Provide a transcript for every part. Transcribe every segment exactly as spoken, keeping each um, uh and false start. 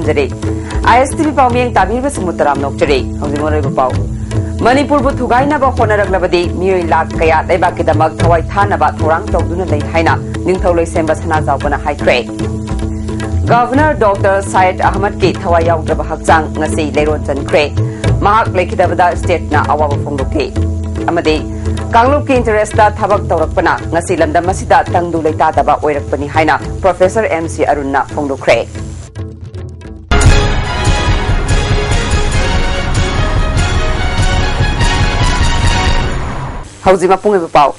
ꯇꯔꯦꯠ꯫ ꯑꯥꯏ ꯑꯦꯁ T V ꯄꯥꯎꯃꯤꯌꯦꯡ ꯇꯥꯕꯤꯔꯤꯕꯁꯤꯡꯕꯨ ꯇꯔꯥꯝꯅ ꯑꯣꯛꯆꯔꯤ꯫ ꯍꯧꯖꯤꯛ ꯃꯔꯨꯑꯣꯏꯕ ꯄꯥꯎ꯫ ꯃꯅꯤꯄꯨꯔꯕꯨ ꯊꯨꯒꯥꯏꯅꯕ ꯍꯣꯠꯅꯔꯛꯂꯕꯗꯤ ꯃꯤꯑꯣꯏ ꯂꯥꯈ ꯀꯌꯥ ꯂꯩꯕꯥꯛꯀꯤꯗꯃꯛ ꯊꯋꯥꯏ ꯊꯥꯅꯕ ꯊꯧꯔꯥꯡ ꯇꯧꯗꯨꯅ ꯂꯩ ꯍꯥꯏꯅ ꯅꯤꯡꯊꯧ ꯂꯣꯏꯁꯦꯝꯕ ꯁꯅꯥꯖꯥꯎꯕꯅ ꯍꯥꯏꯈ꯭ꯔꯦ꯫ ꯒꯚꯔꯅꯔ ꯗꯣꯛꯇꯔ ꯁꯥꯏꯌꯦꯗ ꯑꯍꯃꯗꯀꯤ ꯊꯋꯥꯏ ꯌꯥꯎꯗ꯭ꯔꯕ ꯍꯛꯆꯥꯡ ꯉꯁꯤ ꯂꯩꯔꯣꯟ ꯆꯟꯈ꯭ꯔꯦ꯫ ꯃꯍꯥꯛ ꯂꯩꯈꯤꯗꯕꯗ ꯁ꯭ꯇꯦꯠꯅ ꯑꯋꯥꯕ ꯐꯣꯡꯗꯣꯛꯈꯤ꯫ ꯑꯃꯗꯤ ꯀꯥꯡꯂꯨꯞꯀꯤ ꯏꯟꯇꯔꯦꯁꯇ ꯊꯕꯛ ꯇꯧꯔꯛꯄꯅ ꯉꯁꯤ ꯂꯝꯗꯝ ꯑꯁꯤꯗ ꯇꯪꯗꯨ ꯂꯩꯇꯥꯗꯕ ꯑꯣꯏꯔꯛꯄꯅꯤ ꯍꯥꯏꯅ ꯄ꯭ꯔꯣꯐꯦꯁꯔ ꯑꯦꯝ ꯁꯤ ꯑꯔꯨꯟꯅ ꯐꯣꯡꯗꯣꯛꯈ꯭ꯔꯦ꯫ ꯍꯧꯖꯤꯛ ꯃꯄꯨꯡ ꯑꯣꯏꯕ ꯄꯥꯎ꯫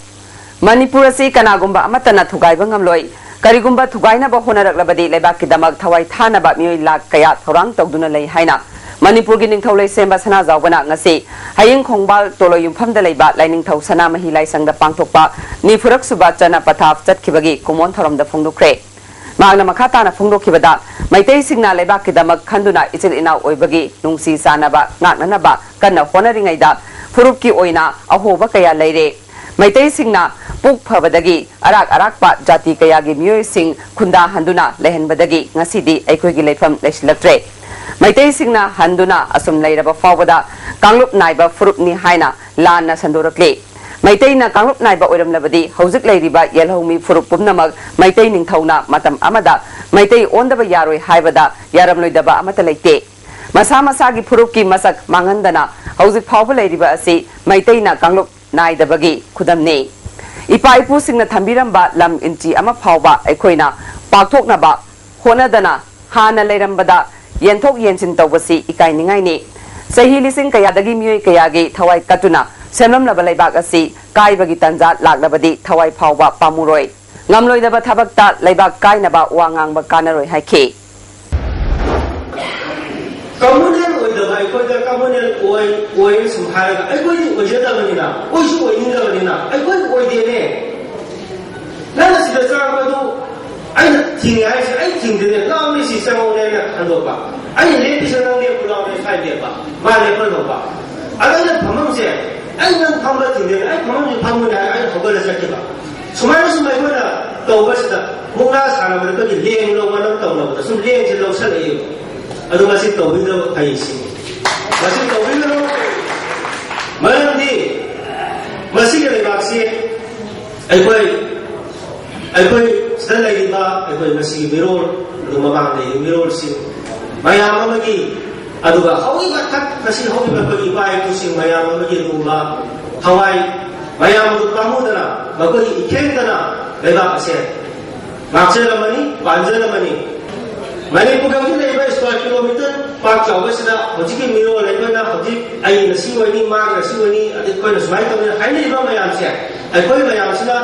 ꯃꯅꯤꯄꯨꯔ ꯑꯁꯤ ꯀꯅꯥꯒꯨꯝꯕ ꯑꯃꯠꯇꯅ ꯊꯨꯒꯥꯏꯕ ꯉꯝꯂꯣꯏ꯫ ꯀꯔꯤꯒꯨꯝꯕ ꯊꯨꯒꯥꯏꯅꯕ ꯍꯣꯠꯅꯔꯛꯂꯕꯗꯤ ꯂꯩꯕꯥꯛꯀꯤꯗꯃꯛ ꯊꯋꯥꯏ ꯊꯥꯅꯕ ꯃꯤꯑꯣꯏ ꯂꯥꯈ ꯀꯌꯥ ꯊꯧꯔꯥꯡ ꯇꯧꯗꯨꯅ ꯂꯩ ꯍꯥꯏꯅ ꯃꯅꯤꯄꯨꯔꯒꯤ ꯅꯤꯡꯊꯧ ꯂꯩꯁꯦꯝꯕ ꯁꯅꯥꯖꯥꯎꯕꯅ ꯉꯁꯤ ꯍꯌꯤꯡ ꯈꯣꯡꯕꯥꯜ ꯇꯣꯂꯣ ꯌꯨꯝꯐꯝꯗ ꯂꯩꯕ ꯂꯥꯏꯅꯤꯡꯊꯧ ꯁꯅꯥꯃꯍꯤ ꯂꯥꯏꯁꯪꯗ ꯄꯥꯡꯊꯣꯛꯄ ꯅꯤꯐꯨꯔꯛ ꯁꯨꯕ ꯆꯅ ꯄꯊꯥꯞ ꯆꯠꯈꯤꯕꯒꯤ ꯀꯨꯃꯣꯟ ꯊꯧꯔꯝꯗ ꯐꯣꯡꯗꯣꯛꯈ꯭ꯔꯦ꯫ ꯃꯍꯥꯛꯅ ꯃꯈꯥ ꯇꯥꯅ ꯐꯣꯡꯗꯣꯛꯈꯤꯕꯗ, ꯃꯩꯇꯩꯁꯤꯡꯅ ꯂꯩꯕꯥꯛꯀꯤꯗꯃꯛ ꯈꯟꯗꯨꯅ ꯏꯆꯤꯜ ꯏꯅꯥꯎ ꯑꯣꯏꯕꯒꯤ ꯅꯨꯡꯁꯤ ꯆꯥꯟꯅꯕ ꯉꯥꯛꯅꯅꯕ ꯀꯟꯅ ꯍꯣꯠꯅꯔꯤꯉꯩꯗ ꯐꯨꯔꯨꯞꯀꯤ ꯑꯣꯏꯅ ꯑꯍꯣꯕ ꯀꯌꯥ ꯂꯩꯔꯦ꯫ ꯃꯩꯇꯩꯁꯤꯡꯅ ꯄꯨꯛ ꯐꯕꯗꯒꯤ ꯑꯔꯥꯛ ꯑꯔꯥꯛꯄ ꯖꯥꯇꯤ ꯀꯌꯥꯒꯤ ꯃꯤꯑꯣꯏꯁꯤꯡ ꯈꯨꯟꯗꯥꯍꯟꯗꯨꯅ ꯂꯩꯍꯟꯕꯗꯒꯤ ꯉꯁꯤꯗꯤ ꯑꯩꯈꯣꯏꯒꯤ ꯂꯩꯐꯝ ꯂꯩꯁꯤꯜꯂꯛꯇ꯭ꯔꯦ꯫ ꯃꯩꯇꯩꯁꯤꯡꯅ ꯍꯟꯗꯨꯅ ꯑꯁꯨꯝ ꯂꯩꯔꯕ ꯐꯥꯎꯕꯗ ꯀꯥꯡꯂꯨꯞ ꯅꯥꯏꯕ ꯐꯨꯔꯨꯞꯅꯤ ꯍꯥꯏꯅ ꯂꯥꯟꯅ ꯁꯟꯗꯣꯔꯛꯂꯤ꯫ ꯃꯩꯇꯩꯅ ꯀꯥꯡꯂꯨꯞ ꯅꯥꯏꯕ ꯑꯣꯏꯔꯝꯂꯕꯗꯤ ꯍꯧꯖꯤꯛ ꯂꯩꯔꯤꯕ ꯌꯦꯜꯍꯧꯃꯤ ꯐꯨꯔꯨꯞ ꯄꯨꯝꯅꯃꯛ ꯃꯩꯇꯩ ꯅꯤꯡꯊꯧꯅ ꯃꯇꯝ ꯑꯃꯗ ꯃꯩꯇꯩ ꯑꯣꯟꯗꯕ ꯌꯥꯔꯣꯏ ꯍꯥꯏꯕꯗ ꯌꯥꯔꯝꯂꯣꯏꯗꯕ ꯑꯃꯠꯇ ꯂꯩꯇꯦ꯫ ꯃꯁꯥ ꯃꯁꯥꯒꯤ ꯐꯨꯔꯨꯞꯀꯤ ꯃꯁꯛ ꯃꯥꯡꯍꯟꯗꯅ ꯍꯧꯖꯤꯛ ꯐꯥꯎꯕ ꯂꯩꯔꯤꯕ ꯑꯁꯤ ꯃꯩꯇꯩꯅ ꯀꯥꯡꯂꯨꯞ ꯅꯥꯏꯗꯕꯒꯤ ꯈꯨꯗꯝꯅꯤ꯫ ꯏꯄꯥ ꯏꯄꯨꯁꯤꯡꯅ ꯊꯝꯕꯤꯔꯝꯕ ꯂꯝ ꯏꯟꯆꯤ ꯑꯃ ꯐꯥꯎꯕ ꯑꯩꯈꯣꯏꯅ ꯄꯥꯛꯊꯣꯛꯅꯕ ꯍꯣꯠꯅꯗꯅ ꯍꯥꯟꯅ ꯂꯩꯔꯝꯕꯗ ꯌꯦꯟꯊꯣꯛ ꯌꯦꯟꯁꯤꯟ ꯇꯧꯕꯁꯤ ꯏꯀꯥꯏꯅꯤꯡꯉꯥꯏꯅꯤ꯫ ꯆꯍꯤ ꯂꯤꯁꯤꯡ ꯀꯌꯥꯗꯒꯤ ꯃꯤꯑꯣꯏ ꯀꯌꯥꯒꯤ ꯊꯋꯥꯏ ꯀꯠꯇꯨꯅ ꯁꯦꯝꯂꯝꯂꯕ ꯂꯩꯕꯥꯛ ꯑꯁꯤ ꯀꯥꯏꯕꯒꯤ ꯇꯥꯟꯖꯥ ꯂꯥꯛꯂꯕꯗꯤ ꯊꯋꯥꯏ ꯐꯥꯎꯕ ꯄꯥꯝꯃꯨꯔꯣꯏ꯫ ꯉꯝꯂꯣꯏꯗꯕ ꯊꯕꯛꯇ ꯂꯩꯕꯥꯛ ꯀꯥꯏꯅꯕ ꯋꯥ ꯉꯥꯡꯕ ꯀꯥꯟꯅꯔꯣꯏ ꯍꯥꯏꯈꯤ꯫ ꯀꯝꯃꯨꯅꯦꯜ ꯑꯣꯏꯗꯕ ꯑꯩꯈꯣꯏꯗ ꯀꯝꯃꯨꯅꯦꯜ ꯑꯣꯏ, ꯑꯣꯏ ꯁꯨꯝ ꯍꯥꯏꯔꯒ ꯑꯩꯈꯣꯏꯗꯤ ꯑꯣꯏꯖꯗꯕꯅꯤꯅ, ꯑꯣꯏꯁꯨ ꯑꯣꯏꯅꯤꯡꯗꯕꯅꯤꯅ ꯑꯩꯈꯣꯏ ꯑꯣꯏꯗꯦꯅꯦ꯫ ꯅꯪꯅ ꯁꯤꯗ ꯆꯪꯉꯛꯄꯗꯨ ꯑꯩꯅ ꯊꯤꯡꯉꯦ ꯍꯥꯏꯁꯦ ꯑꯩ ꯊꯤꯡꯗꯦꯅꯦ, ꯂꯥꯎꯅꯦ ꯁꯤ ꯆꯪꯉꯛꯎꯅꯦ ꯍꯥꯏꯅ ꯍꯟꯗꯣꯛꯄ꯫ ꯑꯩꯅ ꯂꯦꯞꯄꯤꯁꯦ ꯅꯪ ꯂꯦꯞꯄꯨ ꯂꯥꯎꯅꯦ ꯁ꯭ꯋꯥꯏ ꯂꯦꯞꯄ꯫ ꯃꯥ ꯂꯦꯞꯍꯜꯍꯧꯕ꯫ ꯑꯗ ꯑꯩꯅ ꯐꯝꯐꯝꯁꯦ, ꯑꯩ ꯅꯪ ꯐꯝꯕ ꯊꯤꯡꯗꯦꯅꯦ, ꯑꯩ ꯐꯝꯐꯝꯁꯦ ꯐꯝꯃꯨꯅꯦ ꯍꯥꯏꯔꯒ ꯑꯩꯅ ꯍꯧꯒꯠꯂ ꯆꯠꯈꯤꯕ꯫ ꯁꯨꯃꯥꯏꯅ ꯁꯨꯝ ꯑꯩꯈꯣꯏꯅ ꯇꯧꯕꯁꯤꯗ ꯃꯨꯛꯅꯥ ꯁꯥꯟꯅꯕꯗ ꯑꯩꯈꯣꯏꯒꯤ ꯂꯦꯡ ꯂꯧꯕ ꯅꯪ ꯇꯧꯅꯕꯗ ꯁꯨꯝ ꯂꯦꯡꯁꯦ ꯂꯧꯁꯜꯂꯛꯏꯕ꯫ ꯑꯗꯨ ꯃꯁꯤ ꯇꯧꯕꯤꯗꯕ ꯐꯩ ꯁꯤꯅꯤ꯫ ꯃꯁꯤ ꯇꯧꯕꯤꯒꯅꯨ꯫ ꯃꯔꯝꯗꯤ ꯃꯁꯤꯒꯤ ꯂꯩꯕꯥꯛꯁꯤ ꯑꯩꯈꯣꯏ ꯑꯩꯈꯣꯏ ꯁꯤꯗ ꯂꯩꯔꯤꯕ ꯑꯩꯈꯣꯏ ꯃꯁꯤꯒꯤ ꯃꯤꯔꯣꯜ, ꯑꯗꯨ ꯃꯃꯥꯡꯗ ꯂꯩꯔꯤꯕ ꯃꯤꯔꯣꯜꯁꯤꯡ ꯃꯌꯥꯝ ꯑꯃꯒꯤ, ꯑꯗꯨꯒ ꯍꯧꯈꯤꯕ ꯊꯛ-, ꯉꯁꯤ ꯍꯧꯈꯤꯕ ꯑꯩꯈꯣꯏꯒꯤ ꯏꯄꯥ ꯏꯄꯨꯁꯤꯡ ꯃꯌꯥꯝ ꯑꯃꯒꯤ ꯂꯨꯕ ꯊꯋꯥꯏ ꯃꯌꯥꯝ ꯑꯗꯨ ꯄꯥꯝꯃꯨꯗꯅ, ꯃꯈꯣꯏꯒꯤ ꯏꯊꯦꯡꯗꯅ ꯂꯩꯕꯥꯛ ꯑꯁꯦ ꯉꯥꯛꯆꯔꯝꯃꯅꯤ, ꯄꯥꯟꯖꯔꯝꯃꯅꯤ꯫ ꯃꯅꯤꯄꯨꯔꯒꯤ ꯍꯧꯖꯤꯛ ꯂꯩꯔꯤꯕ square kilometre ꯄꯥꯛ ꯆꯥꯎꯕꯁꯤꯗ ꯍꯧꯖꯤꯛꯀꯤ ꯃꯤꯔꯣꯜ ꯑꯩꯈꯣꯏꯅ ꯍꯧꯖꯤꯛ ꯑꯩꯅ ꯁꯤ ꯑꯣꯏꯅꯤ, ꯃꯥꯒꯤꯅ ꯁꯤ ꯑꯣꯏꯅꯤ, ꯑꯗꯩ ꯑꯩꯈꯣꯏꯅ ꯁꯨꯃꯥꯏꯅ ꯇꯧꯅꯤ ꯍꯥꯏꯅꯔꯤꯕ ꯃꯌꯥꯝꯁꯦ, ꯑꯩꯈꯣꯏ ꯃꯌꯥꯝꯁꯤꯅ,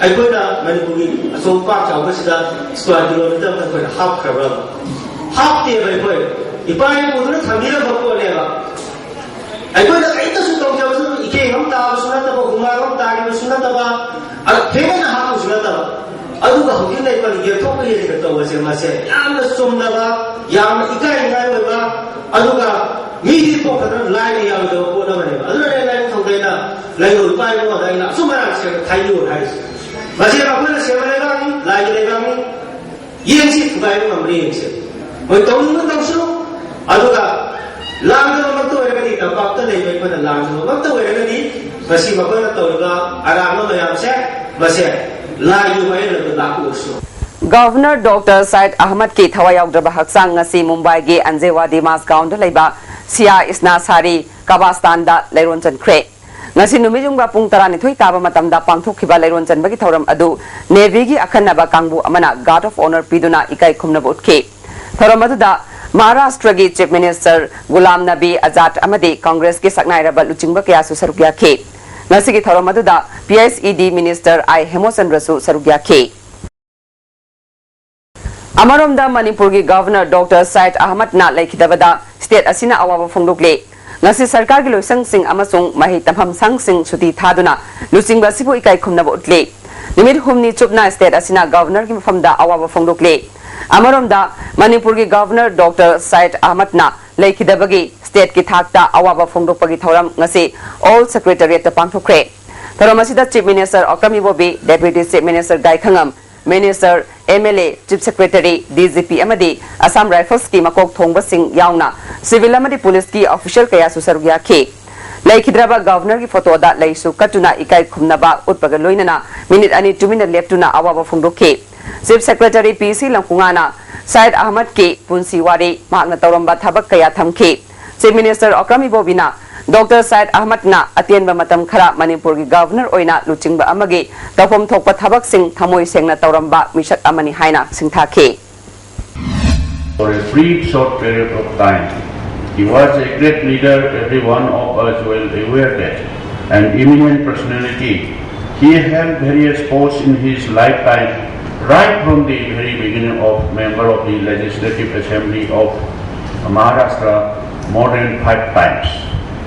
ꯑꯩꯈꯣꯏꯅ ꯃꯅꯤꯄꯨꯔꯒꯤ ꯑꯆꯧꯕ ꯄꯥꯛ ꯆꯥꯎꯕꯁꯤꯗ square kilometre ꯑꯃ ꯑꯩꯈꯣꯏꯅ ꯍꯥꯞꯈ꯭ꯔꯕ꯭ꯔꯕ? ꯍꯥꯞꯇꯦꯕ꯫ ꯑꯩꯈꯣꯏ ꯏꯄꯥ ꯏꯄꯨꯗꯨꯅ ꯊꯝꯕꯤꯔꯝꯕ ꯄꯣꯠꯅꯦꯕ꯫ ꯑꯩꯈꯣꯏꯅ ꯀꯔꯤꯝꯇꯁꯨ ꯇꯧꯖꯕꯁꯨ, ꯏꯀꯦ ꯑꯃ ꯇꯥꯕꯁꯨ ꯅꯠꯇꯕ, ꯍꯨꯃꯥꯡ ꯑꯃ ꯇꯥꯈꯤꯕꯁꯨ ꯅꯠꯇꯕ, ꯑꯗ ꯊꯦꯡꯅ ꯍꯥꯞꯄꯁꯨ ꯅꯠꯇꯕ꯫ ꯑꯗꯨꯒ ꯍꯧꯖꯤꯛ ꯂꯩꯕ ꯌꯦꯛꯊꯣꯛꯄ ꯌꯦꯛꯊꯣꯛꯄ ꯇꯧꯕꯁꯦ, ꯃꯁꯦ ꯌꯥꯝꯅ ꯆꯨꯝꯗꯕ, ꯌꯥꯝꯅ ꯏꯀꯥꯏꯅꯤꯡꯉꯥꯏ ꯑꯣꯏꯕ, ꯑꯗꯨꯒ ꯃꯤꯗꯤ ꯄꯣꯛꯄꯗ ꯂꯥꯏꯅ ꯌꯥꯔꯣꯏꯗꯕ ꯄꯣꯠ ꯑꯃꯅꯦꯕ꯫ ꯑꯗꯨꯅꯅꯦ ꯂꯥꯏꯅꯤꯡꯊꯧꯗ ꯑꯩꯅ ꯂꯩꯔꯣꯏ ꯏꯄꯥ ꯏꯄꯨꯗ ꯑꯩꯅ ꯑꯆꯨꯝ ꯑꯔꯥꯟ ꯁꯦꯡꯅ ꯈꯥꯏꯕꯤꯌꯨ ꯍꯥꯏꯔꯤꯁꯦ꯫ ꯃꯁꯤ ꯑꯩꯈꯣꯏꯅ ꯁꯦꯝꯕ ꯂꯩꯕꯥꯛꯅꯤ, ꯂꯥꯏꯒꯤ ꯂꯩꯕꯥꯛꯅꯤ꯫ ꯌꯦꯡꯁꯤ, ꯊꯨꯒꯥꯏꯕ ꯉꯝꯕ꯭ꯔꯥ ꯌꯦꯡꯁꯤ꯫ ꯃꯣꯏ ꯇꯧꯅꯤꯡꯕ ꯇꯧꯁꯅꯨ꯫ ꯑꯗꯨꯒ ꯂꯥꯡꯗꯕꯃꯛꯇ ꯑꯣꯏꯔꯒꯗꯤ, ꯇꯝꯄꯥꯛꯇ ꯂꯩꯕ ꯑꯩꯈꯣꯏꯅ ꯂꯥꯡꯗꯕꯃꯛꯇ ꯑꯣꯏꯔꯒꯗꯤ, ꯃꯁꯤ ꯃꯈꯣꯏꯅ ꯇꯧꯔꯤꯕ ꯑꯔꯥꯟꯕ ꯃꯌꯥꯝꯁꯦ, ꯃꯁꯦ ꯂꯥꯏꯒꯤ ꯋꯥꯌꯦꯜ ꯑꯗꯨ ꯂꯥꯛꯄ ꯑꯣꯏꯁꯅꯨ꯫ ꯒꯚꯔꯅꯔ ꯗꯣꯛꯇꯔ ꯁꯥꯏꯗ ꯑꯍꯃꯗꯀꯤ ꯊꯋꯥꯏ ꯌꯥꯎꯗ꯭ꯔꯕ ꯍꯛꯆꯥꯡ ꯉꯁꯤ ꯃꯨꯝꯕꯥꯏꯒꯤ ꯑꯟꯖꯦꯋꯥꯗꯤ ꯃꯥꯁꯒꯥꯎꯟꯗ ꯂꯩꯕ ꯁꯤꯌꯥ ꯏꯁꯅꯥ ꯁꯥꯔꯤ ꯀꯕꯥꯁꯇꯥꯟꯗ ꯂꯩꯔꯣꯟ ꯆꯟꯈ꯭ꯔꯦ꯫ ꯉꯁꯤ ꯅꯨꯃꯤꯠ ꯌꯨꯡꯕ ꯄꯨꯡ ꯇꯔꯥꯅꯤꯊꯣꯏ ꯇꯥꯕ ꯃꯇꯝꯗ ꯄꯥꯡꯊꯣꯛꯈꯤꯕ ꯂꯩꯔꯣꯟ ꯆꯟꯕꯒꯤ ꯊꯧꯔꯝ ꯑꯗꯨ ꯅꯦꯚꯤꯒꯤ ꯑꯈꯟꯅꯕ ꯀꯥꯡꯕꯨ ꯑꯃꯅ guard of honour ꯄꯤꯗꯨꯅ ꯏꯀꯥꯏ ꯈꯨꯝꯅꯕ ꯎꯠꯈꯤ꯫ ꯊꯧꯔꯝ ꯑꯗꯨꯗ ꯃꯍꯥꯔꯥꯁꯇ꯭ꯔꯒꯤ ꯆꯤꯐ ꯃꯤꯅꯤꯁꯇꯔ ꯒꯨꯂꯥꯝ ꯅꯕꯤ ꯑꯖꯥꯗ ꯑꯃꯗꯤ ꯀꯪꯒ꯭ꯔꯦꯁꯀꯤ ꯁꯛꯅꯥꯏꯔꯕ ꯂꯨꯆꯤꯡꯕ ꯀꯌꯥꯁꯨ ꯁꯔꯨꯛ ꯌꯥꯈꯤ꯫ ꯉꯁꯤꯒꯤ ꯊꯧꯔꯝ ꯑꯗꯨꯗ ꯄꯤ ꯑꯩꯆ ꯏ ꯗꯤ ꯃꯤꯅꯤꯁꯇꯔ ꯑꯥꯏ ꯍꯦꯃꯣꯆꯟꯗ꯭ꯔꯁꯨ ꯁꯔꯨꯛ ꯌꯥꯈꯤ꯫ ꯑꯃꯔꯣꯝꯗ ꯃꯅꯤꯄꯨꯔꯒꯤ ꯒꯚꯔꯅꯔ ꯗꯣꯛꯇꯔ ꯁꯥꯏꯗ ꯑꯍꯃꯗꯅ ꯂꯩꯈꯤꯗꯕꯗ ꯁ꯭ꯇꯦꯠ ꯑꯁꯤꯅ ꯑꯋꯥꯕ ꯐꯣꯡꯗꯣꯛꯂꯤ꯫ ꯉꯁꯤ ꯁꯔꯀꯥꯔꯒꯤ ꯂꯣꯏꯁꯪꯁꯤꯡ ꯑꯃꯁꯨꯡ ꯃꯍꯩ ꯇꯝꯐꯝ ꯁꯪꯁꯤꯡ ꯁꯨꯇꯤ ꯊꯥꯗꯨꯅ ꯂꯨꯆꯤꯡꯕ ꯑꯁꯤꯕꯨ ꯏꯀꯥꯏ ꯈꯨꯝꯅꯕ ꯎꯠꯂꯤ꯫ ꯅꯨꯃꯤꯠ ꯍꯨꯝꯅꯤ ꯆꯨꯞꯅ ꯁ꯭ꯇꯦꯠ ꯑꯁꯤꯅ ꯒꯚꯔꯅꯔꯒꯤ ꯃꯐꯝꯗ ꯑꯋꯥꯕ ꯐꯣꯡꯗꯣꯛꯂꯤ꯫ ꯑꯃꯔꯣꯝꯗ ꯃꯅꯤꯄꯨꯔꯒꯤ ꯒꯚꯔꯅꯔ ꯗꯣꯛꯇꯔ ꯁꯥꯏꯗ ꯑꯍꯃꯗꯅ ꯂꯩꯈꯤꯗꯕꯒꯤ ꯁ꯭ꯇꯦꯠꯀꯤ ꯊꯥꯛꯇ ꯑꯋꯥꯕ ꯐꯣꯡꯗꯣꯛꯄꯒꯤ ꯊꯧꯔꯝ ꯉꯁꯤ ꯑꯣꯜ ꯁꯦꯀ꯭ꯔꯦꯇꯔꯤꯌꯦꯠꯇ ꯄꯥꯡꯊꯣꯛꯈ꯭ꯔꯦ꯫ ꯊꯧꯔꯝ ꯑꯁꯤꯗ chief minister Okram Ibobi, deputy chief minister Gaikhangam, Minister, M L A, Chief Secretary, D G P ꯑꯃꯗꯤ Assam Riflesꯀꯤ ꯃꯀꯣꯛ ꯊꯣꯡꯕꯁꯤꯡ ꯌꯥꯎꯅ civil ꯑꯃꯗꯤ policeꯀꯤ official ꯀꯌꯥꯁꯨ ꯁꯔꯨꯛ ꯌꯥꯈꯤ꯫ ꯂꯩꯈꯤꯗ꯭ꯔꯕ Governorꯒꯤ photoꯗ ꯂꯩꯁꯨ ꯀꯠꯇꯨꯅ ꯏꯀꯥꯏ ꯈꯨꯝꯅꯕ ꯎꯠꯄꯒ ꯂꯣꯏꯅꯅ minute ꯑꯅꯤ ꯇꯨꯃꯤꯟꯅ ꯂꯦꯞꯇꯨꯅ ꯑꯋꯥꯕ ꯐꯣꯡꯗꯣꯛꯈꯤ꯫ Chief Secretary P C ꯂꯪꯈꯨꯉꯥꯅ Sayed ꯑꯍꯃꯗꯀꯤ ꯄꯨꯟꯁꯤ ꯋꯥꯔꯤ, ꯃꯍꯥꯛꯅ ꯇꯧꯔꯝꯕ ꯊꯕꯛ ꯀꯌꯥ ꯊꯝꯈꯤ꯫ Chief Minister Okram ꯏꯕꯣꯕꯤꯅ Doctor Sayed ꯑꯍꯃꯗꯅ ꯑꯇꯦꯟꯕ ꯃꯇꯝ ꯈꯔ ꯃꯅꯤꯄꯨꯔꯒꯤ Governor ꯑꯣꯏꯅ ꯂꯨꯆꯤꯡꯕ ꯑꯃꯒꯤ ꯇꯧꯐꯝ ꯊꯣꯛꯄ ꯊꯕꯛꯁꯤꯡ ꯊꯃꯣꯏ ꯁꯦꯡꯅ ꯇꯧꯔꯝꯕ ꯃꯤꯁꯛ ꯑꯃꯅꯤ ꯍꯥꯏꯅ ꯁꯤꯡꯊꯥꯈꯤ꯫ For a brief short period of time. He was a great leader, every one of us well aware that, an eminent personality. He held various posts in his lifetime, right from the very beginning of member of the Legislative Assembly of Maharashtra more than five times,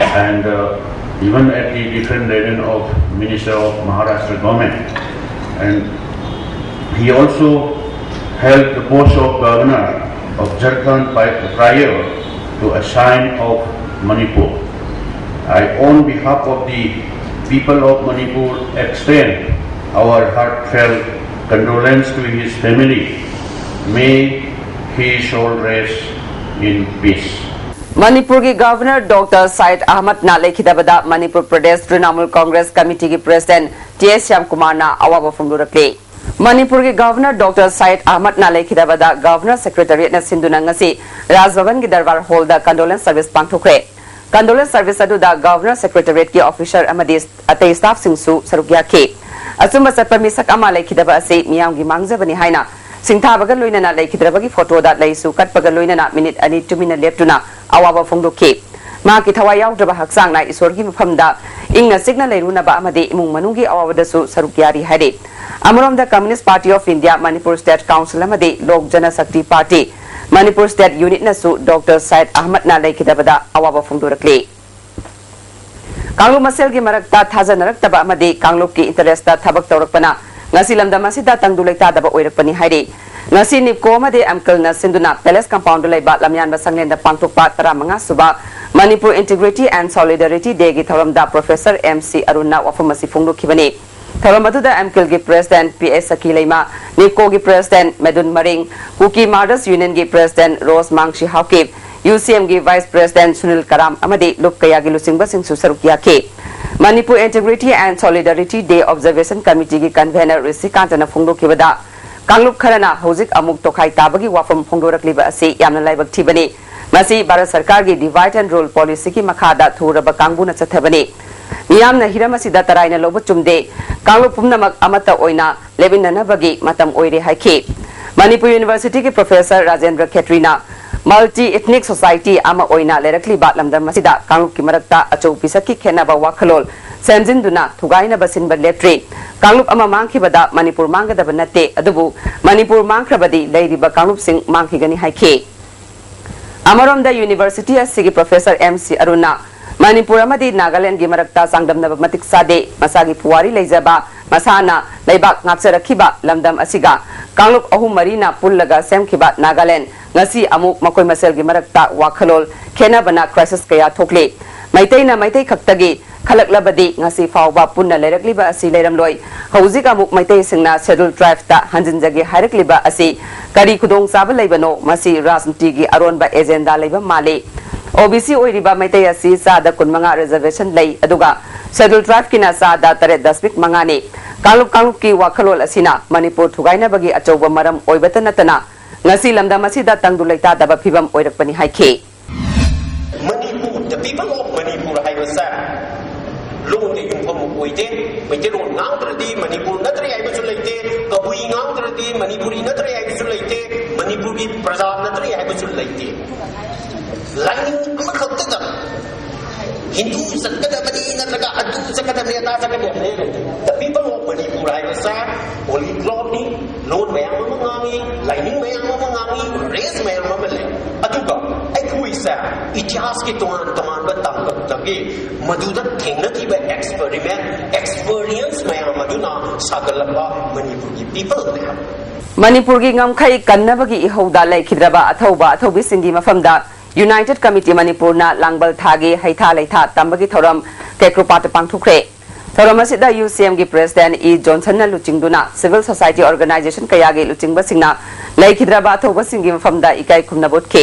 and uh, even at the different level of Minister of Maharashtra government. And he also held the post of governor of Jharkhand pri- prior to assign of Manipur. I, on behalf of the people of Manipur, extend our heartfelt condolence to his family. May his soul rest in peace. ꯃꯅꯤꯄꯨꯔꯒꯤ Governor Doctor Sayed ꯑꯍꯃꯗꯅ ꯂꯩꯈꯤꯗꯕꯗ Manipur Pradesh Trinamool Congress ꯀꯃꯤꯇꯤꯒꯤ President T S ꯁ꯭ꯌꯥꯝꯀꯨꯃꯥꯔꯅ ꯑꯋꯥꯕ ꯐꯣꯡꯗꯣꯔꯛꯂꯤ꯫ ꯃꯅꯤꯄꯨꯔꯒꯤ Governor Doctor Sayed ꯑꯍꯃꯗꯅ ꯂꯩꯈꯤꯗꯕꯗ Governor Secretariatꯅ ꯁꯤꯟꯗꯨꯅ ꯉꯁꯤ ꯔꯥꯖ ꯚꯕꯟꯒꯤ ꯗꯔꯕꯥꯔ ꯍꯣꯜꯗ condolence service ꯄꯥꯡꯊꯣꯛꯈ꯭ꯔꯦ꯫ Condolence service ꯑꯗꯨꯗ Governor Secretariatꯀꯤ officer ꯑꯃꯗꯤ ꯑꯇꯩ staffꯁꯤꯡꯁꯨ ꯁꯔꯨꯛ ꯌꯥꯈꯤ꯫ ꯑꯆꯨꯝꯕ ꯆꯠꯄ ꯃꯤꯁꯛ ꯑꯃ ꯂꯩꯈꯤꯗꯕ ꯑꯁꯤ ꯃꯤꯌꯥꯝꯒꯤ ꯃꯥꯡꯖꯕꯅꯤ ꯍꯥꯏꯅ ꯁꯤꯡꯊꯥꯕꯒ ꯂꯣꯏꯅꯅ ꯂꯩꯈꯤꯗ꯭ꯔꯕꯒꯤ photoꯗ ꯂꯩꯁꯨ ꯀꯠꯄꯒ ꯂꯣꯏꯅꯅ minute ꯑꯅꯤ ꯇꯨꯃꯤꯟꯅ ꯂꯦꯞꯇꯨꯅ ꯑꯋꯥꯕ ꯐꯣꯡꯗꯣꯛꯈꯤ꯫ ꯃꯍꯥꯛꯀꯤ ꯊꯋꯥꯏ ꯌꯥꯎꯗ꯭ꯔꯕ ꯍꯛꯆꯥꯡꯅ ꯏꯁꯣꯔꯒꯤ ꯃꯐꯝꯗ ꯏꯪꯅ ꯆꯤꯛꯅ ꯂꯩꯔꯨꯅꯕ ꯑꯃꯗꯤ ꯏꯃꯨꯡ ꯃꯅꯨꯡꯒꯤ ꯑꯋꯥꯕꯗꯁꯨ ꯁꯔꯨꯛ ꯌꯥꯔꯤ ꯍꯥꯏꯔꯤ꯫ ꯑꯃꯔꯣꯝꯗ Communist Party of India, Manipur State Council ꯑꯃꯗꯤ Lok Jana Shakti Party, Manipur State Unitꯅꯁꯨ Doctor Sayed ꯑꯍꯃꯗꯅ ꯂꯩꯈꯤꯗꯕꯗ ꯑꯋꯥꯕ ꯐꯣꯡꯗꯣꯔꯛꯂꯤ꯫ ꯀꯥꯡꯂꯨꯞ ꯃꯁꯦꯜꯒꯤ ꯃꯔꯛꯇ ꯊꯥꯖꯅꯔꯛꯇꯕ ꯑꯃꯗꯤ ꯀꯥꯡꯂꯨꯞꯀꯤ interestꯇ ꯊꯕꯛ ꯇꯧꯔꯛꯄꯅ ꯉꯁꯤ ꯂꯝꯗꯝ ꯑꯁꯤꯗ ꯇꯪꯗꯨ ꯂꯩꯇꯥꯗꯕ ꯑꯣꯏꯔꯛꯄꯅꯤ ꯍꯥꯏꯔꯤ꯫ ꯉꯁꯤ NEEPCO ꯑꯃꯗꯤ AMCLꯅ ꯁꯤꯟꯗꯨꯅ Palace Compoundꯗ ꯂꯩꯕ ꯂꯝꯌꯥꯟꯕ ꯁꯪꯂꯦꯟꯗ ꯄꯥꯡꯊꯣꯛꯄ ꯇꯔꯥꯃꯉꯥ ꯁꯨꯕ Manipur Integrity and Solidarity Dayꯒꯤ ꯊꯧꯔꯝꯗ Professor M C ꯑꯔꯨꯟꯅ ꯋꯥꯐꯝ ꯑꯁꯤ ꯐꯣꯡꯗꯣꯛꯈꯤꯕꯅꯤ꯫ ꯊꯧꯔꯝ ꯑꯗꯨꯗ ꯑꯦꯝꯀꯤꯜꯒꯤ ꯄ꯭ꯔꯦꯁꯤꯗꯦꯟꯠ ꯄꯤ ꯑꯦꯁ ꯁꯀꯤ ꯂꯩꯃ, ꯅꯤꯞꯀꯣꯒꯤ ꯄ꯭ꯔꯦꯁꯤꯗꯦꯟꯠ ꯃꯦꯗꯨꯟ ꯃꯔꯤꯡ, ꯀꯨꯀꯤ ꯃꯥꯔꯇꯔꯁ ꯌꯨꯅꯤꯌꯟꯒꯤ ꯄ꯭ꯔꯦꯁꯤꯗꯦꯟꯠ ꯔꯣꯁ ꯃꯥꯡꯁꯤ ꯍꯥꯎꯀꯤꯞ, ꯌꯨ ꯁꯤ ꯑꯦꯝꯒꯤ ꯚꯥꯏꯁ ꯄ꯭ꯔꯦꯁꯤꯗꯦꯟꯠ ꯁꯨꯅꯤꯜ ꯀꯔꯥꯝ ꯑꯃꯗꯤ ꯂꯨꯞ ꯀꯌꯥꯒꯤ ꯂꯨꯆꯤꯡꯕꯁꯤꯡꯁꯨ ꯁꯔꯨꯛ ꯌꯥꯈꯤ꯫ Manipur integrity and solidarity day observation ꯀꯃꯤꯇꯤꯒꯤ ꯀꯟꯚꯦꯅꯔ ꯔꯤꯁꯤꯀꯥꯟꯇꯅ ꯐꯣꯡꯗꯣꯛꯈꯤꯕꯗ, ꯀꯥꯡꯂꯨꯞ ꯈꯔꯅ ꯍꯧꯖꯤꯛ ꯑꯃꯨꯛ ꯇꯣꯈꯥꯏ ꯇꯥꯕꯒꯤ ꯋꯥꯐꯝ ꯐꯣꯡꯗꯣꯔꯛꯂꯤꯕ ꯑꯁꯤ ꯌꯥꯝꯅ ꯂꯥꯏꯕꯛ ꯊꯤꯕꯅꯤ꯫ ꯃꯁꯤ ꯚꯥꯔꯠ ꯁꯔꯀꯥꯔꯒꯤ divide and rule policyꯒꯤ ꯃꯈꯥꯗ ꯊꯨꯔꯕ ꯀꯥꯡꯕꯨꯅ ꯆꯠꯊꯕꯅꯤ꯫ ꯃꯤꯌꯥꯝꯅ ꯍꯤꯔꯝ ꯑꯁꯤꯗ ꯇꯔꯥꯏꯅ ꯂꯧꯕ ꯆꯨꯝꯗꯦ꯫ ꯀꯥꯡꯂꯨꯞ ꯄꯨꯝꯅꯃꯛ ꯑꯃꯠꯇ ꯑꯣꯏꯅ ꯂꯦꯞꯃꯤꯟꯅꯅꯕꯒꯤ ꯃꯇꯝ ꯑꯣꯏꯔꯦ ꯍꯥꯏꯈꯤ꯫ ꯃꯅꯤꯄꯨꯔ ꯌꯨꯅꯤꯚꯔꯁꯤꯇꯤꯒꯤ ꯄ꯭ꯔꯣꯐꯦꯁꯔ ꯔꯥꯖꯦꯟꯗ꯭ꯔ ꯈꯦꯇ꯭ꯔꯤꯅ multi ethnic society ꯑꯃ ꯑꯣꯏꯅ ꯂꯩꯔꯛꯂꯤꯕ ꯂꯝꯗꯝ ꯑꯁꯤꯗ ꯀꯥꯡꯂꯨꯞꯀꯤ ꯃꯔꯛꯇ ꯑꯆꯧ ꯄꯤꯁꯛꯀꯤ ꯈꯦꯠꯅꯕ ꯋꯥꯈꯜꯂꯣꯟ ꯁꯦꯝꯖꯤꯟꯗꯨꯅ ꯊꯨꯒꯥꯏꯅꯕ ꯁꯤꯟꯕ ꯂꯦꯞꯇ꯭ꯔꯤ꯫ ꯀꯥꯡꯂꯨꯞ ꯑꯃ ꯃꯥꯡꯈꯤꯕꯗ ꯃꯅꯤꯄꯨꯔ ꯃꯥꯡꯒꯗꯕ ꯅꯠꯇꯦ, ꯑꯗꯨꯕꯨ ꯃꯅꯤꯄꯨꯔ ꯃꯥꯡꯈ꯭ꯔꯕꯗꯤ ꯂꯩꯔꯤꯕ ꯀꯥꯡꯂꯨꯞꯁꯤꯡ ꯃꯥꯡꯈꯤꯒꯅꯤ ꯍꯥꯏꯈꯤ꯫ ꯑꯃꯔꯣꯝꯗ ꯌꯨꯅꯤꯚꯔꯁꯤꯇꯤ ꯑꯁꯤꯒꯤ ꯄ꯭ꯔꯣꯐꯦꯁꯔ ꯑꯦꯝ ꯁꯤ ꯑꯔꯨꯟꯅ ꯃꯅꯤꯄꯨꯔ ꯑꯃꯗꯤ ꯅꯥꯒꯥꯂꯦꯟꯗꯒꯤ ꯃꯔꯛꯇ ꯆꯥꯡꯗꯝꯅꯕ ꯃꯇꯤꯛ ꯆꯥꯗꯦ, ꯃꯁꯥꯒꯤ ꯄꯨꯋꯥꯔꯤ ꯂꯩꯖꯕ, ꯃꯁꯥꯅ ꯂꯩꯕꯥꯛ ꯉꯥꯛꯆꯔꯛꯈꯤꯕ ꯂꯝꯗꯝ ꯑꯁꯤꯒ ꯀꯥꯡꯂꯨꯞ ꯑꯍꯨꯝ ꯃꯔꯤꯅ ꯄꯨꯜꯂꯒ ꯁꯦꯝꯈꯤꯕ ꯅꯥꯒꯥꯂꯦꯟ ꯉꯁꯤ ꯑꯃꯨꯛ ꯃꯈꯣꯏ ꯃꯁꯦꯜꯒꯤ ꯃꯔꯛꯇ ꯋꯥꯈꯜꯂꯣꯟ ꯈꯦꯠꯅꯕꯅ crisis ꯀꯌꯥ ꯊꯣꯛꯂꯤ꯫ ꯃꯩꯇꯩꯅ ꯃꯩꯇꯩ ꯈꯛꯇꯒꯤ ꯈꯜꯂꯛꯂꯕꯗꯤ ꯉꯁꯤ ꯐꯥꯎꯕ ꯄꯨꯟꯅ ꯂꯩꯔꯛꯂꯤꯕ ꯑꯁꯤ ꯂꯩꯔꯝꯂꯣꯏ꯫ ꯍꯧꯖꯤꯛ ꯑꯃꯨꯛ ꯃꯩꯇꯩꯁꯤꯡꯅ Scheduled Tribeꯇ ꯍꯟꯖꯤꯟꯖꯒꯦ ꯍꯥꯏꯔꯛꯂꯤꯕ ꯑꯁꯤ ꯀꯔꯤ ꯈꯨꯗꯣꯡꯆꯥꯕ ꯂꯩꯕꯅꯣ? ꯃꯁꯤ ꯔꯥꯖꯅꯤꯇꯤꯒꯤ ꯑꯔꯣꯟꯕ agenda ꯂꯩꯕ ꯃꯥꯜꯂꯤ꯫ ꯑꯣ ꯕꯤ ꯁꯤ ꯑꯣꯏꯔꯤꯕ ꯃꯩꯇꯩ ꯑꯁꯤ ꯆꯥꯗ ꯀꯨꯟꯃꯉꯥ reservation ꯂꯩ, ꯑꯗꯨꯒ Scheduled Tribeꯀꯤꯅ ꯆꯥꯗ ꯇꯔꯦꯠ ꯗꯁꯃꯤꯛ ꯃꯉꯥꯅꯤ꯫ ꯀꯥꯡꯂꯨꯞ ꯀꯥꯡꯂꯨꯞꯀꯤ ꯋꯥꯈꯜꯂꯣꯟ ꯑꯁꯤꯅ ꯃꯅꯤꯄꯨꯔ ꯊꯨꯒꯥꯏꯅꯕꯒꯤ ꯑꯆꯧꯕ ꯃꯔꯝ ꯑꯣꯏꯕꯇ ꯅꯠꯇꯅ ꯉꯁꯤ ꯂꯝꯗꯝ ꯑꯁꯤꯗ ꯇꯪꯗꯨ ꯂꯩꯇꯥꯗꯕ ꯐꯤꯕꯝ ꯑꯣꯏꯔꯛꯄꯅꯤ ꯍꯥꯏꯈꯤ꯫ Manipur, the people of Manipur ꯍꯥꯏꯕꯁꯦ ꯂꯣꯟꯗ ꯌꯨꯝꯐꯝ ꯑꯣꯏꯗꯦ꯫ ꯃꯩꯇꯩꯂꯣꯟ ꯉꯥꯡꯗ꯭ꯔꯗꯤ ꯃꯅꯤꯄꯨꯔ ꯅꯠꯇ꯭ꯔꯦ ꯍꯥꯏꯕꯁꯨ ꯂꯩꯇꯦ, ꯀꯕꯨꯏ ꯉꯥꯡꯗ꯭ꯔꯗꯤ ꯃꯅꯤꯄꯨꯔꯤ ꯅꯠꯇ꯭ꯔꯦ ꯍꯥꯏꯕꯁꯨ ꯂꯩꯇꯦ, ꯃꯅꯤꯄꯨꯔꯒꯤ ꯄ꯭ꯔꯖꯥ ꯅꯠꯇ꯭ꯔꯦ ꯍꯥꯏꯕꯁꯨ ꯂꯩꯇꯦ꯫ ꯂꯥꯏꯅꯤꯡ ꯑꯃꯈꯛꯇꯗ ꯍꯤꯟꯗꯨ ꯆꯠꯀꯗꯕꯅꯤ ꯅꯠꯇ꯭ꯔꯒ ꯑꯗꯨ ꯆꯠꯀꯗꯕꯅꯤ ꯑꯗꯥ ꯆꯠꯀꯗꯕꯅꯤ ꯂꯩꯇꯦ꯫ The people of ꯃꯅꯤꯄꯨꯔ ꯍꯥꯏꯕꯁꯦ polyglotꯅꯤ, ꯂꯣꯟ ꯃꯌꯥꯝ ꯑꯃ ꯉꯥꯡꯉꯤ, ꯂꯥꯏꯅꯤꯡ ꯃꯌꯥꯝ ꯑꯃ ꯉꯥꯡꯉꯤ, race ꯃꯌꯥꯝ ꯑꯃ ꯂꯩ꯫ ꯑꯗꯨꯒ ꯑꯩꯈꯣꯏꯁꯦ ꯏꯇꯤꯍꯥꯁꯀꯤ ꯇꯣꯉꯥꯟ ꯇꯣꯉꯥꯟꯕ ꯇꯥꯡꯀꯛꯇꯒꯤ ꯃꯗꯨꯗ ꯊꯦꯡꯅꯈꯤꯕ experiment, experience ꯃꯌꯥꯝ ꯑꯗꯨꯅ ꯁꯥꯒꯠꯂꯛꯄ ꯃꯅꯤꯄꯨꯔꯒꯤ peopleꯅꯦ꯫ ꯃꯅꯤꯄꯨꯔꯒꯤ ꯉꯝꯈꯩ ꯀꯟꯅꯕꯒꯤ ꯏꯍꯧꯗ ꯂꯩꯈꯤꯗ꯭ꯔꯕ ꯑꯊꯧꯕ ꯑꯊꯧꯕꯤꯁꯤꯡꯒꯤ ꯃꯐꯝꯗ United Committee ꯃꯅꯤꯄꯨꯔꯅ ꯂꯥꯡꯕꯜ ꯊꯥꯒꯤ ꯍꯩꯊꯥ ꯂꯩꯊꯥ ꯇꯝꯕꯒꯤ ꯊꯧꯔꯝ ꯀꯦꯀ꯭ꯔꯣꯄꯥꯠꯇ ꯄꯥꯡꯊꯣꯛꯈ꯭ꯔꯦ꯫ ꯊꯧꯔꯝ ꯑꯁꯤꯗ ꯌꯨ ꯁꯤ ꯑꯦꯝꯒꯤ ꯄ꯭ꯔꯦꯁꯤꯗꯦꯟꯠ ꯏ ꯖꯣꯟꯁꯟꯅ ꯂꯨꯆꯤꯡꯗꯨꯅ ꯁꯤꯚꯤꯜ ꯁꯣꯁꯥꯏꯇꯤ ꯑꯣꯔꯒꯅꯥꯏꯖꯦꯁꯟ ꯀꯌꯥꯒꯤ ꯂꯨꯆꯤꯡꯕꯁꯤꯡꯅ ꯂꯩꯈꯤꯗ꯭ꯔꯕ ꯑꯊꯧꯕꯁꯤꯡꯒꯤ ꯃꯐꯝꯗ ꯏꯀꯥꯏ ꯈꯨꯝꯅꯕ ꯎꯠꯈꯤ꯫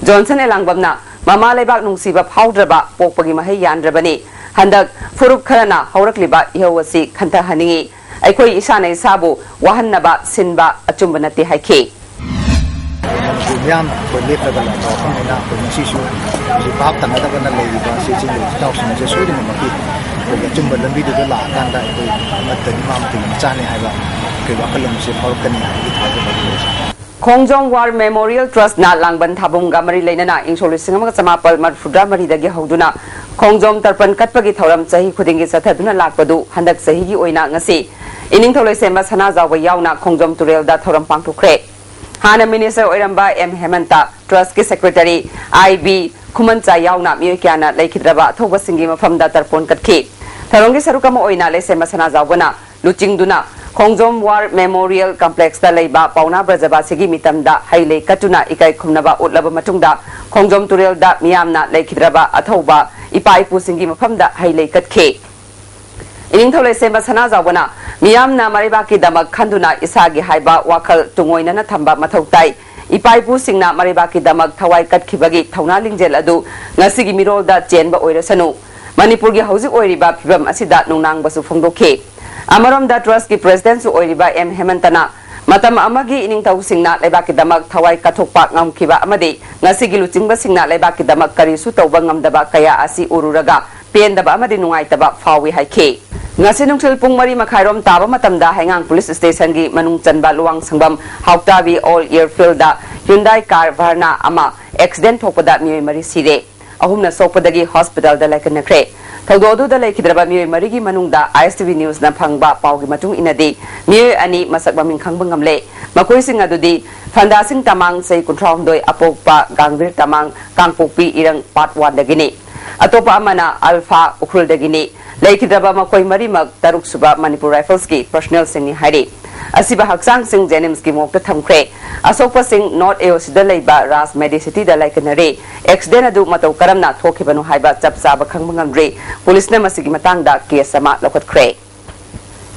ꯖꯣꯟꯁꯟ ꯑꯦꯂꯥꯡꯕꯝꯅ ꯃꯃꯥ ꯂꯩꯕꯥꯛ ꯅꯨꯡꯁꯤꯕ ꯐꯥꯎꯗ꯭ꯔꯕ ꯄꯣꯛꯄꯒꯤ ꯃꯍꯩ ꯌꯥꯟꯗ꯭ꯔꯕꯅꯤ꯫ ꯍꯟꯗꯛ ꯐꯨꯔꯨꯞ ꯈꯔꯅ ꯍꯧꯔꯛꯂꯤꯕ ꯏꯍꯧ ꯑꯁꯤ ꯈꯟꯊꯍꯟꯅꯤꯡꯏ꯫ ꯑꯩꯈꯣꯏ ꯏꯁꯥꯅ ꯏꯁꯥꯕꯨ ꯋꯥꯍꯟꯅꯕ ꯁꯤꯟꯕ ꯑꯆꯨꯝꯕ ꯅꯠꯇꯦ ꯍꯥꯏꯈꯤ꯫ ꯃꯌꯥꯝ ꯑꯩꯈꯣꯏ ꯂꯦꯞꯂꯒ ꯂꯩꯕ ꯋꯥꯐꯝꯅꯤꯅ ꯑꯩꯈꯣꯏ ꯉꯁꯤꯁꯨ ꯍꯧꯖꯤꯛ ꯚꯥꯞ ꯇꯥꯅꯗꯕꯅ ꯂꯩꯔꯤꯕ ꯏꯆꯦ ꯏꯆꯤꯜ ꯏꯅꯥꯎꯁꯤꯡ ꯑꯁꯦ ꯁꯣꯏꯗꯅꯃꯛꯀꯤ ꯑꯩꯈꯣꯏꯒꯤ ꯑꯆꯨꯝꯕ ꯂꯝꯕꯤꯗꯨꯗ ꯂꯥꯛꯑꯀꯥꯟꯗ ꯑꯩꯈꯣꯏ ꯑꯃꯠꯇ ꯏꯃꯥ ꯃꯩꯇꯩꯒꯤ ꯃꯆꯥꯅꯤ ꯍꯥꯏꯕ ꯑꯩꯈꯣꯏ ꯋꯥꯈꯜꯂꯣꯟ ꯑꯁꯦ ꯐꯥꯎꯔꯛꯀꯅꯤ ꯍꯥꯏꯕꯒꯤ ꯊꯥꯖꯕ ꯑꯗꯨ ꯂꯩꯖꯩ꯫ ꯈꯣꯡꯖꯣꯝ ꯋꯥꯔ ꯃꯦꯃꯣꯔꯤꯌꯦꯜ ꯇ꯭ꯔꯁꯠꯅ ꯂꯥꯡꯕꯟ ꯊꯥꯕꯨꯡꯒ ꯃꯔꯤ ꯂꯩꯅꯅ ꯏꯪ ꯁꯣꯛ ꯂꯤꯁꯤꯡ ꯑꯃꯒ ꯆꯃꯥꯄꯜ ꯃꯔꯤꯐꯨꯇꯔꯥ ꯃꯔꯤꯗꯒꯤ ꯍꯧꯗꯨꯅ ꯈꯣꯡꯖꯣꯝ ꯇꯔꯄꯟ ꯀꯠꯄꯒꯤ ꯊꯧꯔꯝ ꯆꯍꯤ ꯈꯨꯗꯤꯡꯒꯤ ꯆꯠꯊꯗꯨꯅ ꯂꯥꯛꯄꯗꯨ ꯍꯟꯗꯛ ꯆꯍꯤꯒꯤ ꯑꯣꯏꯅ ꯉꯁꯤ ꯏꯅꯤꯡꯊꯧ ꯂꯩꯁꯦꯝꯕ ꯁꯅꯥꯖꯥꯎꯕ ꯌꯥꯎꯅ ꯈꯣꯡꯖꯣꯝ ꯇꯨꯔꯦꯜꯗ ꯊꯧꯔꯝ ꯄꯥꯡꯊꯣꯛꯈ꯭ꯔꯦ꯫ ꯍꯥꯟꯅ ꯃꯤꯅꯤꯁꯇꯔ ꯑꯣꯏꯔꯝꯕ ꯑꯦꯝ ꯍꯦꯃꯟꯇ, ꯇ꯭ꯔꯁꯠꯀꯤ ꯁꯦꯀ꯭ꯔꯦꯇꯔꯤ ꯑꯥꯏ ꯕꯤ ꯈꯨꯃꯟꯆꯥ ꯌꯥꯎꯅ ꯃꯤꯑꯣꯏ ꯀꯌꯥꯅ ꯂꯩꯈꯤꯗ꯭ꯔꯕ ꯑꯊꯧꯕꯁꯤꯡꯒꯤ ꯃꯐꯝꯗ ꯇꯔꯄꯣꯟ ꯀꯠꯈꯤ꯫ ꯊꯧꯔꯝꯒꯤ ꯁꯔꯨꯛ ꯑꯃ ꯑꯣꯏꯅ ꯂꯩꯁꯦꯝꯕ ꯁꯅꯥꯖꯥꯎꯕꯅ ꯂꯨꯆꯤꯡꯗꯨꯅ ꯈꯣꯡꯖꯣꯝ ꯋꯥꯔ ꯃꯦꯃꯣꯔꯤꯌꯦꯜ ꯀꯝꯄ꯭ꯂꯦꯛꯁꯇ ꯂꯩꯕ ꯄꯥꯎꯅꯥ ꯕ꯭ꯔꯖꯕꯥꯁꯤꯒꯤ ꯃꯤꯇꯝꯗ ꯍꯩ ꯂꯩ ꯀꯠꯇꯨꯅ ꯏꯀꯥꯏ ꯈꯨꯝꯅꯕ ꯎꯠꯂꯕ ꯃꯇꯨꯡꯗ ꯈꯣꯡꯖꯣꯝ ꯇꯨꯔꯦꯜꯗ ꯃꯤꯌꯥꯝꯅ ꯂꯩꯈꯤꯗ꯭ꯔꯕ ꯑꯊꯧꯕ ꯏꯄꯥ ꯏꯄꯨꯁꯤꯡꯒꯤ ꯃꯐꯝꯗ ꯍꯩ ꯂꯩ ꯀꯠꯈꯤ꯫ ꯏꯅꯤꯡꯊꯧ ꯂꯩꯁꯦꯝꯕ ꯁꯅꯥꯖꯥꯎꯕꯅ ꯃꯤꯌꯥꯝꯅ ꯃꯔꯩꯕꯥꯛꯀꯤꯗꯃꯛ ꯈꯟꯗꯨꯅ ꯏꯁꯥꯒꯤ ꯍꯥꯏꯕ ꯋꯥꯈꯜ ꯇꯨꯡꯑꯣꯏꯅꯅ ꯊꯝꯕ ꯃꯊꯧ ꯇꯥꯏ꯫ ꯏꯄꯥ ꯏꯄꯨꯁꯤꯡꯅ ꯃꯔꯩꯕꯥꯛꯀꯤꯗꯃꯛ ꯊꯋꯥꯏ ꯀꯠꯈꯤꯕꯒꯤ ꯊꯧꯅꯥ ꯂꯤꯡꯖꯦꯜ ꯑꯗꯨ ꯉꯁꯤꯒꯤ ꯃꯤꯔꯣꯜꯗ ꯆꯦꯟꯕ ꯑꯣꯏꯔꯁꯅꯨ꯫ ꯃꯅꯤꯄꯨꯔꯒꯤ ꯍꯧꯖꯤꯛ ꯑꯣꯏꯔꯤꯕ ꯐꯤꯕꯝ ꯑꯁꯤꯗ ꯅꯨꯡꯅꯥꯡꯕꯁꯨ ꯐꯣꯡꯗꯣꯛꯈꯤ꯫ ꯑꯃꯔꯣꯝꯗ ꯇ꯭ꯔꯁꯠꯀꯤ ꯄ꯭ꯔꯦꯁꯤꯗꯦꯟꯠꯁꯨ ꯑꯣꯏꯔꯤꯕ ꯑꯦꯝ ꯍꯦꯃꯟꯇꯅ ꯃꯇꯝ ꯑꯃꯒꯤ ꯏꯅꯤꯡꯊꯧꯁꯤꯡꯅ ꯂꯩꯕꯥꯛꯀꯤꯗꯃꯛ ꯊꯋꯥꯏ ꯀꯠꯊꯣꯛꯄ ꯉꯝꯈꯤꯕ ꯑꯃꯗꯤ ꯉꯁꯤꯒꯤ ꯂꯨꯆꯤꯡꯕꯁꯤꯡꯅ ꯂꯩꯕꯥꯛꯀꯤꯗꯃꯛ ꯀꯔꯤꯁꯨ ꯇꯧꯕ ꯉꯝꯗꯕ ꯀꯌꯥ ꯑꯁꯤ ꯎꯔꯨꯔꯒ ꯄꯦꯟꯗꯕ ꯑꯃꯗꯤ ꯅꯨꯡꯉꯥꯏꯇꯕ ꯐꯥꯎꯏ ꯍꯥꯏꯈꯤ꯫ ꯉꯁꯤ ꯅꯨꯡꯊꯤꯜ ꯄꯨꯡ ꯃꯔꯤ ꯃꯈꯥꯏꯔꯣꯝ ꯇꯥꯕ ꯃꯇꯝꯗ ꯍꯩꯉꯥꯡ ꯄꯨꯂꯤꯁ ꯁ꯭ꯇꯦꯁꯟꯒꯤ ꯃꯅꯨꯡ ꯆꯟꯕ ꯂꯨꯋꯥꯡꯁꯪꯕꯝ ꯍꯥꯎꯇꯥꯕꯤ ꯑꯣꯜ ꯏꯌꯔꯐꯤꯜꯗ ꯍ꯭ꯌꯨꯟꯗꯥꯏ ꯀꯥꯔ ꯚꯔꯅꯥ ꯑꯃ ꯑꯦꯛꯁꯤꯗꯦꯟꯠ ꯊꯣꯛꯄꯗ ꯃꯤꯑꯣꯏ ꯃꯔꯤ ꯁꯤꯔꯦ꯫ ꯑꯍꯨꯝꯅ ꯁꯣꯛꯄꯗꯒꯤ ꯍꯣꯁꯄꯤꯇꯥꯜꯗ ꯂꯥꯏꯀꯠꯅꯈ꯭ꯔꯦ꯫ ꯊꯧꯗꯣꯛ ꯑꯗꯨꯗ ꯂꯩꯈꯤꯗ꯭ꯔꯕ ꯃꯤꯑꯣꯏ ꯃꯔꯤꯒꯤ ꯃꯅꯨꯡꯗ ꯑꯥꯏ ꯑꯦꯁ ꯇꯤ ꯚꯤ ꯅ꯭ꯌꯨꯁꯅ ꯐꯪꯕ ꯄꯥꯎꯒꯤ ꯃꯇꯨꯡ ꯏꯟꯅꯗꯤ ꯃꯤꯑꯣꯏ ꯑꯅꯤ ꯃꯁꯛ ꯃꯃꯤꯡ ꯈꯪꯕ ꯉꯝꯂꯦ꯫ ꯃꯈꯣꯏꯁꯤꯡ ꯑꯗꯨꯗꯤ ꯐꯟꯗꯥꯁꯤꯡ ꯇꯃꯥꯡ, ꯆꯍꯤ ꯀꯨꯟꯊ꯭ꯔꯥꯍꯨꯝꯗꯣꯏ, ꯑꯄꯣꯛꯄ ꯒꯥꯡꯚꯤꯔ ꯇꯃꯥꯡ, ꯀꯥꯡꯄꯣꯛꯄꯤ ꯏꯔꯪ ꯄꯥꯔꯠ ꯋꯥꯟꯗꯒꯤꯅꯤ꯫ ꯑꯇꯣꯞꯄ ꯑꯃꯅ ꯑꯜꯐꯥ ꯎꯈ꯭ꯔꯨꯜꯗꯒꯤꯅꯤ꯫ ꯂꯩꯈꯤꯗ꯭ꯔꯕ ꯃꯈꯣꯏ ꯃꯔꯤꯃꯛ ꯇꯔꯨꯛ ꯁꯨꯕ ꯃꯅꯤꯄꯨꯔ ꯔꯥꯏꯐꯜꯁꯀꯤ ꯄꯔꯁꯣꯅꯦꯜꯁꯤꯡꯅꯤ ꯍꯥꯏꯔꯤ꯫ ꯑꯁꯤꯕ ꯍꯛꯆꯥꯡꯁꯤꯡ ꯖꯦꯅꯤꯝꯁꯀꯤ ꯃꯣꯔꯒꯇ ꯊꯝꯈ꯭ꯔꯦ꯫ ꯑꯁꯣꯛꯄꯁꯤꯡ ꯅꯣꯔꯠ ꯑꯦ ꯑꯣ ꯁꯤꯗ ꯂꯩꯕ ꯔꯥꯖ ꯃꯦꯗꯤꯁꯤꯇꯤꯗ ꯂꯥꯏꯀꯠꯅꯔꯦ꯫ ꯑꯦꯛꯁꯤꯗꯦꯟ ꯑꯗꯨ ꯃꯇꯧ ꯀꯔꯝꯅ ꯊꯣꯛꯈꯤꯕꯅꯣ ꯍꯥꯏꯕ ꯆꯞ ꯆꯥꯕ ꯈꯪꯕ ꯉꯝꯗ꯭ꯔꯤ꯫ ꯄꯨꯂꯤꯁꯅ ꯃꯁꯤꯒꯤ ꯃꯇꯥꯡꯗ ꯀꯦꯁ ꯑꯃ ꯂꯧꯈꯠꯈ꯭ꯔꯦ꯫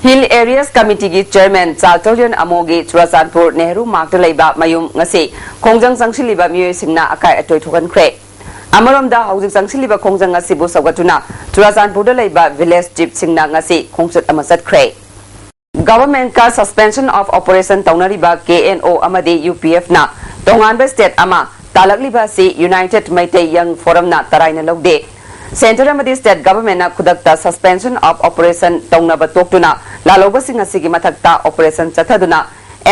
ꯍꯤꯜ ꯑꯦꯔꯤꯌꯥꯁ ꯀꯃꯤꯇꯤꯒꯤ ꯆꯦꯌꯔꯃꯦꯟ ꯆꯥꯜꯇꯣꯂꯤꯌꯟ ꯑꯃꯣꯒꯤ ꯆꯨꯔꯥꯆꯥꯟꯄꯨꯔ ꯅꯦꯍꯔꯨ ꯃꯥꯔꯛꯇ ꯂꯩꯕ ꯃꯌꯨꯝ ꯉꯁꯤ ꯈꯣꯡꯖꯪ ꯆꯪꯁꯤꯜꯂꯤꯕ ꯃꯤꯑꯣꯏꯁꯤꯡꯅ ꯑꯀꯥꯏ ꯑꯇꯣꯏ ꯊꯣꯛꯍꯟꯈ꯭ꯔꯦ꯫ ꯑꯃꯔꯣꯝꯗ, ꯍꯧꯖꯤꯛ ꯆꯪꯁꯤꯜꯂꯤꯕ ꯈꯣꯡꯖꯪ ꯑꯁꯤꯕꯨ ꯁꯧꯒꯠꯇꯨꯅ ꯆꯨꯔꯥꯆꯥꯟꯄꯨꯔꯗ ꯂꯩꯕ ꯚꯤꯂꯦꯖ ꯆꯤꯐꯁꯤꯡꯅ ꯉꯁꯤ ꯈꯣꯡꯆꯠ ꯑꯃ ꯆꯠꯈ꯭ꯔꯦ꯫ ꯒꯚꯔꯟꯃꯦꯟꯠꯀ ꯁꯁꯄꯦꯟꯁꯟ ꯑꯣꯐ ꯑꯣꯄꯔꯦꯁꯟ ꯇꯧꯅꯔꯤꯕ ꯀꯦ ꯑꯦꯟ ꯑꯣ ꯑꯃꯗꯤ ꯌꯨ ꯄꯤ ꯑꯦꯐꯅ ꯇꯣꯉꯥꯟꯕ ꯁ꯭ꯇꯦꯠ ꯑꯃ ꯇꯥꯜꯂꯛꯂꯤꯕ ꯑꯁꯤ ꯌꯨꯅꯥꯏꯇꯦꯗ ꯃꯩꯇꯩ ꯌꯪ ꯐꯣꯔꯝꯅ ꯇꯔꯥꯏꯅ ꯂꯧꯗꯦ꯫ ꯁꯦꯟꯇꯔ ꯑꯃꯗꯤ ꯁ꯭ꯇꯦꯠ ꯒꯚꯔꯟꯃꯦꯟꯠꯅ ꯈꯨꯗꯛꯇ ꯁꯁꯄꯦꯟꯁꯟ ꯑꯣꯐ ꯑꯣꯄꯔꯦꯁꯟ ꯇꯧꯅꯕ ꯇꯣꯛꯇꯨꯅ ꯂꯥꯜꯍꯧꯕꯁꯤꯡ ꯑꯁꯤꯒꯤ ꯃꯊꯛꯇ ꯑꯣꯄꯔꯦꯁꯟ ꯆꯠꯊꯗꯨꯅ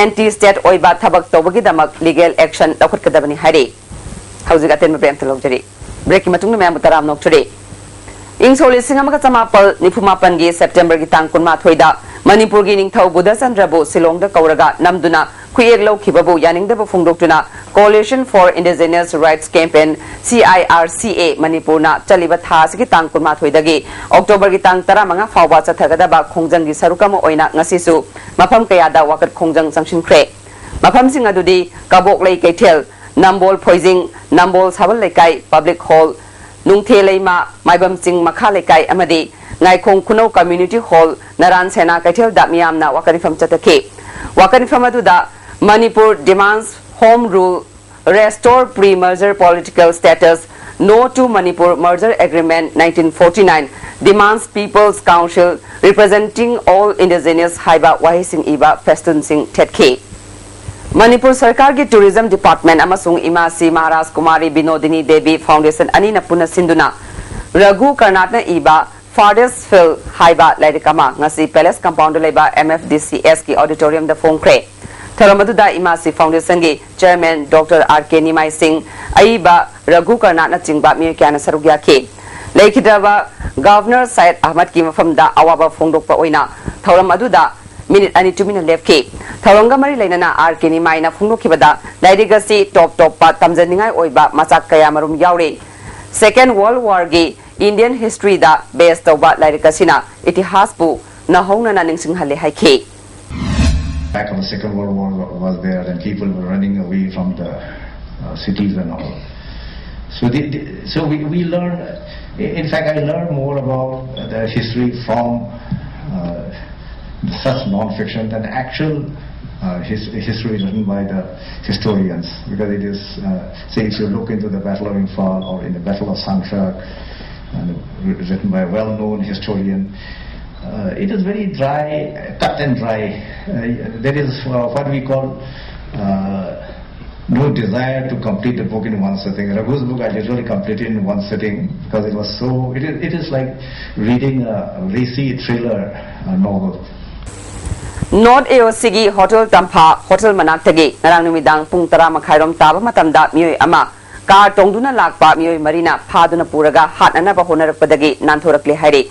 ꯑꯦꯟꯇꯤ ꯁ꯭ꯇꯦꯠ ꯑꯣꯏꯕ ꯊꯕꯛ ꯇꯧꯕꯒꯤꯗꯃꯛ ꯂꯤꯒꯦꯜ ꯑꯦꯛꯁꯟ ꯂꯧꯈꯠꯀꯗꯕꯅꯤ ꯍꯥꯏꯔꯤ꯫ ꯍꯧꯖꯤꯛ ꯑꯇꯦꯟꯕ ꯕ꯭ꯔꯦꯛ ꯑꯃꯇ ꯂꯧꯖꯔꯤ꯫ ꯕ꯭ꯔꯦꯛꯀꯤ ꯃꯇꯨꯡꯗ ꯃꯌꯥꯝꯕꯨ ꯇꯔꯥꯝꯅ ꯑꯣꯛꯆꯔꯤ꯫ ꯏꯪ ꯁꯣꯛ ꯂꯤꯁꯤꯡ ꯑꯃꯒ ꯆꯃꯥꯄꯜ ꯅꯤꯐꯨ ꯃꯥꯄꯟꯒꯤ ꯁꯦꯞꯇꯦꯝꯕꯔꯒꯤ ꯇꯥꯡ ꯀꯨꯟꯃꯥꯊꯣꯏꯗ ꯃꯅꯤꯄꯨꯔꯒꯤ ꯅꯤꯡꯊꯧ ꯕꯨꯙꯆꯟꯗ꯭ꯔꯕꯨ ꯁꯤꯂꯣꯡꯗ ꯀꯧꯔꯒ ꯅꯝꯗꯨꯅ ꯈꯨꯠꯌꯦꯛ ꯂꯧꯈꯤꯕꯕꯨ ꯌꯥꯅꯤꯡꯗꯕ ꯐꯣꯡꯗꯣꯛꯇꯨꯅ Coalition for Indigenous Rights Campaign, C I R C ꯑꯦ, ꯃꯅꯤꯄꯨꯔꯅ ꯆꯠꯂꯤꯕ ꯊꯥ ꯑꯁꯤꯒꯤ ꯇꯥꯡ ꯀꯨꯟꯃꯥꯊꯣꯏꯗꯒꯤ ꯑꯣꯛꯇꯣꯕꯔꯒꯤ ꯇꯥꯡ ꯇꯔꯥꯃꯉꯥ ꯐꯥꯎꯕ ꯆꯠꯊꯒꯗꯕ ꯈꯣꯡꯖꯪꯒꯤ ꯁꯔꯨꯛ ꯑꯃ ꯑꯣꯏꯅ ꯉꯁꯤꯁꯨ ꯃꯐꯝ ꯀꯌꯥꯗ ꯋꯥꯀꯠ ꯈꯣꯡꯖꯪ ꯆꯪꯁꯤꯟꯈ꯭ꯔꯦ꯫ ꯃꯐꯝꯁꯤꯡ ꯑꯗꯨꯗꯤ ꯀꯕꯣꯛꯂꯩ ꯀꯩꯊꯦꯜ, ꯅꯝꯕꯣꯜ ꯐꯣꯏꯖꯤꯡ, ꯅꯝꯕꯣꯜ ꯁꯥꯕꯜ ꯂꯩꯀꯥꯏ ꯄꯕ꯭ꯂꯤꯛ ꯍꯣꯜ, ꯅꯨꯡꯊꯦ ꯂꯩꯃ, ꯃꯥꯏꯕꯝ ꯆꯤꯡ ꯃꯈꯥ ꯂꯩꯀꯥꯏ ꯑꯃꯗꯤ ꯉꯥꯏꯈꯣꯡ ꯈꯨꯅꯧ ꯀꯝꯃ꯭ꯌꯨꯅꯤꯇꯤ ꯍꯣꯜ, ꯅꯔꯥꯟ ꯁꯦꯅꯥ ꯀꯩꯊꯦꯜꯗ ꯃꯤꯌꯥꯝꯅ ꯋꯥꯀꯠ ꯃꯤꯐꯝ ꯆꯠꯊꯈꯤ꯫ ꯋꯥꯀꯠ ꯃꯤꯐꯝ ꯑꯗꯨꯗ Manipur demands Home Rule, Restore Pre-Merger Political Status, No to Manipur Merger Agreement nineteen forty-nine, Demands People's Council Representing All Indigenous ꯍꯥꯏꯕ ꯋꯥꯍꯩꯁꯤꯡ ꯏꯕ ꯐꯦꯁꯇꯨꯟꯁꯤꯡ ꯊꯦꯠꯈꯤ꯫ ꯃꯅꯤꯄꯨꯔ ꯁꯔꯀꯥꯔꯒꯤ ꯇꯨꯔꯤꯖꯝ ꯗꯤꯄꯥꯔꯠꯃꯦꯟꯠ ꯑꯃꯁꯨꯡ ꯏꯃꯥꯁꯤ ꯃꯍꯥꯔꯥꯖ ꯀꯨꯃꯥꯔꯤ ꯕꯤꯅꯣꯗꯤꯅꯤ ꯗꯦꯕꯤ ꯐꯥꯎꯟꯗꯦꯁꯟ ꯑꯅꯤꯅ ꯄꯨꯟꯅ ꯁꯤꯟꯗꯨꯅ ꯔꯘꯨ ꯀꯔꯅꯥꯠꯅ ꯏꯕ Farthest Field ꯍꯥꯏꯕ ꯂꯥꯏꯔꯤꯛ ꯑꯃ ꯉꯁꯤ ꯄꯦꯂꯦꯁ ꯀꯝꯄꯥꯎꯟꯗ ꯂꯩꯕ ꯑꯦꯝ ꯑꯦꯐ ꯗꯤ ꯁꯤ ꯑꯦꯁꯀꯤ ꯑꯣꯗꯤꯇꯣꯔꯤꯌꯝꯗ ꯐꯣꯡꯈ꯭ꯔꯦ꯫ ꯊꯧꯔꯝ ꯑꯗꯨꯗ ꯏꯃꯥꯁꯤ ꯐꯥꯎꯟꯗꯦꯁꯟꯒꯤ ꯆꯦꯌꯔꯃꯦꯟ ꯗꯣꯛꯇꯔ ꯑꯥꯔ ꯀꯦ ꯅꯤꯃꯥꯏ ꯁꯤꯡ, ꯑꯏꯕ ꯔꯘꯨ ꯀꯔꯅꯥꯠꯅꯆꯤꯡꯕ ꯃꯤꯑꯣꯏ ꯀꯌꯥꯅ ꯁꯔꯨꯛ ꯌꯥꯈꯤ꯫ ꯂꯩꯈꯤꯗ꯭ꯔꯕ ꯒꯚꯔꯅꯔ ꯁꯌꯦꯗ ꯑꯍꯃꯗꯀꯤ ꯃꯐꯝꯗ ꯑꯋꯥꯕ ꯐꯣꯡꯗꯣꯛꯄ ꯑꯣꯏꯅ ꯊꯧꯔꯝ ꯑꯗꯨꯗ ꯃꯤꯅꯤꯠ ꯑꯅꯤ ꯇꯨꯃꯤꯟꯅ ꯂꯦꯞꯈꯤ꯫ ꯊꯧꯔꯝꯒ ꯃꯔꯤ ꯂꯩꯅꯅ ꯑꯥꯔ ꯀꯦ ꯅꯤꯃꯥꯏꯅ ꯐꯣꯡꯗꯣꯛꯈꯤꯕꯗ ꯂꯥꯏꯔꯤꯛ ꯑꯁꯤ ꯇꯣꯞ ꯇꯣꯞꯄ ꯇꯝꯖꯅꯤꯡꯉꯥꯏ ꯑꯣꯏꯕ ꯃꯆꯥꯛ ꯀꯌꯥ ꯃꯔꯨꯝ ꯌꯥꯎꯔꯤ꯫ Second World War ꯒꯤ Indian history ꯗ base ꯇꯧꯕ ꯂꯥꯏꯔꯤꯛ ꯑꯁꯤꯅ ꯏꯇꯤꯍꯥꯁꯄꯨ ꯅꯧꯍꯧꯅꯅ ꯅꯤꯡꯁꯤꯡꯍꯜꯂꯦ ꯍꯥꯏꯈꯤ꯫ Back of the Second World War was there, and people were running away from the uh, cities and all. So, the, the, so we, we learned. In fact, I learned more about the history from uh, such non-fiction than actual uh, his, history written by the historians, because it is, uh, say, if you look into the Battle of Imphal or in the Battle of Sangtrak, and written by a well-known historian, uh, it is very dry, cut and dry. Uh, there is uh, what we call uh, no desire to complete the book in one sitting. Raghu's book I literally completed in one sitting because it was so, it is, it is like reading a racy thriller uh, novel. North A O C ꯒꯤ Hotel Tampha hotel ꯃꯅꯥꯛꯇꯒꯤ ꯉꯔꯥꯡ ꯅꯨꯃꯤꯗꯥꯡ ꯄꯨꯡ ꯇꯔꯥ ꯃꯈꯥꯏꯔꯣꯝ ꯇꯥꯕ ꯃꯇꯝꯗ ꯃꯤꯑꯣꯏ ꯑꯃ car ꯇꯣꯡꯗꯨꯅ ꯂꯥꯛꯄ ꯃꯤꯑꯣꯏ ꯃꯔꯤꯅ ꯐꯥꯗꯨꯅ ꯄꯨꯔꯒ ꯍꯥꯠꯅꯅꯕ ꯍꯣꯠꯅꯔꯛꯄꯗꯒꯤ ꯅꯥꯟꯊꯣꯔꯛꯂꯦ ꯍꯥꯏꯔꯤ꯫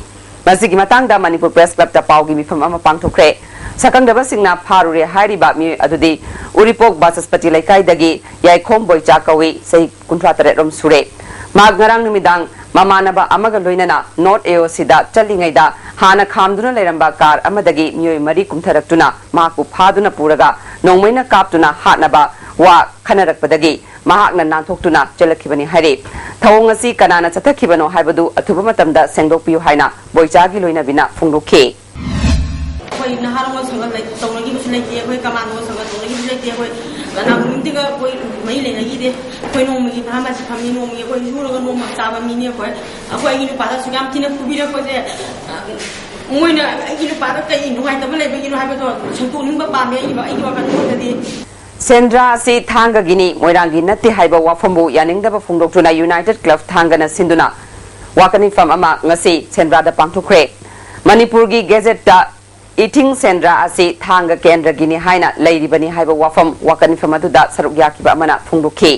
ꯃꯁꯤꯒꯤ ꯃꯇꯥꯡꯗ ꯃꯅꯤꯄꯨꯔ Press Club ꯇ ꯄꯥꯎꯒꯤ ꯃꯤꯐꯝ ꯑꯃ ꯄꯥꯡꯊꯣꯛꯈ꯭ꯔꯦ꯫ ꯁꯛꯈꯪꯗꯕꯁꯤꯡꯅ ꯐꯥꯔꯨꯔꯦ ꯍꯥꯏꯔꯤꯕ ꯃꯤꯑꯣꯏ ꯑꯗꯨꯗꯤ ꯎꯔꯤꯄꯣꯛ ꯕꯥꯆꯁꯄꯇꯤ ꯂꯩꯀꯥꯏꯗꯒꯤ ꯌꯥꯏꯈꯣꯝ ꯕꯣꯏꯆꯥ ꯀꯧꯏ, ꯆꯍꯤ ꯀꯨꯟꯊ꯭ꯔꯥ ꯇꯔꯦꯠ ꯔꯣꯝ ꯁꯨꯔꯦ꯫ ꯃꯍꯥꯛ ꯉꯔꯥꯡ ꯅꯨꯃꯤꯗꯥꯡ ꯃꯃꯥꯟꯅꯕ ꯑꯃꯒ ꯂꯣꯏꯅꯅ North A O C ꯗ ꯆꯠꯂꯤꯉꯩꯗ ꯍꯥꯟꯅ ꯈꯥꯝꯗꯨꯅ ꯂꯩꯔꯝꯕ car ꯑꯃꯗꯒꯤ ꯃꯤꯑꯣꯏ ꯃꯔꯤ ꯀꯨꯝꯊꯔꯛꯇꯨꯅ ꯃꯍꯥꯛꯄꯨ ꯐꯥꯗꯨꯅ ꯄꯨꯔꯒ ꯅꯣꯡꯃꯩꯅ ꯀꯥꯞꯇꯨꯅ ꯍꯥꯠꯅꯕ ꯋꯥ ꯈꯟꯅꯔꯛꯄꯗꯒꯤ ꯃꯍꯥꯛꯅ ꯅꯥꯟꯊꯣꯛꯇꯨꯅ ꯆꯦꯜꯂꯛꯈꯤꯕꯅꯤ ꯍꯥꯏꯔꯤ꯫ ꯊꯧꯑꯣꯡ ꯑꯁꯤ ꯀꯅꯥꯅ ꯆꯠꯊꯈꯤꯕꯅꯣ ꯍꯥꯏꯕꯗꯨ ꯑꯊꯨꯕ ꯃꯇꯝꯗ ꯁꯦꯡꯗꯣꯛꯄꯤꯌꯨ ꯍꯥꯏꯅ ꯕꯣꯏꯆꯥꯒꯤ ꯂꯣꯏꯅꯕꯤꯅ ꯐꯣꯡꯗꯣꯛꯈꯤ꯫ ꯑꯩꯈꯣꯏ ꯅꯍꯥꯔꯣꯜ ꯁꯪꯒ ꯂꯩ- ꯇꯧꯅꯈꯤꯕꯁꯨ ꯂꯩꯇꯦ, ꯑꯩꯈꯣꯏ ꯀꯃꯥꯟꯗꯣ ꯁꯪꯒ ꯇꯧꯅꯈꯤꯕꯁꯨ ꯂꯩꯇꯦ꯫ ꯑꯩꯈꯣꯏ ꯀꯅꯥꯒꯨꯝꯕꯗꯒ ꯑꯩꯈꯣꯏ ꯃꯔꯤ ꯂꯩꯅꯈꯤꯗꯦ꯫ ꯑꯩꯈꯣꯏ ꯅꯣꯡꯃꯒꯤ ꯚꯔꯥ ꯃꯁꯤꯡ ꯐꯝꯃꯤ, ꯅꯣꯡꯃꯒꯤ ꯑꯩꯈꯣꯏ ꯁꯨꯔꯒ ꯅꯣꯡꯃ ꯆꯥꯕ ꯃꯤꯅꯤ꯫ ꯑꯩꯈꯣꯏ ꯑꯩꯈꯣꯏ ꯑꯩꯒꯤ ꯅꯨꯄꯥꯗ ꯑꯁꯨꯛ ꯌꯥꯝ ꯊꯤꯅ ꯐꯨꯕꯤꯔꯛꯄꯁꯦ, ꯑ, ꯃꯣꯏꯅ ꯑꯩꯒꯤ ꯅꯨꯄꯥꯗ ꯀꯩ ꯅꯨꯡꯉꯥꯏꯇꯕ ꯂꯩꯕꯒꯤꯅꯣ ꯍꯥꯏꯕꯗꯣ ꯁꯦꯡꯗꯣꯛꯅꯤꯡꯕ ꯄꯥꯝꯃꯦ ꯑꯩꯒꯤ ꯑꯩꯒꯤ ꯋꯥꯈꯜꯗ꯫ ꯁꯦꯟꯗ꯭ꯔꯥ ꯑꯁꯤ ꯊꯥꯡꯒꯒꯤꯅꯤ, ꯃꯣꯏꯔꯥꯡꯒꯤ ꯅꯠꯇꯦ ꯍꯥꯏꯕ ꯋꯥꯐꯝꯕꯨ ꯌꯥꯅꯤꯡꯗꯕ ꯐꯣꯡꯗꯣꯛꯇꯨꯅ United Club ꯊꯥꯡꯒꯅ ꯁꯤꯟꯗꯨꯅ ꯋꯥꯀꯠ ꯃꯤꯐꯝ ꯑꯃ ꯉꯁꯤ ꯁꯦꯟꯗ꯭ꯔꯥꯗ ꯄꯥꯡꯊꯣꯛꯈ꯭ꯔꯦ꯫ ꯃꯅꯤꯄꯨꯔꯒꯤ Gazette ꯇ ꯏꯊꯤꯡ ꯁꯦꯟꯗ꯭ꯔꯥ ꯑꯁꯤ ꯊꯥꯡꯒ ꯀꯦꯟꯗ꯭ꯔꯒꯤꯅꯤ ꯍꯥꯏꯅ ꯂꯩꯔꯤꯕꯅꯤ ꯍꯥꯏꯕ ꯋꯥꯐꯝ ꯋꯥꯀꯠ ꯃꯤꯐꯝ ꯑꯗꯨꯗ ꯁꯔꯨꯛ ꯌꯥꯈꯤꯕ ꯑꯃꯅ ꯐꯣꯡꯗꯣꯛꯈꯤ꯫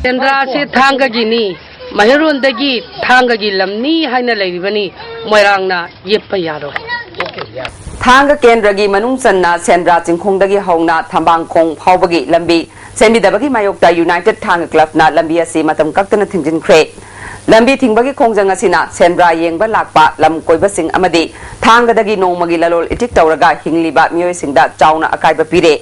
ꯁꯦꯟꯗ꯭ꯔꯥ ꯑꯁꯤ ꯊꯥꯡꯒꯒꯤꯅꯤ, ꯃꯍꯩꯔꯣꯟꯗꯒꯤ ꯊꯥꯡꯒꯒꯤ ꯂꯝꯅꯤ ꯍꯥꯏꯅ ꯂꯩꯔꯤꯕꯅꯤ, ꯃꯣꯏꯔꯥꯡꯅ ꯌꯦꯠꯄ ꯌꯥꯔꯣꯏ꯫ ꯊꯥꯡꯒ ꯀꯦꯟꯗ꯭ꯔꯒꯤ ꯃꯅꯨꯡ ꯆꯟꯅ ꯁꯦꯟꯗ꯭ꯔꯥ ꯆꯤꯡꯈꯣꯡꯗꯒꯤ ꯍꯧꯅ ꯊꯝꯕꯥꯡꯈꯣꯡ ꯐꯥꯎꯕꯒꯤ ꯂꯝꯕꯤ ꯁꯦꯝꯕꯤꯗꯕꯒꯤ ꯃꯥꯌꯣꯛꯇ United ꯊꯥꯡꯒ Clubꯅ ꯂꯝꯕꯤ ꯑꯁꯤ ꯃꯇꯝ ꯀꯛꯇꯅ ꯊꯤꯡꯖꯤꯟꯈ꯭ꯔꯦ꯫ ꯂꯝꯕꯤ ꯊꯤꯡꯕꯒꯤ ꯈꯣꯡꯖꯪ ꯑꯁꯤꯅ ꯁꯦꯟꯗ꯭ꯔꯥ ꯌꯦꯡꯕ ꯂꯥꯛꯄ ꯂꯝ ꯀꯣꯏꯕꯁꯤꯡ ꯑꯃꯗꯤ ꯊꯥꯡꯒꯗꯒꯤ ꯅꯣꯡꯃꯒꯤ ꯂꯂꯣꯜ ꯏꯇꯤꯛ ꯇꯧꯔꯒ ꯍꯤꯡꯂꯤꯕ ꯃꯤꯑꯣꯏꯁꯤꯡꯗ ꯆꯥꯎꯅ ꯑꯀꯥꯏꯕ ꯄꯤꯔꯦ꯫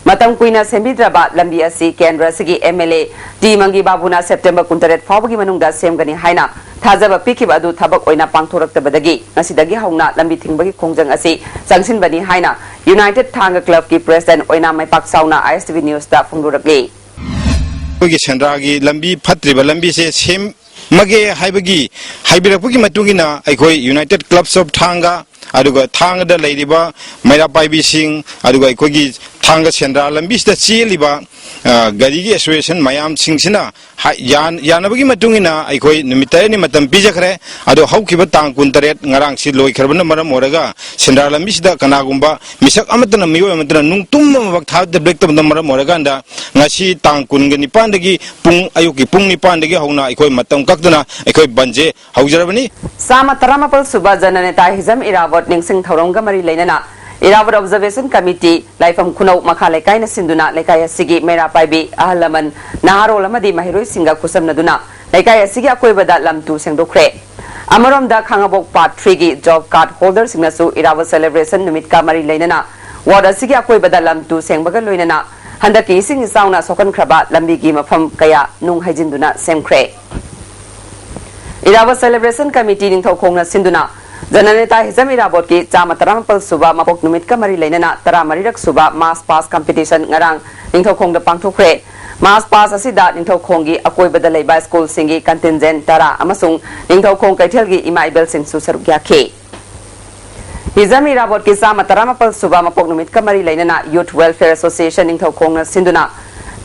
ꯃꯇꯝ ꯀꯨꯏꯅ ꯁꯦꯝꯕꯤꯗ꯭ꯔꯕ ꯂꯝꯕꯤ ꯑꯁꯤ ꯀꯦꯟꯗ꯭ꯔ ꯑꯁꯤꯒꯤ MLA ꯇꯤ ꯃꯪꯒꯤ ꯕꯥꯕꯨꯅ September ꯀꯨꯟꯇꯔꯦꯠ ꯐꯥꯎꯕꯒꯤ ꯃꯅꯨꯡꯗ ꯁꯦꯝꯒꯅꯤ ꯍꯥꯏꯅ ꯊꯥꯖꯕ ꯄꯤꯈꯤꯕ ꯑꯗꯨ ꯊꯕꯛ ꯑꯣꯏꯅ ꯄꯥꯡꯊꯣꯔꯛꯇꯕꯗꯒꯤ ꯉꯁꯤꯗꯒꯤ ꯍꯧꯅ ꯂꯝꯕꯤ ꯊꯤꯡꯕꯒꯤ ꯈꯣꯡꯖꯪ ꯑꯁꯤ ꯆꯪꯁꯤꯟꯕꯅꯤ ꯍꯥꯏꯅ United ꯊꯥꯡꯒ Clubꯀꯤ President ꯑꯣꯏꯅꯥꯝ ꯃꯥꯏꯄꯥꯛꯆꯥꯎꯅ ISTV Newsꯇ ꯐꯣꯡꯗꯣꯔꯛꯂꯤ꯫ ꯑꯩꯈꯣꯏꯒꯤ ꯁꯦꯟꯗ꯭ꯔꯥꯒꯤ ꯂꯝꯕꯤ ꯐꯠꯇ꯭ꯔꯤꯕ ꯂꯝꯕꯤꯁꯦ ꯁꯦꯝꯃꯒꯦ ꯍꯥꯏꯕꯒꯤ ꯍꯥꯏꯕꯤꯔꯛꯄꯒꯤ ꯃꯇꯨꯡ ꯏꯟꯅ ꯑꯩꯈꯣꯏ United Clubs of ꯊꯥꯡꯒ, ꯑꯗꯨꯒ ꯊꯥꯡꯒꯗ ꯂꯩꯔꯤꯕ ꯃꯩꯔꯥ ꯄꯥꯏꯕꯤꯁꯤꯡ, ꯑꯗꯨꯒ ꯑꯩꯈꯣꯏꯒꯤ ꯊꯥꯡꯒ ꯁꯦꯟꯗ꯭ꯔꯥ ꯂꯝꯕꯤꯁꯤꯗ ꯆꯦꯜꯂꯤꯕ, ꯑ, ꯒꯥꯔꯤꯒꯤ association ꯃꯌꯥꯝꯁꯤꯡꯁꯤꯅ ꯍꯥꯏ-, ꯌꯥꯟ-, ꯌꯥꯅꯕꯒꯤ ꯃꯇꯨꯡ ꯏꯟꯅ ꯑꯩꯈꯣꯏ ꯅꯨꯃꯤꯠ ꯇꯔꯦꯠꯅꯤ ꯃꯇꯝ ꯄꯤꯖꯈ꯭ꯔꯦ꯫ ꯑꯗꯣ ꯍꯧꯈꯤꯕ ꯇꯥꯡ ꯀꯨꯟꯇꯔꯦꯠ, ꯉꯔꯥꯡꯁꯤ ꯂꯣꯏꯈ꯭ꯔꯕꯅ ꯃꯔꯝ ꯑꯣꯏꯔꯒ ꯁꯦꯟꯗ꯭ꯔꯥ ꯂꯝꯕꯤꯁꯤꯗ ꯀꯅꯥꯒꯨꯝꯕ ꯃꯤꯁꯛ ꯑꯃꯠꯇꯅ, ꯃꯤꯑꯣꯏ ꯑꯃꯠꯇꯅ ꯅꯨꯡꯇꯨꯝ ꯑꯃꯃꯛ ꯊꯥꯗꯕ ꯂꯦꯞꯇꯕꯅ ꯃꯔꯝ ꯑꯣꯏꯔꯀꯥꯟꯗ ꯉꯁꯤ ꯇꯥꯡ ꯀꯨꯟꯒ ꯅꯤꯄꯥꯟꯗꯒꯤ ꯄꯨꯡ, ꯑꯌꯨꯛꯀꯤ ꯄꯨꯡ ꯅꯤꯄꯥꯟꯗꯒꯤ ꯍꯧꯅ ꯑꯩꯈꯣꯏ ꯃꯇꯝ ꯀꯛꯇꯅ ꯑꯩꯈꯣꯏ ꯕꯟꯁꯦ ꯍꯧꯖꯔꯕꯅꯤ꯫ ꯆꯥꯃ ꯇꯔꯥꯃꯥꯄꯜ ꯁꯨꯕ ꯖꯅꯅꯦꯇꯥ ꯍꯤꯖꯝ ꯏꯔꯥꯕꯣꯠ ꯅꯤꯡꯁꯤꯡ ꯊꯧꯔꯝꯒ ꯃꯔꯤ ꯂꯩꯅꯅ ꯏꯔꯥꯕꯣꯠ Observation Committee, ꯂꯥꯏꯐꯝ ꯈꯨꯅꯧ ꯃꯈꯥ ꯂꯩꯀꯥꯏꯅ ꯁꯤꯟꯗꯨꯅ ꯂꯩꯀꯥꯏ ꯑꯁꯤꯒꯤ ꯃꯩꯔꯥ ꯄꯥꯏꯕꯤ, ꯑꯍꯜ ꯂꯃꯟ, ꯅꯍꯥꯔꯣꯜ ꯑꯃꯗꯤ ꯃꯍꯩꯔꯣꯏꯁꯤꯡꯒ ꯈꯨꯠꯁꯝꯅꯗꯨꯅ ꯂꯩꯀꯥꯏ ꯑꯁꯤꯒꯤ ꯑꯀꯣꯏꯕꯗ ꯂꯝ ꯇꯨ ꯁꯦꯡꯗꯣꯛꯈ꯭ꯔꯦ꯫ ꯑꯃꯔꯣꯝꯗ ꯈꯥꯉꯕꯣꯛ Part threeꯒꯤ job card holderꯁꯤꯡꯅꯁꯨ ꯏꯔꯥꯕꯣꯠ celebration ꯅꯨꯃꯤꯠꯀ ꯃꯔꯤ ꯂꯩꯅꯅ ward ꯑꯁꯤꯒꯤ ꯑꯀꯣꯏꯕꯗ ꯂꯝ ꯇꯨ ꯁꯦꯡꯕꯒ ꯂꯣꯏꯅꯅ ꯍꯟꯗꯛꯀꯤ ꯏꯁꯤꯡ ꯏꯆꯥꯎꯅ ꯁꯣꯛꯍꯟꯈ꯭ꯔꯕ ꯂꯝꯕꯤꯒꯤ ꯃꯐꯝ ꯀꯌꯥ ꯅꯨꯡ ꯍꯩꯖꯤꯟꯗꯨꯅ ꯁꯦꯝꯈ꯭ꯔꯦ꯫ ꯏꯔꯥꯕꯣꯠ Celebration Committee ꯅꯤꯡꯊꯧꯈꯣꯡꯅ ꯁꯤꯟꯗꯨꯅ ꯖꯅꯅꯦꯇꯥ ꯍꯤꯖꯝ ꯏꯔꯥꯕꯣꯠꯀꯤ ꯆꯥꯃ ꯇꯔꯥꯃꯥꯄꯜ ꯁꯨꯕ ꯃꯄꯣꯛ ꯅꯨꯃꯤꯠꯀ ꯃꯔꯤ ꯂꯩꯅꯅ ꯇꯔꯥꯃꯔꯤꯔꯛ ꯁꯨꯕ March Past Competition ꯉꯔꯥꯡ ꯅꯤꯡꯊꯧꯈꯣꯡꯗ ꯄꯥꯡꯊꯣꯛꯈ꯭ꯔꯦ꯫ March Past ꯑꯁꯤꯗ ꯅꯤꯡꯊꯧꯈꯣꯡꯒꯤ ꯑꯀꯣꯏꯕꯗ ꯂꯩꯕ ꯁ꯭ꯀꯨꯜꯁꯤꯡꯒꯤ contingent ꯇꯔꯥ ꯑꯃꯁꯨꯡ ꯅꯤꯡꯊꯧꯈꯣꯡ ꯀꯩꯊꯦꯜꯒꯤ ꯏꯃꯥ ꯏꯕꯦꯜꯁꯤꯡꯁꯨ ꯁꯔꯨꯛ ꯌꯥꯈꯤ꯫ ꯍꯤꯖꯝ ꯏꯔꯥꯕꯣꯠꯀꯤ ꯆꯥꯃ ꯇꯔꯥꯃꯥꯄꯜ ꯁꯨꯕ ꯃꯄꯣꯛ ꯅꯨꯃꯤꯠꯀ ꯃꯔꯤ ꯂꯩꯅꯅ Youth Welfare Association ꯅꯤꯡꯊꯧꯈꯣꯡꯅ ꯁꯤꯟꯗꯨꯅ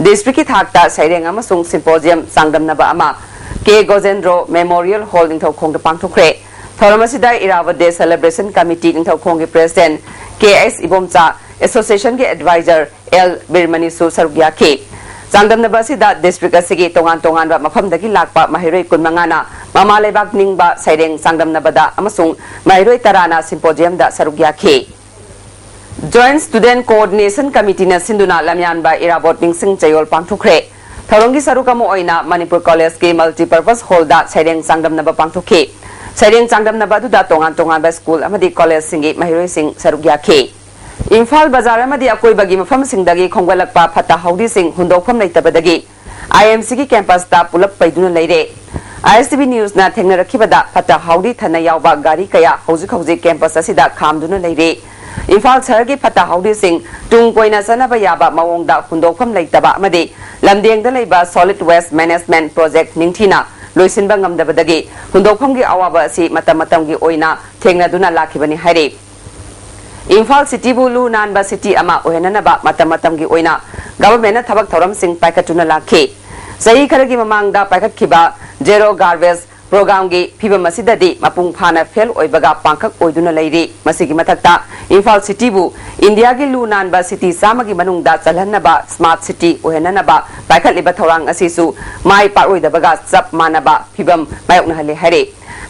districtꯀꯤ ꯊꯥꯛꯇ ꯁꯩꯔꯦꯡ ꯑꯃꯁꯨꯡ symposium ꯆꯥꯡꯗꯝꯅꯕ ꯑꯃ ꯀꯦ ꯒꯣꯖꯦꯟꯗ꯭ꯔꯣ Memorial Hall ꯅꯤꯡꯊꯧꯈꯣꯡꯗ ꯄꯥꯡꯊꯣꯛꯈ꯭ꯔꯦ꯫ ꯊꯧꯔꯝ ꯑꯁꯤꯗ ꯏꯔꯥꯕꯣꯠ Day Celebration Committee ꯅꯤꯡꯊꯧꯈꯣꯡꯒꯤ President ꯀꯦ ꯑꯩꯆ ꯏꯕꯣꯝꯆꯥ, Associationꯒꯤ Advisor ꯑꯦꯜ ꯕꯤꯔꯃꯅꯤꯁꯨ ꯁꯔꯨꯛ ꯌꯥꯈꯤ꯫ ꯆꯥꯡꯗꯝꯅꯕ ꯑꯁꯤꯗ district ꯑꯁꯤꯒꯤ ꯇꯣꯉꯥꯟ ꯇꯣꯉꯥꯟꯕ ꯃꯐꯝꯗꯒꯤ ꯂꯥꯛꯄ ꯃꯍꯩꯔꯣꯏ ꯀꯨꯟꯃꯉꯥꯅ ꯃꯃꯥ ꯂꯩꯕꯥꯛ ꯅꯤꯡꯕ ꯁꯩꯔꯦꯡ ꯆꯥꯡꯗꯝꯅꯕꯗ ꯑꯃꯁꯨꯡ ꯃꯍꯩꯔꯣꯏ ꯇꯔꯥꯅ symposiumꯗ ꯁꯔꯨꯛ ꯌꯥꯈꯤ꯫ Joint Student Coordination Committeeꯅ ꯁꯤꯟꯗꯨꯅ ꯂꯝꯌꯥꯟꯕ ꯏꯔꯥꯕꯣꯠ ꯅꯤꯡꯁꯤꯡ ꯆꯌꯣꯜ ꯄꯥꯡꯊꯣꯛꯈ꯭ꯔꯦ꯫ ꯊꯧꯔꯝꯒꯤ ꯁꯔꯨꯛ ꯑꯃ ꯑꯣꯏꯅ ꯃꯅꯤꯄꯨꯔ ꯀꯣꯂꯦꯖꯀꯤ Multipurpose Hallꯗ ꯁꯩꯔꯦꯡ ꯆꯥꯡꯗꯝꯅꯕ ꯄꯥꯡꯊꯣꯛꯈꯤ꯫ ꯁꯩꯔꯦꯡ ꯆꯥꯡꯗꯝꯅꯕ ꯑꯗꯨꯗ ꯇꯣꯉꯥꯟ ꯇꯣꯉꯥꯟꯕ ꯁ꯭ꯀꯨꯜ ꯑꯃꯗꯤ ꯀꯣꯂꯦꯖꯁꯤꯡꯒꯤ ꯃꯍꯩꯔꯣꯏꯁꯤꯡ ꯁꯔꯨꯛ ꯌꯥꯈꯤ꯫ ꯏꯝꯐꯥꯜ ꯕꯖꯥꯔ ꯑꯃꯗꯤ ꯑꯀꯣꯏꯕꯒꯤ ꯃꯐꯝꯁꯤꯡꯗꯒꯤ ꯈꯣꯝꯒꯠꯂꯛꯄ ꯐꯠꯇ ꯍꯥꯎꯗꯤꯁꯤꯡ ꯍꯨꯟꯗꯣꯛꯐꯝ ꯂꯩꯇꯕꯗꯒꯤ IMCꯒꯤ campusꯇ ꯄꯨꯂꯞ ꯄꯩꯗꯨꯅ ꯂꯩꯔꯦ꯫ ISTV newsꯅ ꯊꯦꯡꯅꯔꯛꯈꯤꯕꯗ ꯐꯠꯇ ꯍꯥꯎꯗꯤ ꯊꯟꯅ ꯌꯥꯎꯕ ꯒꯥꯔꯤ ꯀꯌꯥ ꯍꯧꯖꯤꯛ ꯍꯧꯖꯤꯛ campus ꯑꯁꯤꯗ ꯈꯥꯝꯗꯨꯅ ꯂꯩꯔꯤ꯫ ꯏꯝꯐꯥꯜ ꯁꯍꯔꯒꯤ ꯐꯠꯇ ꯍꯥꯎꯗꯤꯁꯤꯡ ꯇꯨꯡ ꯀꯣꯏꯅ ꯆꯠꯅꯕ ꯌꯥꯕ ꯃꯑꯣꯡꯗ ꯍꯨꯟꯗꯣꯛꯐꯝ ꯂꯩꯇꯕ ꯑꯃꯗꯤ ꯂꯝꯗꯦꯡꯗ ꯂꯩꯕ Solid Waste Management Project ꯅꯤꯡꯊꯤꯅ ꯂꯣꯏꯁꯤꯟꯕ ꯉꯝꯗꯕꯗꯒꯤ ꯍꯨꯟꯗꯣꯛꯐꯝꯒꯤ ꯑꯋꯥꯕ ꯑꯁꯤ ꯃꯇꯝ ꯃꯇꯝꯒꯤ ꯑꯣꯏꯅ ꯊꯦꯡꯅꯗꯨꯅ ꯂꯥꯛꯈꯤꯕꯅꯤ ꯍꯥꯏꯔꯤ꯫ ꯏꯝꯐꯥꯜ cityꯕꯨ ꯂꯨ ꯅꯥꯟꯕ city ꯑꯃ ꯑꯣꯏꯍꯟꯅꯅꯕ ꯃꯇꯝ ꯃꯇꯝꯒꯤ ꯑꯣꯏꯅ governmentꯅ ꯊꯕꯛ ꯊꯧꯔꯝꯁꯤꯡ ꯄꯥꯏꯈꯠꯇꯨꯅ ꯂꯥꯛꯈꯤ꯫ ꯆꯍꯤ ꯈꯔꯒꯤ ꯃꯃꯥꯡꯗ ꯄꯥꯏꯈꯠꯈꯤꯕ Zero Garbage Programꯒꯤ ꯐꯤꯕꯝ ꯑꯁꯤꯗꯗꯤ ꯃꯄꯨꯡ ꯐꯥꯅ fail ꯑꯣꯏꯕꯒ ꯄꯥꯡꯈꯛ ꯑꯣꯏꯗꯨꯅ ꯂꯩꯔꯤ꯫ ꯃꯁꯤꯒꯤ ꯃꯊꯛꯇ ꯏꯝꯐꯥꯜ cityꯕꯨ ꯏꯟꯗꯤꯌꯥꯒꯤ ꯂꯨ ꯅꯥꯟꯕ city ꯆꯥꯝꯃꯒꯤ ꯃꯅꯨꯡꯗ ꯆꯜꯍꯟꯅꯕ smart city ꯑꯣꯏꯍꯟꯅꯅꯕ ꯄꯥꯏꯈꯠꯂꯤꯕ ꯊꯧꯔꯥꯡ ꯑꯁꯤꯁꯨ ꯃꯥꯏ ꯄꯥꯛꯂꯣꯏꯗꯕꯒ ꯆꯞ ꯃꯥꯟꯅꯕ ꯐꯤꯕꯝ ꯃꯥꯌꯣꯛꯅꯍꯜꯂꯦ ꯍꯥꯏꯔꯤ꯫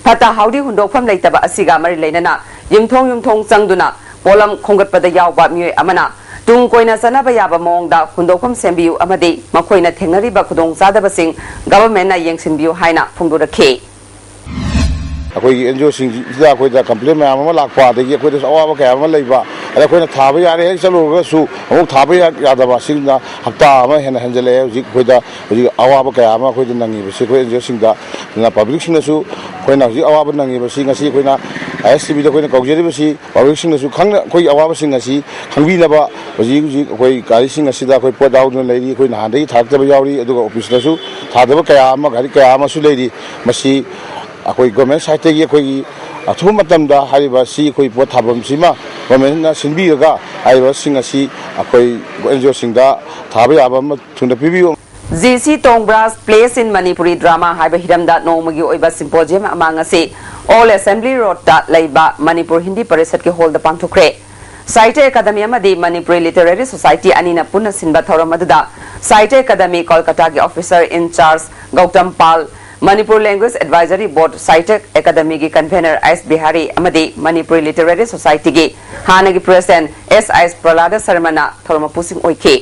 ꯐꯠꯇ ꯍꯥꯎꯗꯤ ꯍꯨꯟꯗꯣꯛꯐꯝ ꯂꯩꯇꯕ ꯑꯁꯤꯒ ꯃꯔꯤ ꯂꯩꯅꯅ ꯌꯨꯝꯊꯣꯡ ꯌꯨꯝꯊꯣꯡ ꯆꯪꯗꯨꯅ ꯄꯣꯠꯂꯝ ꯈꯣꯝꯒꯠꯄꯗ ꯌꯥꯎꯕ ꯃꯤꯑꯣꯏ ꯑꯃꯅ ꯇꯨꯡ ꯀꯣꯏꯅ ꯆꯠꯅꯕ ꯌꯥꯕ ꯃꯑꯣꯡꯗ ꯍꯨꯟꯗꯣꯛꯐꯝ ꯁꯦꯝꯕꯤꯌꯨ ꯑꯃꯗꯤ ꯃꯈꯣꯏꯅ ꯊꯦꯡꯅꯔꯤꯕ ꯈꯨꯗꯣꯡꯆꯥꯗꯕꯁꯤꯡ governmentꯅ ꯌꯦꯡꯁꯤꯟꯕꯤꯌꯨ ꯍꯥꯏꯅ ꯐꯣꯡꯗꯣꯔꯛꯈꯤ꯫ ꯑꯩꯈꯣꯏꯒꯤ NGOꯁꯤꯡꯁꯤꯗ ꯑꯩꯈꯣꯏꯗ complain ꯃꯌꯥꯝ ꯑꯃ ꯂꯥꯛꯄ, ꯑꯗꯒꯤ ꯑꯩꯈꯣꯏꯗꯁꯨ ꯑꯋꯥꯕ ꯀꯌꯥ ꯑꯃ ꯂꯩꯕ, ꯑꯗ ꯑꯩꯈꯣꯏꯅ ꯊꯥꯕ ꯌꯥꯔꯦ ꯍꯦꯛ ꯆꯠꯂꯨꯔꯒꯁꯨ ꯑꯃꯨꯛ ꯊꯥꯕ ꯌꯥ-, ꯌꯥꯗꯕ, ꯑꯁꯤꯅ ꯍꯞꯇꯥ ꯑꯃ ꯍꯦꯟꯅ ꯍꯦꯟꯖꯜꯂꯛꯑꯦ꯫ ꯍꯧꯖꯤꯛ ꯑꯩꯈꯣꯏꯗ ꯍꯧꯖꯤꯛ ꯑꯋꯥꯕ ꯀꯌꯥ ꯑꯃ ꯑꯩꯈꯣꯏꯗ ꯅꯪꯉꯤꯕꯁꯤ ꯑꯩꯈꯣꯏ NGOꯁꯤꯡꯗ, ꯑꯗꯨꯅ publicꯁꯤꯡꯅꯁꯨ ꯑꯩꯈꯣꯏꯅ ꯍꯧꯖꯤꯛ ꯑꯋꯥꯕ ꯅꯪꯉꯤꯕꯁꯤ, ꯉꯁꯤ ꯑꯩꯈꯣꯏꯅ ISTVꯗ ꯑꯩꯈꯣꯏꯅ ꯀꯧꯖꯔꯤꯕꯁꯤ publicꯁꯤꯡꯅꯁꯨ ꯈꯪꯅ ꯑꯩꯈꯣꯏꯒꯤ ꯑꯋꯥꯕꯁꯤꯡ ꯑꯁꯤ ꯈꯪꯕꯤꯅꯕ꯫ ꯍꯧꯖꯤꯛ ꯍꯧꯖꯤꯛ ꯑꯩꯈꯣꯏ ꯒꯥꯔꯤꯁꯤꯡ ꯑꯁꯤꯗ ꯑꯩꯈꯣꯏ ꯄꯣꯠ ꯌꯥꯎꯗꯨꯅ ꯂꯩꯔꯤ, ꯑꯩꯈꯣꯏ ꯅꯍꯥꯟꯗꯒꯤ ꯊꯥꯔꯛꯇꯕ ꯌꯥꯎꯔꯤ, ꯑꯗꯨꯒ officeꯇꯁꯨ ꯊꯥꯗꯕ ꯀꯌꯥ ꯑꯃ, ꯒꯥꯔꯤ ꯀꯌꯥ ꯑꯃꯁꯨ ꯂꯩꯔꯤ꯫ ꯃꯁꯤ ꯑꯩꯈꯣꯏ government sideꯇꯒꯤ ꯑꯩꯈꯣꯏꯒꯤ ꯑꯊꯨꯕ ꯃꯇꯝꯗ ꯍꯥꯏꯔꯤꯕ ꯁꯤ ꯑꯩꯈꯣꯏ ꯄꯣꯠ ꯊꯥꯐꯝꯁꯤꯃ governmentꯅ ꯁꯤꯟꯕꯤꯔꯒ ꯍꯥꯏꯔꯤꯕꯁꯤꯡ ꯑꯁꯤ ꯑꯩꯈꯣꯏ NGOꯁꯤꯡꯗ ꯊꯥꯕ ꯌꯥꯕ ꯑꯃ ꯊꯨꯅ ꯄꯤꯕꯤꯌꯨ꯫ G C Tongbra's Plays in Manipuri Drama ꯍꯥꯏꯕ ꯍꯤꯔꯝꯗ ꯅꯣꯡꯃꯒꯤ ꯑꯣꯏꯕ symposium ꯑꯃ ꯉꯁꯤ Old Assembly Roadꯇ ꯂꯩꯕ ꯃꯅꯤꯄꯨꯔ ꯍꯤꯟꯗꯤ ꯄꯔꯤꯁꯠꯀꯤ hallꯗ ꯄꯥꯡꯊꯣꯛꯈ꯭ꯔꯦ꯫ ꯁꯥꯍꯤꯇ꯭ꯌ ꯑꯦꯀꯥꯗꯃꯤ ꯑꯃꯗꯤ ꯃꯅꯤꯄꯨꯔꯤ Literary Society ꯑꯅꯤꯅ ꯄꯨꯟꯅ ꯁꯤꯟꯕ ꯊꯧꯔꯝ ꯑꯗꯨꯗ ꯁꯥꯍꯤꯇ꯭ꯌ ꯑꯦꯀꯥꯗꯃꯤ ꯀꯣꯜꯀꯇꯥꯒꯤ officer in charge Gautam Pal, Manipur language advisory board Sahitya ꯑꯦꯀꯥꯗꯃꯤꯒꯤ ꯀꯟꯚꯦꯅꯔ ꯑꯩꯆ ꯕꯤꯍꯥꯔꯤ ꯑꯃꯗꯤ ꯃꯅꯤꯄꯨꯔꯤ ꯂꯤꯇꯔꯦꯔꯤ ꯁꯣꯁꯥꯏꯇꯤꯒꯤ ꯍꯥꯟꯅꯒꯤ ꯄ꯭ꯔꯦꯁꯤꯗꯦꯟꯠ ꯑꯦꯁ ꯑꯩꯆ ꯄ꯭ꯔꯍꯂꯥꯗ ꯁꯔꯃꯅ ꯊꯧꯔꯝ ꯃꯄꯨꯁꯤꯡ ꯑꯣꯏꯈꯤ꯫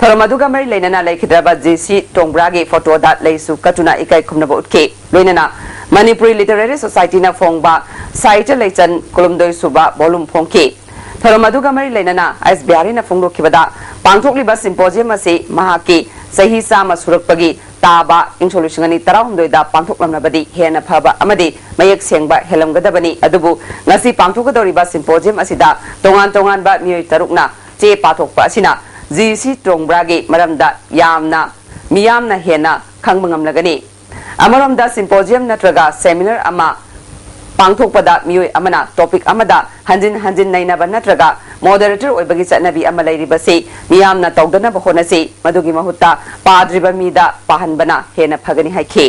ꯊꯧꯔꯝ ꯑꯗꯨꯒ ꯃꯔꯤ ꯂꯩꯅꯅ ꯂꯩꯈꯤꯗ꯭ꯔꯕ ꯖꯤ ꯁꯤ ꯇꯣꯡꯕ꯭ꯔꯥꯒꯤ ꯐꯣꯇꯣꯗ ꯂꯩꯁꯨ ꯀꯠꯇꯨꯅ ꯏꯀꯥꯏ ꯈꯨꯝꯅꯕ ꯎꯠꯈꯤ꯫ ꯂꯣꯏꯅꯅ ꯃꯅꯤꯄꯨꯔꯤ ꯂꯤꯇꯔꯦꯔꯤ ꯁꯣꯁꯥꯏꯇꯤꯅ ꯐꯣꯡꯕ ꯁꯥꯍꯤꯇ꯭ꯌ ꯂꯩꯆꯟ ꯀꯨꯟꯍꯨꯝꯗꯣꯏ ꯁꯨꯕ ꯚꯣꯂꯨꯝ ꯐꯣꯡꯈꯤ꯫ ꯊꯧꯔꯝ ꯑꯗꯨꯒ ꯃꯔꯤ ꯂꯩꯅꯅ ꯑꯩꯆ ꯕꯤꯍꯥꯔꯤꯅ ꯐꯣꯡꯗꯣꯛꯈꯤꯕꯗ, ꯄꯥꯡꯊꯣꯛꯂꯤꯕ ꯁꯤꯝꯄꯣꯖꯤꯌꯝ ꯑꯁꯤ ꯃꯍꯥꯛꯀꯤ ꯆꯍꯤ ꯆꯥꯝꯃ ꯁꯨꯔꯛꯄꯒꯤ ꯇꯥꯕ ꯏꯪ ꯁꯣꯛ ꯂꯤꯁꯤꯡ ꯑꯅꯤ ꯇꯔꯥꯍꯨꯝꯗꯣꯏꯗ ꯄꯥꯡꯊꯣꯛꯂꯝꯂꯕꯗꯤ ꯍꯦꯟꯅ ꯐꯕ ꯑꯃꯗꯤ ꯃꯌꯦꯛ ꯁꯦꯡꯕ ꯍꯦꯜꯂꯝꯒꯗꯕꯅꯤ꯫ ꯑꯗꯨꯕꯨ ꯉꯁꯤ ꯄꯥꯡꯊꯣꯛꯀꯗꯧꯔꯤꯕ ꯁꯤꯝꯄꯣꯖꯤꯌꯝ ꯑꯁꯤꯗ ꯇꯣꯉꯥꯟ ꯇꯣꯉꯥꯟꯕ ꯃꯤꯑꯣꯏ ꯇꯔꯨꯛꯅ ꯆꯦ ꯄꯥꯊꯣꯛꯄ ꯑꯁꯤꯅ ꯖꯤ ꯁꯤ ꯇꯣꯡꯕ꯭ꯔꯥꯒꯤ ꯃꯔꯝꯗ ꯌꯥꯝꯅ, ꯃꯤꯌꯥꯝꯅ ꯍꯦꯟꯅ ꯈꯪꯕ ꯉꯝꯂꯒꯅꯤ꯫ ꯑꯃꯔꯣꯝꯗ, ꯁꯤꯝꯄꯣꯖꯤꯌꯝ ꯅꯠꯇ꯭ꯔꯒ ꯁꯦꯃꯤꯅꯥꯔ ꯑꯃ ꯄꯥꯡꯊꯣꯛꯄꯗ ꯃꯤꯑꯣꯏ ꯑꯃꯅ ꯇꯣꯄꯤꯛ ꯑꯃꯗ ꯍꯟꯖꯤꯟ ꯍꯟꯖꯤꯟ ꯅꯩꯅꯕ ꯅꯠꯇ꯭ꯔꯒ ꯃꯣꯗꯦꯔꯦꯇꯔ ꯑꯣꯏꯕꯒꯤ ꯆꯠꯅꯕꯤ ꯑꯃ ꯂꯩꯔꯤꯕꯁꯤ ꯃꯤꯌꯥꯝꯅ ꯇꯧꯗꯅꯕ ꯍꯣꯠꯅꯁꯤ꯫ ꯃꯗꯨꯒꯤ ꯃꯍꯨꯠꯇ ꯄꯥꯗ꯭ꯔꯤꯕ ꯃꯤꯗ ꯄꯥꯍꯟꯕꯅ ꯍꯦꯟꯅ ꯐꯒꯅꯤ ꯍꯥꯏꯈꯤ꯫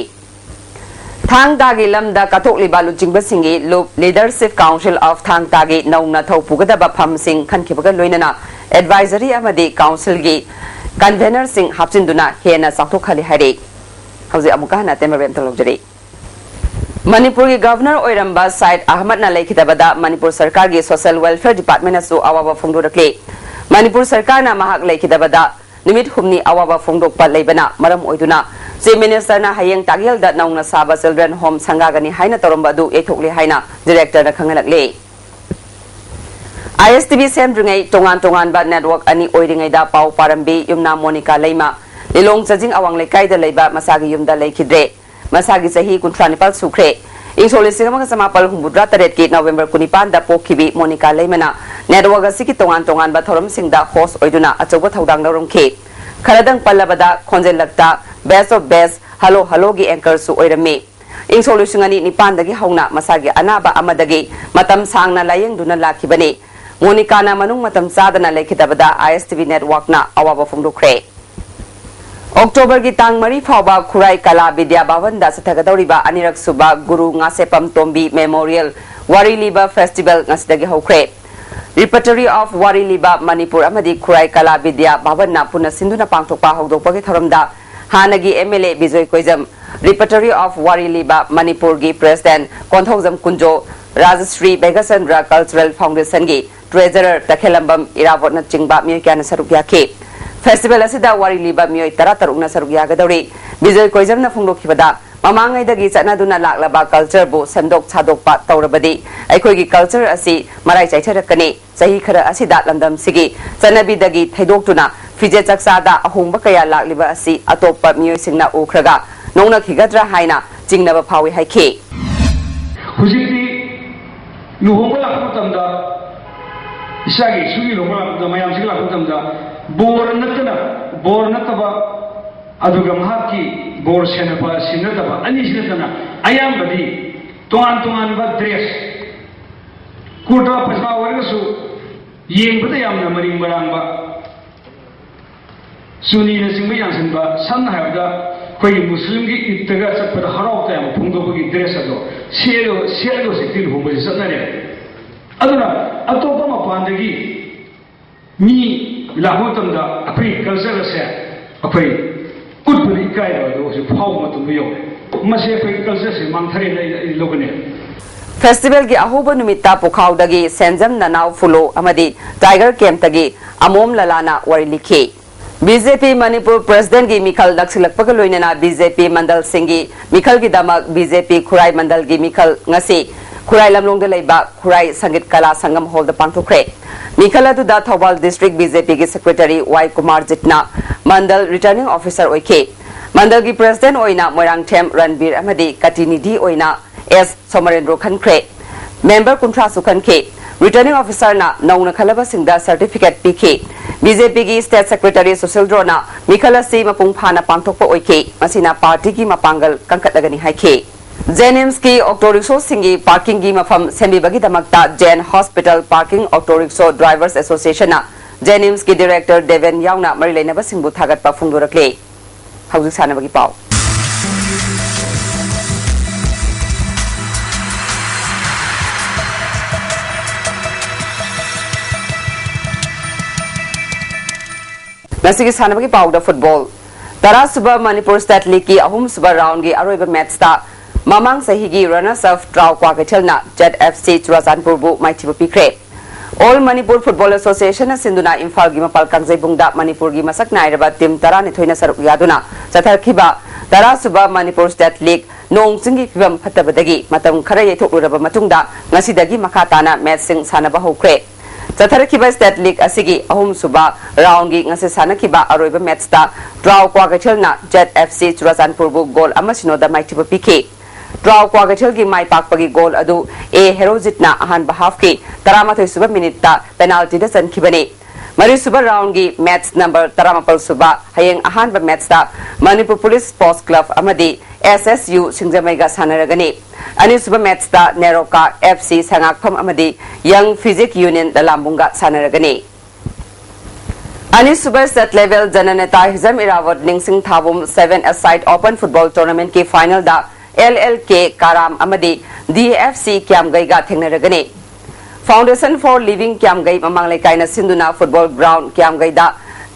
ꯊꯥꯡ ꯇꯥꯒꯤ ꯂꯝꯗ ꯀꯠꯊꯣꯛꯂꯤꯕ ꯂꯨꯆꯤꯡꯕꯁꯤꯡꯒꯤ ꯂꯨꯞ Leadership Council of ꯊꯥꯡ ꯇꯥꯒꯤ ꯅꯧꯅ ꯊꯧ ꯄꯨꯒꯗꯕ ꯐꯝꯁꯤꯡ ꯈꯟꯈꯤꯕꯒ ꯂꯣꯏꯅꯅ ꯑꯦꯗꯚꯥꯏꯖꯔꯤ ꯑꯃꯗꯤ ꯀꯥꯎꯟꯁꯤꯜꯒꯤ ꯀꯟꯚꯦꯅꯔꯁꯤꯡ ꯍꯥꯞꯆꯤꯟꯗꯨꯅ ꯍꯦꯟꯅ ꯆꯥꯎꯊꯣꯛꯍꯜꯂꯤ ꯍꯥꯏꯔꯤ꯫ ꯍꯧꯖꯤꯛ ꯑꯃꯨꯛꯀ ꯍꯟꯅ ꯑꯇꯦꯟꯕ ꯕꯦꯝꯇ ꯂꯧꯖꯔꯤ꯫ ꯃꯅꯤꯄꯨꯔꯒꯤ ꯒꯚꯔꯅꯔ ꯑꯣꯏꯔꯝꯕ ꯁꯥꯏꯗ ꯑꯍꯃꯗꯅ ꯂꯩꯈꯤꯗꯕꯗ ꯃꯅꯤꯄꯨꯔ ꯁꯔꯀꯥꯔꯒꯤ ꯁꯣꯁꯤꯌꯦꯜ ꯋꯦꯜꯐꯤꯌꯔ ꯗꯤꯄꯥꯔꯠꯃꯦꯟꯅꯁꯨ ꯑꯋꯥꯕ ꯐꯣꯡꯗꯣꯔꯛꯂꯤ꯫ ꯃꯅꯤꯄꯨꯔ ꯁꯔꯀꯥꯔꯅ ꯃꯍꯥꯛ ꯂꯩꯈꯤꯗꯕꯗ ꯅꯨꯃꯤꯠ ꯍꯨꯝꯅꯤ ꯑꯋꯥꯕ ꯐꯣꯡꯗꯣꯛꯄ ꯂꯩꯕꯅ ꯃꯔꯝ ꯑꯣꯏꯗꯨꯅ ꯆꯤꯐ ꯃꯤꯅꯤꯁꯇꯔꯅ ꯍꯌꯦꯡ ꯇꯥꯛꯌꯦꯜꯗ ꯅꯧꯅ ꯁꯥꯕ ꯆꯤꯜꯗ꯭ꯔꯦꯟ ꯍꯣꯝ ꯁꯪꯒꯥꯒꯅꯤ ꯍꯥꯏꯅ ꯇꯧꯔꯝꯕ ꯑꯗꯨ ꯌꯩꯊꯣꯛꯂꯦ ꯍꯥꯏꯅ ꯗꯤꯔꯦꯛꯇꯔꯅ ꯈꯪꯍꯜꯂꯛꯂꯤ꯫ ꯑꯥꯏ ꯑꯦꯁ ꯇꯤ ꯚꯤ ꯁꯦꯝꯗ꯭ꯔꯤꯉꯩ ꯇꯣꯉꯥꯟ ꯇꯣꯉꯥꯟꯕ ꯅꯦꯠꯋꯥꯔꯛ ꯑꯅꯤ ꯑꯣꯏꯔꯤꯉꯩꯗ ꯄꯥꯎ ꯄꯥꯔꯝꯕꯤ ꯌꯨꯝꯅꯥꯝ ꯃꯣꯅꯤꯀꯥ ꯂꯩꯃ ꯂꯤꯂꯣꯡ ꯆꯥꯖꯤꯡ ꯑꯋꯥꯡ ꯂꯩꯀꯥꯏꯗ ꯂꯩꯕ ꯃꯁꯥꯒꯤ ꯌꯨꯝꯗ ꯂꯩꯈꯤꯗ꯭ꯔꯦ꯫ ꯃꯁꯥꯒꯤ ꯆꯍꯤ ꯀꯨꯟꯊ꯭ꯔꯥ ꯅꯤꯄꯥꯜ ꯁꯨꯈ꯭ꯔꯦ꯫ ꯏꯪ ꯁꯣꯛ ꯂꯤꯁꯤꯡ ꯑꯃꯒ ꯆꯃꯥꯄꯜ ꯍꯨꯝꯐꯨꯇꯔꯥ ꯇꯔꯦꯠꯀꯤ ꯅꯕꯦꯝꯕꯔ ꯀꯨꯟꯅꯤꯄꯥꯟꯗ ꯄꯣꯛꯈꯤꯕꯤ ꯃꯣꯅꯤꯀꯥ ꯂꯩꯃꯅ ꯅꯦꯠꯋꯥꯔꯛ ꯑꯁꯤꯒꯤ ꯇꯣꯉꯥꯟ ꯇꯣꯉꯥꯟꯕ ꯊꯧꯔꯝꯁꯤꯡꯗ ꯍꯣꯁ ꯑꯣꯏꯗꯨꯅ ꯑꯆꯧꯕ ꯊꯧꯗꯥꯡ ꯂꯧꯔꯝꯈꯤ꯫ ꯈꯔꯗꯪ ꯄꯜꯂꯕꯗ, ꯈꯣꯟꯖꯦꯜ ꯂꯛꯇ Best of Best, Hello Hello ꯒꯤ ꯑꯦꯡꯀꯔꯁꯨ ꯑꯣꯏꯔꯝꯃꯤ꯫ ꯏꯪ ꯁꯣꯛ ꯂꯤꯁꯤꯡ ꯑꯅꯤ ꯅꯤꯄꯥꯟꯗꯒꯤ ꯍꯧꯅ ꯃꯁꯥꯒꯤ ꯑꯅꯥꯕ ꯑꯃꯗꯒꯤ ꯃꯇꯝ ꯁꯥꯡꯅ ꯂꯥꯌꯦꯡꯗꯨꯅ ꯂꯥꯛꯈꯤꯕꯅꯤ꯫ ꯃꯣꯅꯤꯀꯥꯅ ꯃꯅꯨꯡ ꯃꯇꯝ ꯆꯥꯗꯅ ꯂꯩꯈꯤꯗꯕꯗ ꯑꯥꯏ ꯑꯦꯁ ꯇꯤ ꯚꯤ ꯅꯦꯠꯋꯥꯔꯛꯅ ꯑꯋꯥꯕ ꯐꯣꯡꯗꯣꯛꯈ꯭ꯔꯦ꯫ ꯑꯣꯛꯇꯣꯕꯔꯒꯤ ꯇꯥꯡ ꯃꯔꯤ ꯐꯥꯎꯕ ꯈꯨꯔꯥꯏ ꯀꯂꯥ ꯕꯤꯗ꯭ꯌꯥ ꯚꯕꯟꯗ ꯆꯠꯊꯒꯗꯧꯔꯤꯕ ꯑꯅꯤꯔꯛ ꯁꯨꯕ ꯒꯨꯔꯨ ꯉꯥꯁꯦꯄꯝ ꯇꯣꯝꯕꯤ ꯃꯦꯃꯣꯔꯤꯌꯦꯜ ꯋꯥꯔꯤ ꯂꯤꯕ ꯐꯦꯁꯇꯤꯚꯦꯜ ꯉꯁꯤꯗꯒꯤ ꯍꯧꯈ꯭ꯔꯦ꯫ Repertory of ꯋꯥꯔꯤ ꯂꯤꯕ ꯃꯅꯤꯄꯨꯔ ꯑꯃꯗꯤ ꯈꯨꯔꯥꯏ ꯀꯂꯥ ꯕꯤꯗ꯭ꯌꯥ ꯚꯕꯟꯅ ꯄꯨꯟꯅ ꯁꯤꯟꯗꯨꯅ ꯄꯥꯡꯊꯣꯛꯄ ꯍꯧꯗꯣꯛꯄꯒꯤ ꯊꯧꯔꯝꯗ ꯍꯥꯟꯅꯒꯤ M L A Bijoy Koijam, Repertory of ꯋꯥꯔꯤ ꯂꯤꯕ ꯃꯅꯤꯄꯨꯔꯒꯤ President Konthoujam Kunjo, Rajshri ꯕꯦꯒꯆꯟꯗ꯭ꯔ Cultural Foundationꯒꯤ Treasurer ꯇꯈꯦꯂꯝꯕꯝ ꯏꯔꯥꯕꯣꯠꯅꯆꯤꯡꯕ ꯃꯤꯑꯣꯏ ꯀꯌꯥꯅ ꯁꯔꯨꯛ ꯌꯥꯈꯤ꯫ Festival ꯑꯁꯤꯗ ꯋꯥꯔꯤ ꯂꯤꯕ ꯃꯤꯑꯣꯏ ꯇꯔꯥꯇꯔꯨꯛꯅ ꯁꯔꯨꯛ ꯌꯥꯒꯗꯧꯔꯤ꯫ ꯕꯤꯖꯣꯏ ꯀꯣꯏꯖꯝꯅ ꯐꯣꯡꯗꯣꯛꯈꯤꯕꯗ, ꯃꯃꯥꯡꯉꯩꯗꯒꯤ ꯆꯠꯅꯗꯨꯅ ꯂꯥꯛꯂꯕ cultureꯕꯨ ꯁꯦꯝꯗꯣꯛ ꯁꯥꯗꯣꯛꯄ ꯇꯧꯔꯕꯗꯤ ꯑꯩꯈꯣꯏꯒꯤ culture ꯑꯁꯤ ꯃꯔꯥꯏ ꯆꯥꯏꯊꯔꯛꯀꯅꯤ꯫ ꯆꯍꯤ ꯈꯔ ꯑꯁꯤꯗ ꯂꯝꯗꯝꯁꯤꯒꯤ ꯆꯠꯅꯕꯤꯗꯒꯤ ꯊꯩꯗꯣꯛꯇꯨꯅ ꯐꯤꯖꯦꯠ ꯆꯥꯛꯆꯥꯗ ꯑꯍꯣꯡꯕ ꯀꯌꯥ ꯂꯥꯛꯂꯤꯕ ꯑꯁꯤ ꯑꯇꯣꯞꯄ ꯃꯤꯑꯣꯏꯁꯤꯡꯅ ꯎꯈ꯭ꯔꯒ ꯅꯣꯛꯅꯈꯤꯒꯗ꯭ꯔꯥ ꯍꯥꯏꯅ ꯆꯤꯡꯅꯕ ꯐꯥꯎꯏ ꯍꯥꯏꯈꯤ꯫ ꯍꯧꯖꯤꯛꯇꯤ ꯂꯨꯍꯣꯡꯕ ꯂꯥꯛꯄ ꯃꯇꯝꯗ, ꯏꯆꯥꯒꯤ ꯏꯁꯨꯒꯤ ꯂꯨꯍꯣꯡꯕ ꯂꯥꯛꯄꯗ, ꯃꯌꯥꯝꯁꯤꯒꯤ ꯂꯥꯛꯄ ꯃꯇꯝꯗ ꯕꯣꯔ ꯅꯠꯇꯅ, ꯕꯣꯔ ꯅꯠꯇꯕ, ꯑꯗꯨꯒ ꯃꯍꯥꯛꯀꯤ ꯕꯣꯔ ꯁꯦꯟꯅꯕ ꯑꯁꯤ ꯅꯠꯇꯕ, ꯑꯅꯤꯁꯤ ꯅꯠꯇꯅ ꯑꯌꯥꯝꯕꯗꯤ ꯇꯣꯉꯥꯟ ꯇꯣꯉꯥꯟꯕ dress, ꯀꯨꯔꯇꯥ ꯄꯖꯃꯥ ꯑꯣꯏꯔꯒꯁꯨ ꯌꯦꯡꯕꯗ ꯌꯥꯝꯅ ꯃꯔꯤꯡ ꯃꯔꯥꯡꯕ, ꯆꯨꯅꯤꯅꯆꯤꯡꯕ ꯌꯥꯟꯁꯤꯟꯕ, ꯁꯝꯅ ꯍꯥꯏꯔꯕꯗ ꯑꯩꯈꯣꯏꯒꯤ ꯃꯨꯁꯂꯤꯝꯒꯤ ꯏꯗꯇꯒ ꯆꯠꯄꯗ ꯍꯔꯥꯎ ꯇꯌꯥꯝꯕ ꯐꯣꯡꯗꯣꯛꯄꯒꯤ dress ꯑꯗꯣ ꯁꯦꯠꯂꯒ, ꯁꯦꯠꯂꯒ ꯍꯧꯖꯤꯛꯇꯤ ꯂꯨꯍꯣꯡꯕꯁꯤ ꯆꯠꯅꯔꯦ꯫ ꯑꯗꯨꯅ ꯑꯇꯣꯞꯄ ꯃꯄꯥꯟꯗꯒꯤ ꯃꯤ ꯂꯥꯛꯄ ꯃꯇꯝꯗ ꯑꯩꯈꯣꯏꯒꯤ culture ꯑꯁꯦ ꯑꯩꯈꯣꯏ ꯎꯠꯄꯗ ꯏꯀꯥꯏꯕ ꯑꯗꯨ ꯍꯧꯖꯤꯛ ꯐꯥꯎꯕ ꯃꯇꯝꯗ ꯌꯧꯔꯦ꯫ ꯃꯁꯤ ꯑꯩꯈꯣꯏꯒꯤ culture ꯑꯁꯦ ꯃꯥꯡꯊꯔꯦꯅ ꯑꯩ, ꯑꯩ ꯂꯧꯒꯅꯤ꯫ Festivalꯒꯤ ꯑꯍꯧꯕ ꯅꯨꯃꯤꯠꯇ ꯄꯨꯈꯥꯎꯗꯒꯤ ꯁꯦꯟꯖꯝ ꯅꯅꯥꯎ ꯐꯨꯂꯣ ꯑꯃꯗꯤ Tiger Campꯇꯒꯤ ꯑꯃꯣꯝ ꯂꯂꯥꯅ ꯋꯥꯔꯤ ꯂꯤꯈꯤ꯫ BJP ꯃꯅꯤꯄꯨꯔ Presidentꯀꯤ ꯃꯤꯈꯜ ꯅꯛꯁꯤꯜꯂꯛꯄꯒ ꯂꯣꯏꯅꯅ BJP ꯃꯟꯗꯜꯁꯤꯡꯒꯤ ꯃꯤꯈꯜꯒꯤꯗꯃꯛ BJP ꯈꯨꯔꯥꯏ ꯃꯟꯗꯜꯒꯤ ꯃꯤꯈꯜ ꯉꯁꯤ ꯈꯨꯔꯥꯏ ꯂꯝꯂꯣꯡꯗ ꯂꯩꯕ ꯈꯨꯔꯥꯏ ꯁꯪꯒꯤꯠ ꯀꯂꯥ ꯁꯪꯒꯝ hallꯗ ꯄꯥꯡꯊꯣꯛꯈ꯭ꯔꯦ꯫ ꯃꯤꯈꯜ ꯑꯗꯨꯗ ꯊꯧꯕꯥꯜ District BJPꯒꯤ Secretary ꯋꯥꯏ ꯀꯨꯃꯥꯔꯖꯤꯠꯅ ꯃꯟꯗꯜ Returning Officer ꯑꯣꯏꯈꯤ꯫ ꯃꯟꯗꯜꯒꯤ President ꯑꯣꯏꯅ ꯃꯣꯏꯔꯥꯡꯊꯦꯝ ꯔꯟꯕꯤꯔ ꯑꯃꯗꯤ ꯀꯇꯤꯅꯤꯙꯤ ꯑꯣꯏꯅ ꯑꯦꯁ ꯁꯣꯃꯔꯦꯟꯗ꯭ꯔꯣ ꯈꯟꯈ꯭ꯔꯦ꯫ Member ꯀꯨꯟꯊ꯭ꯔꯥꯁꯨ ꯈꯟꯈꯤ꯫ Returning Officerꯅ ꯅꯧꯅ ꯈꯜꯂꯕꯁꯤꯡꯗ certificate ꯄꯤꯈꯤ꯫ BJPꯒꯤ State Secretary ꯁꯨꯁꯤꯜꯗ꯭ꯔꯣꯅ ꯃꯤꯈꯜ ꯑꯁꯤ ꯃꯄꯨꯡ ꯐꯥꯅ ꯄꯥꯡꯊꯣꯛꯄ ꯑꯣꯏꯈꯤ꯫ ꯃꯁꯤꯅ partyꯒꯤ ꯃꯄꯥꯡꯒꯜ ꯀꯟꯈꯠꯂꯒꯅꯤ ꯍꯥꯏꯈꯤ꯫ JNIMSꯀꯤ auto rickshawꯁꯤꯡꯒꯤ parkingꯒꯤ ꯃꯐꯝ ꯁꯦꯝꯕꯤꯕꯒꯤꯗꯃꯛꯇ Jain Hospital Parking Auto Rickshaw Drivers Associationꯅ JNIMSꯀꯤ Director Deben ꯌꯥꯎꯅ ꯃꯔꯤ ꯂꯩꯅꯕꯁꯤꯡꯕꯨ ꯊꯥꯒꯠꯄ ꯐꯣꯡꯗꯣꯔꯛꯂꯤ꯫ ꯍꯧꯖꯤꯛ ꯁꯥꯟꯅꯕꯒꯤ ꯄꯥꯎ꯫ ꯉꯁꯤꯒꯤ ꯁꯥꯟꯅꯕꯒꯤ ꯄꯥꯎꯗ football꯫ ꯇꯔꯥꯁꯨꯕ ꯃꯅꯤꯄꯨꯔ ꯁ꯭ꯇꯦꯠ ꯂꯤꯒꯀꯤ ꯑꯍꯨꯝꯁꯨꯕ ꯔꯥꯎꯟꯒꯤ ꯑꯔꯣꯏꯕ ꯃꯦꯠꯁꯇ ꯃꯃꯥꯡ ꯆꯍꯤꯒꯤ ꯔꯅꯔꯁ ꯑꯞ ꯇ꯭ꯔꯥꯎ ꯀ꯭ꯋꯥꯀꯩꯊꯦꯜꯅ ꯖꯦꯠ ꯑꯦꯐ ꯁꯤ ꯆꯨꯔꯥꯆꯥꯟꯄꯨꯔꯕꯨ ꯃꯥꯏꯊꯤꯕ ꯄꯤꯈ꯭ꯔꯦ꯫ ꯑꯣꯜ ꯃꯅꯤꯄꯨꯔ ꯐꯨꯠꯕꯣꯜ ꯑꯦꯁꯣꯁꯤꯌꯦꯁꯟꯅ ꯁꯤꯟꯗꯨꯅ ꯏꯝꯐꯥꯜꯒꯤ ꯃꯄꯥꯜ ꯀꯥꯡꯖꯩꯕꯨꯡꯗ ꯃꯅꯤꯄꯨꯔꯒꯤ ꯃꯁꯛ ꯅꯥꯏꯔꯕ ꯇꯤꯝ ꯇꯔꯥꯅꯤꯊꯣꯏꯅ ꯁꯔꯨꯛ ꯌꯥꯗꯨꯅ ꯆꯠꯊꯈꯤꯕ ꯇꯔꯥꯁꯨꯕ ꯃꯅꯤꯄꯨꯔ ꯁ꯭ꯇꯦꯠ ꯂꯤꯒ ꯅꯣꯡ ꯆꯤꯡꯒꯤ ꯐꯤꯕꯝ ꯐꯠꯇꯕꯗꯒꯤ ꯃꯇꯝ ꯈꯔ ꯌꯩꯊꯣꯛꯂꯨꯔꯕ ꯃꯇꯨꯡꯗ ꯉꯁꯤꯗꯒꯤ ꯃꯈꯥ ꯇꯥꯅ ꯃꯦꯠꯁꯁꯤꯡ ꯁꯥꯟꯅꯕ ꯍꯧꯈ꯭ꯔꯦ꯫ ꯆꯠꯊꯔꯛꯈꯤꯕ ꯁ꯭ꯇꯦꯠ ꯂꯤꯒ ꯑꯁꯤꯒꯤ ꯑꯍꯨꯝꯁꯨꯕ ꯔꯥꯎꯟꯒꯤ ꯉꯁꯤ ꯁꯥꯟꯅꯈꯤꯕ ꯑꯔꯣꯏꯕ ꯃꯦꯠꯁꯇ ꯇ꯭ꯔꯥꯎ ꯀ꯭ꯋꯥꯀꯩꯊꯦꯜꯅ ꯖꯦꯠ ꯑꯦꯐ ꯁꯤ ꯆꯨꯔꯥꯆꯥꯟꯄꯨꯔꯕꯨ ꯒꯣꯜ ꯑꯃ ꯁꯤꯅꯣꯗ ꯃꯥꯏꯊꯤꯕ ꯄꯤꯈꯤ꯫ ꯇ꯭ꯔꯥꯎ ꯀ꯭ꯋꯥꯀꯩꯊꯦꯜꯒꯤ ꯃꯥꯏ ꯄꯥꯛꯄꯒꯤ ꯒꯣꯜ ꯑꯗꯨ ꯑꯦ ꯍꯦꯔꯣꯖꯤꯠꯅ ꯑꯍꯥꯟꯕ ꯍꯥꯐꯀꯤ ꯇꯔꯥꯃꯥꯊꯣꯏꯁꯨꯕ ꯃꯤꯅꯤꯠꯇ ꯄꯦꯅꯥꯜꯇꯤꯗ ꯆꯟꯈꯤꯕꯅꯤ꯫ ꯃꯔꯤꯁꯨꯕ ꯔꯥꯎꯟꯒꯤ ꯃꯦꯠꯁ ꯅꯝꯕꯔ ꯇꯔꯥꯃꯥꯄꯜ ꯁꯨꯕ ꯍꯌꯦꯡ ꯑꯍꯥꯟꯕ ꯃꯦꯠꯁꯇ ꯃꯅꯤꯄꯨꯔ ꯄꯨꯂꯤꯁ ꯁ꯭ꯄꯣꯔꯠꯁ ꯀ꯭ꯂꯕ ꯑꯃꯗꯤ ꯑꯦꯁ ꯑꯦꯁ ꯌꯨ ꯁꯤꯡꯖꯃꯩꯒ ꯁꯥꯟꯅꯔꯒꯅꯤ꯫ ꯑꯅꯤꯁꯨꯕ ꯃꯦꯠꯁꯇ ꯅꯦꯔꯣꯀꯥ ꯑꯦꯐ ꯁꯤ ꯁꯉꯥꯛꯐꯝ ꯑꯃꯗꯤ ꯌꯪ ꯐꯤꯖꯤꯛ ꯌꯨꯅꯤꯌꯟ ꯂꯂꯥꯝꯕꯨꯡꯒ ꯁꯥꯟꯅꯔꯒꯅꯤ꯫ ꯑꯅꯤꯁꯨꯕ ꯁ꯭ꯇꯦꯠ ꯂꯦꯚꯦꯜ ꯖꯅꯅꯦꯇꯥ ꯍꯤꯖꯝ ꯏꯔꯥꯕꯣꯠ ꯅꯤꯡꯁꯤꯡ ꯊꯥꯕꯨꯝ ꯁꯦꯚꯦꯟ ꯑꯦ ꯁꯥꯏꯠ ꯑꯣꯄꯟ ꯐꯨꯠꯕꯣꯜ ꯇꯣꯔꯅꯥꯃꯦꯟꯠꯀꯤ ꯐꯥꯏꯅꯦꯜꯗ ꯑꯦꯜ ꯑꯦꯜ ꯀꯦ ꯀꯥꯔꯥꯝ ꯑꯃꯗꯤ D F C ꯀ꯭ꯌꯥꯝꯒꯩꯒ ꯊꯦꯡꯅꯔꯒꯅꯤ꯫ Foundation for Living ꯀ꯭ꯌꯥꯝꯒꯩ ꯃꯃꯥꯡ ꯂꯩꯀꯥꯏꯅ ꯁꯤꯟꯗꯨꯅ ꯐꯨꯠꯕꯣꯜ ꯒ꯭ꯔꯥꯎꯟ ꯀ꯭ꯌꯥꯝꯒꯩꯗ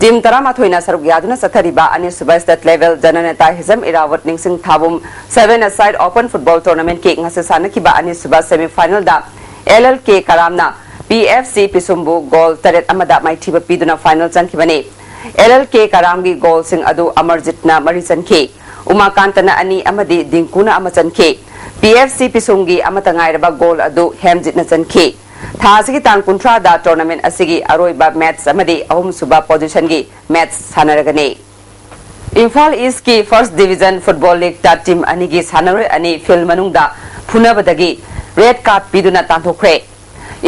ꯇꯤꯝ ꯇꯔꯥꯃꯥꯊꯣꯏꯅ ꯁꯔꯨꯛ ꯌꯥꯗꯨꯅ ꯆꯠꯊꯔꯤꯕ ꯑꯅꯤꯁꯨꯕ ꯁ꯭ꯇꯦꯠ ꯂꯦꯚꯦꯜ ꯖꯅꯅꯦꯇꯥ ꯍꯤꯖꯝ ꯏꯔꯥꯕꯣꯠ ꯅꯤꯡꯁꯤꯡ ꯊꯥꯕꯨꯝ ꯁꯦꯚꯦꯟ ꯑꯦ ꯁꯥꯏꯠ ꯑꯣꯄꯟ ꯐꯨꯠꯕꯣꯜ ꯇꯣꯔꯅꯥꯃꯦꯟꯠꯀꯤ ꯉꯁꯤ ꯁꯥꯟꯅꯈꯤꯕ ꯑꯅꯤꯁꯨꯕ ꯁꯦꯃꯤ ꯐꯥꯏꯅꯦꯜꯗ ꯑꯦꯜ ꯑꯦꯜ ꯀꯦ ꯀꯥꯔꯥꯝꯅ ꯄꯤ ꯑꯦꯐ ꯁꯤ ꯄꯤꯁꯨꯝꯕꯨ ꯒꯣꯜ ꯇꯔꯦꯠ ꯑꯃꯗ ꯃꯥꯏꯊꯤꯕ ꯄꯤꯗꯨꯅ ꯐꯥꯏꯅꯦꯜ ꯆꯪꯈꯤꯕꯅꯤ꯫ ꯑꯦꯜ ꯑꯦꯜ ꯀꯦ ꯀꯥꯔꯥꯝꯒꯤ ꯒꯣꯜꯁꯤꯡ ꯑꯗꯨ ꯑꯃꯔꯖꯤꯠꯅ ꯃꯔꯤ ꯆꯟꯈꯤ, ꯎꯃꯥꯀꯥꯟꯇꯅ ꯑꯅꯤ ꯑꯃꯗꯤ ꯗꯤꯡꯀꯨꯅ ꯑꯃ ꯆꯟꯈꯤ꯫ ꯄꯤ ꯑꯦꯐ ꯁꯤ ꯄꯤꯁꯨꯝꯒꯤ ꯑꯃꯠꯇ ꯉꯥꯏꯔꯕ ꯒꯣꯜ ꯑꯗꯨ ꯍꯦꯝꯖꯤꯠꯅ ꯆꯟꯈꯤ꯫ ꯊꯥ ꯑꯁꯤꯒꯤ ꯇꯥꯡ ꯀꯨꯟꯊ꯭ꯔꯥꯗ ꯇꯣꯔꯅꯥꯃꯦꯟꯠ ꯑꯁꯤꯒꯤ ꯑꯔꯣꯏꯕ ꯃꯦꯠꯁ ꯑꯃꯗꯤ ꯑꯍꯨꯝꯁꯨꯕ ꯄꯣꯖꯤꯁꯟꯒꯤ ꯃꯦꯠꯁ ꯁꯥꯟꯅꯔꯒꯅꯤ꯫ ꯏꯝꯐꯥꯜ ꯏꯁ꯭ꯠꯀꯤ ꯐꯥꯔꯁꯠ ꯗꯤꯚꯤꯖꯟ ꯐꯨꯠꯕꯣꯜ ꯂꯤꯒꯇ ꯇꯤꯝ ꯑꯅꯤꯒꯤ ꯁꯥꯟꯅꯔꯣꯏ ꯑꯅꯤ ꯐꯤꯜꯗ ꯃꯅꯨꯡꯗ ꯐꯨꯅꯕꯗꯒꯤ ꯔꯦꯗ ꯀꯥꯔꯗ ꯄꯤꯗꯨꯅ ꯇꯥꯟꯊꯣꯛꯈ꯭ꯔꯦ꯫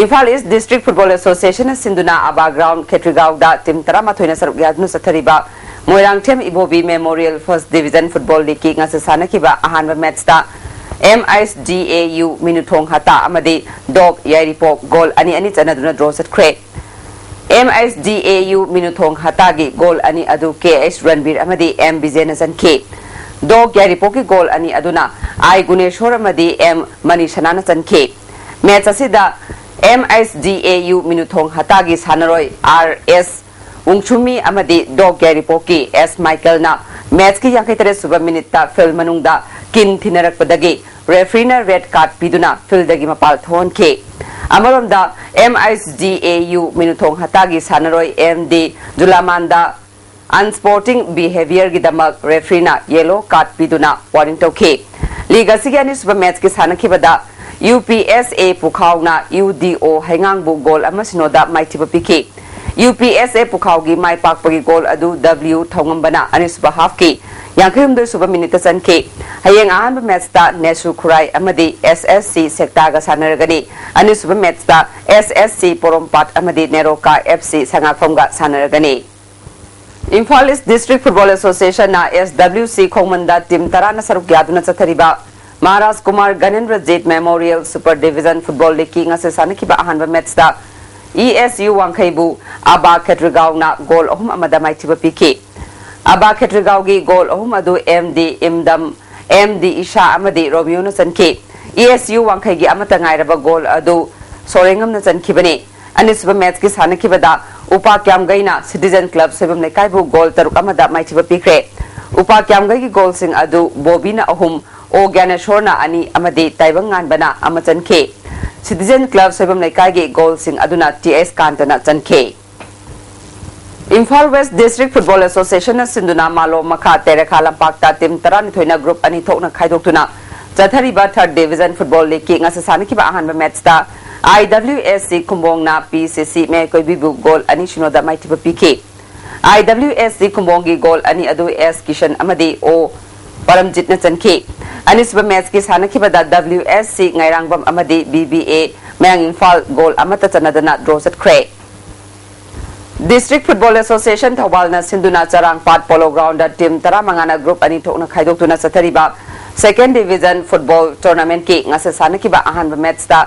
ꯏꯝꯐꯥꯜ ꯏꯁ꯭ꯠ ꯗꯤꯁꯇ꯭ꯔꯤꯛ ꯐꯨꯠꯕꯣꯜ ꯑꯦꯁꯣꯁꯤꯌꯦꯁꯟꯅ ꯁꯤꯟꯗꯨꯅ ꯑꯕꯥ ꯒ꯭ꯔꯥꯎꯟꯗ ꯈꯦꯇ꯭ꯔꯤꯒꯥꯎꯗ ꯇꯤꯝ ꯇꯔꯥꯃꯥꯊꯣꯏꯅ ꯁꯔꯨꯛ ꯌꯥꯗꯨꯅ ꯆꯠꯊꯔꯤꯕ Moirangthem Ibobi memorial first division football ꯂꯤꯒꯀꯤ ꯉꯁꯤ ꯁꯥꯟꯅꯈꯤꯕ ꯑꯍꯥꯟꯕ ꯃꯦꯠꯁꯇ ꯑꯦꯝ ꯑꯥꯏ ꯑꯦꯁ ꯗꯤ ꯑꯦ ꯌꯨ ꯃꯤꯅꯨꯊꯣꯡ ꯍꯇꯥ ꯑꯃꯗꯤ ꯗꯣꯛ ꯌꯥꯏꯔꯤꯄꯣꯛ ꯒꯣꯜ ꯑꯅꯤ ꯑꯅꯤ ꯆꯟꯅꯗꯨꯅ ꯗ꯭ꯔꯣ ꯆꯠꯈ꯭ꯔꯦ꯫ ꯑꯦꯝ ꯑꯥꯏ ꯑꯦꯁ ꯗꯤ ꯑꯦ ꯌꯨ ꯃꯤꯅꯨꯊꯣꯡ ꯍꯇꯥꯒꯤ ꯒꯣꯜ ꯑꯅꯤ ꯑꯗꯨ ꯀꯦ ꯑꯩꯆ ꯔꯟꯕꯤꯔ ꯑꯃꯗꯤ ꯑꯦꯝ ꯕꯤꯖꯦꯅ ꯆꯟꯈꯤ꯫ ꯗꯣꯛ ꯌꯥꯏꯔꯤꯄꯣꯛꯀꯤ ꯒꯣꯜ ꯑꯅꯤ ꯑꯗꯨꯅ ꯑꯥꯏ ꯒꯨꯅꯦꯁꯣꯔ ꯑꯃꯗꯤ ꯑꯦꯝ ꯃꯅꯤꯁꯅꯥꯅ ꯆꯟꯈꯤ꯫ ꯃꯦꯠꯁ ꯑꯁꯤꯗ ꯑꯦꯝ ꯑꯥꯏ ꯑꯦꯁ ꯗꯤ ꯑꯦ ꯌꯨ ꯃꯤꯅꯨꯊꯣꯡ ꯍꯇꯥꯒꯤ ꯁꯥꯟꯅꯔꯣꯏ ꯑꯥꯔ ꯑꯦꯁ ꯎꯪꯁꯨꯃꯤ ꯑꯃꯗꯤ ꯗꯣꯛ ꯌꯥꯏꯔꯤꯄꯣꯛꯀꯤ ꯑꯦꯁ ꯃꯥꯏꯀꯦꯜꯅ ꯃꯦꯠꯁꯀꯤ ꯌꯥꯡꯈꯩ ꯇꯔꯦꯠ ꯁꯨꯕ ꯃꯤꯅꯤꯠꯇ ꯐꯤꯜ ꯃꯅꯨꯡꯗ ꯀꯤꯟ ꯊꯤꯅꯔꯛꯄꯗꯒꯤ ꯔꯦꯐ꯭ꯔꯤꯅ ꯔꯦꯗ ꯀꯥꯔꯗ ꯄꯤꯗꯨꯅ ꯐꯤꯜꯗꯒꯤ ꯃꯄꯥꯜ ꯊꯣꯛꯍꯟꯈꯤ꯫ ꯑꯃꯔꯣꯝꯗ, ꯑꯦꯝ ꯑꯩꯆ ꯗꯤ ꯑꯦ ꯌꯨ ꯃꯤꯅꯨꯊꯣꯡ ꯍꯇꯥꯒꯤ ꯁꯥꯟꯅꯔꯣꯏ ꯑꯦꯝ ꯗꯤ ꯖꯨꯂꯥꯃꯥꯟꯗ ꯑꯟꯁ꯭ꯄꯣꯔꯇꯤꯡ ꯕꯤꯍꯦꯕꯤꯌꯔꯒꯤꯗꯃꯛ ꯔꯦꯐ꯭ꯔꯤꯅ ꯌꯦꯂꯣ ꯀꯥꯔꯗ ꯄꯤꯗꯨꯅ ꯋꯥꯔꯅꯤꯡ ꯇꯧꯈꯤ꯫ ꯂꯤꯒ ꯑꯁꯤꯒꯤ ꯑꯅꯤꯁꯨꯕ ꯃꯦꯠꯁꯀꯤ ꯁꯥꯟꯅꯈꯤꯕꯗ ꯌꯨ ꯄꯤ ꯑꯦꯁ ꯑꯦ ꯄꯨꯈꯥꯎꯅ ꯌꯨ ꯗꯤ ꯑꯣ ꯍꯩꯉꯥꯡꯕꯨ ꯒꯣꯜ ꯑꯃ ꯁꯤꯅꯣꯗ ꯃꯥꯏꯊꯤꯕ ꯄꯤꯈꯤ꯫ ꯌꯨ ꯄꯤ ꯑꯦꯁ ꯑꯦ ꯄꯨꯈꯥꯎꯒꯤ ꯃꯥꯏ ꯄꯥꯛꯄꯒꯤ ꯒꯣꯜ ꯑꯗꯨ ꯗꯕ꯭ꯂꯤꯌꯨ ꯊꯧꯉꯝꯕꯅ ꯑꯅꯤꯁꯨꯕ ꯍꯥꯐꯀꯤ ꯌꯥꯡꯈꯩ ꯍꯨꯝꯗꯣꯏ ꯁꯨꯕ ꯃꯤꯅꯤꯠꯇ ꯆꯟꯈꯤ꯫ ꯍꯌꯦꯡ ꯑꯍꯥꯟꯕ ꯃꯦꯠꯁꯇ ꯅꯦꯁꯨ ꯈꯨꯔꯥꯏ ꯑꯃꯗꯤ ꯑꯦꯁ ꯑꯦꯁ ꯁꯤ ꯁꯦꯛꯇꯥꯒ ꯁꯥꯟꯅꯔꯒꯅꯤ꯫ ꯑꯅꯤꯁꯨꯕ ꯃꯦꯠꯁꯇ ꯑꯦꯁ ꯑꯦꯁ ꯁꯤ ꯄꯣꯔꯣꯝꯄꯥꯠ ꯑꯃꯗꯤ ꯅꯦꯔꯣꯀꯥ ꯑꯦꯐ ꯁꯤ ꯁꯉꯥꯛꯐꯝꯒ ꯁꯥꯟꯅꯔꯒꯅꯤ꯫ ꯏꯝꯐꯥꯜ ꯏꯁ ꯗꯤꯁꯇ꯭ꯔꯤꯛ ꯐꯨꯠꯕꯣꯜ ꯑꯦꯁꯣꯁꯤꯌꯦꯁꯟꯅ ꯑꯦꯁ ꯗꯕ꯭ꯂꯤꯎ ꯁꯤ ꯈꯣꯡꯃꯟꯗ ꯇꯤꯝ ꯇꯔꯥꯅ ꯁꯔꯨꯛ ꯌꯥꯗꯨꯅ ꯆꯠꯊꯔꯤꯕ Maharaj Kumar Ganendrajit memorial super division football ꯂꯤꯒꯀꯤ ꯉꯁꯤ ꯁꯥꯟꯅꯈꯤꯕ ꯑꯍꯥꯟꯕ ꯃꯦꯠꯁꯇ ꯏ ꯑꯦꯁ ꯌꯨ ꯋꯥꯡꯈꯩꯕꯨ ꯑꯕꯥ ꯈꯦꯇ꯭ꯔꯤꯒꯥꯎꯅ ꯒꯣꯜ ꯑꯍꯨꯝ ꯑꯃꯗ ꯃꯥꯏꯊꯤꯕ ꯄꯤꯈꯤ꯫ ꯑꯕꯥ ꯈꯦꯇ꯭ꯔꯤꯒꯥꯎꯒꯤ ꯒꯣꯜ ꯑꯍꯨꯝ ꯑꯗꯨ ꯑꯦꯝ ꯗꯤ ꯏꯝꯗꯝ, ꯑꯦꯝ ꯗꯤ ꯏꯁꯥ ꯑꯃꯗꯤ ꯔꯣꯃꯤꯌꯣꯅ ꯆꯟꯈꯤ꯫ ꯏ ꯑꯦꯁ ꯌꯨ ꯋꯥꯡꯈꯩꯒꯤ ꯑꯃꯠꯇ ꯉꯥꯏꯔꯕ ꯒꯣꯜ ꯑꯗꯨ ꯁꯣꯔꯦꯡꯉꯝꯅ ꯆꯟꯈꯤꯕꯅꯤ꯫ ꯑꯅꯤꯁꯨꯕ ꯃꯦꯠꯁꯀꯤ ꯁꯥꯟꯅꯈꯤꯕꯗ ꯎꯄꯥ ꯀ꯭ꯌꯥꯝꯒꯩꯅ ꯁꯤꯇꯤꯖꯟ ꯀ꯭ꯂꯕ ꯁꯣꯏꯕꯝ ꯂꯩꯀꯥꯏꯕꯨ ꯒꯣꯜ ꯇꯔꯨꯛ ꯑꯃꯗ ꯃꯥꯏꯊꯤꯕ ꯄꯤꯈ꯭ꯔꯦ꯫ ꯎꯄꯥ ꯀ꯭ꯌꯥꯝꯒꯩꯒꯤ ꯒꯣꯜꯁꯤꯡ ꯑꯗꯨ ꯕꯣꯕꯤꯅ ꯑꯍꯨꯝ, ꯑꯣ ꯒ꯭ꯌꯥꯅꯦꯁꯣꯔꯅ ꯑꯅꯤ ꯑꯃꯗꯤ ꯇꯥꯏꯕꯪ ꯉꯥꯟꯕꯅ ꯑꯃ ꯆꯟꯈꯤ꯫ ꯁꯤꯇꯤꯖꯟ ꯀ꯭ꯂꯕ ꯁꯣꯏꯕꯝ ꯂꯩꯀꯥꯏꯒꯤ ꯒꯣꯜꯁꯤꯡ ꯑꯗꯨꯅ ꯇꯤ ꯑꯦꯁ ꯀꯥꯟꯇꯅ ꯆꯟꯈꯤ꯫ ꯏꯝꯐꯥꯜ ꯋꯦꯁ ꯗꯤꯁꯇ꯭ꯔꯤꯛ ꯐꯨꯠꯕꯣꯜ ꯑꯦꯁꯣꯁꯤꯌꯦꯁꯟꯅ ꯁꯤꯟꯗꯨꯅ ꯃꯥꯂꯣꯝ ꯃꯈꯥ ꯇꯦꯔꯦꯈꯥ ꯂꯝꯄꯥꯛꯇ ꯇꯤꯝ ꯇꯔꯥꯅꯤꯊꯣꯏꯅ ꯒ꯭ꯔꯨꯞ ꯑꯅꯤ ꯊꯣꯛꯅ ꯈꯥꯏꯗꯣꯛꯇꯨꯅ ꯆꯠꯊꯔꯤꯕ ꯊꯔꯗ ꯗꯤꯚꯤꯖꯟ ꯐꯨꯠꯕꯣꯜ ꯂꯤꯒꯀꯤ ꯉꯁꯤ ꯁꯥꯟꯅꯈꯤꯕ ꯑꯍꯥꯟꯕ ꯃꯦꯠꯁꯇ ꯑꯥꯏ ꯗꯕ꯭ꯂꯤꯎ ꯑꯦꯁ ꯁꯤ ꯈꯨꯝꯕꯣꯡꯅ ꯄꯤ ꯁꯤ ꯁꯤ ꯃꯌꯥꯏ ꯀꯣꯏꯕꯤꯕꯨ ꯒꯣꯜ ꯑꯅꯤ ꯁꯤꯅꯣꯗ ꯃꯥꯏꯊꯤꯕ ꯄꯤꯈꯤ꯫ ꯑꯥꯏ ꯗꯕ꯭ꯂꯤꯎ ꯑꯦꯁ ꯁꯤ ꯈꯨꯝꯕꯣꯡꯒꯤ ꯒꯣꯜ ꯑꯅꯤ ꯑꯗꯨ ꯑꯦꯁ ꯀꯤꯁꯟ ꯑꯃꯗꯤ ꯑꯣ ꯄꯔꯝꯖꯤꯠꯅ ꯆꯟꯈꯤ꯫ ꯑꯅꯤꯁꯨꯕ ꯃꯦꯠꯁꯀꯤ ꯁꯥꯟꯅꯈꯤꯕꯗ ꯗꯕ꯭ꯂꯤꯎ ꯑꯦꯁ ꯁꯤ ꯉꯥꯏꯔꯥꯡꯕꯝ ꯑꯃꯗꯤ ꯕꯤ ꯕꯤ ꯑꯦ ꯃꯌꯥꯡ ꯏꯝꯐꯥꯜ ꯒꯣꯜ ꯑꯃꯠꯇ ꯆꯟꯅꯗꯅ ꯗ꯭ꯔꯣ ꯆꯠꯈ꯭ꯔꯦ꯫ ꯗꯤꯁꯇ꯭ꯔꯤꯛ ꯐꯨꯠꯕꯣꯜ ꯑꯦꯁꯣꯁꯤꯌꯦꯁꯟ ꯊꯧꯕꯥꯜꯅ ꯁꯤꯟꯗꯨꯅ ꯆꯔꯥꯡꯄꯥꯠ ꯄꯣꯂꯣ ꯒ꯭ꯔꯥꯎꯟꯗ ꯇꯤꯝ ꯇꯔꯥꯃꯉꯥꯅ ꯒ꯭ꯔꯨꯞ ꯑꯅꯤ ꯊꯣꯛꯅ ꯈꯥꯏꯗꯣꯛꯇꯨꯅ ꯆꯠꯊꯔꯤꯕ ꯁꯦꯀꯦꯟ ꯗꯤꯚꯤꯖꯟ ꯐꯨꯠꯕꯣꯜ ꯇꯣꯔꯅꯥꯃꯦꯟꯠꯀꯤ ꯉꯁꯤ ꯁꯥꯟꯅꯈꯤꯕ ꯑꯍꯥꯟꯕ ꯃꯦꯠꯁꯇ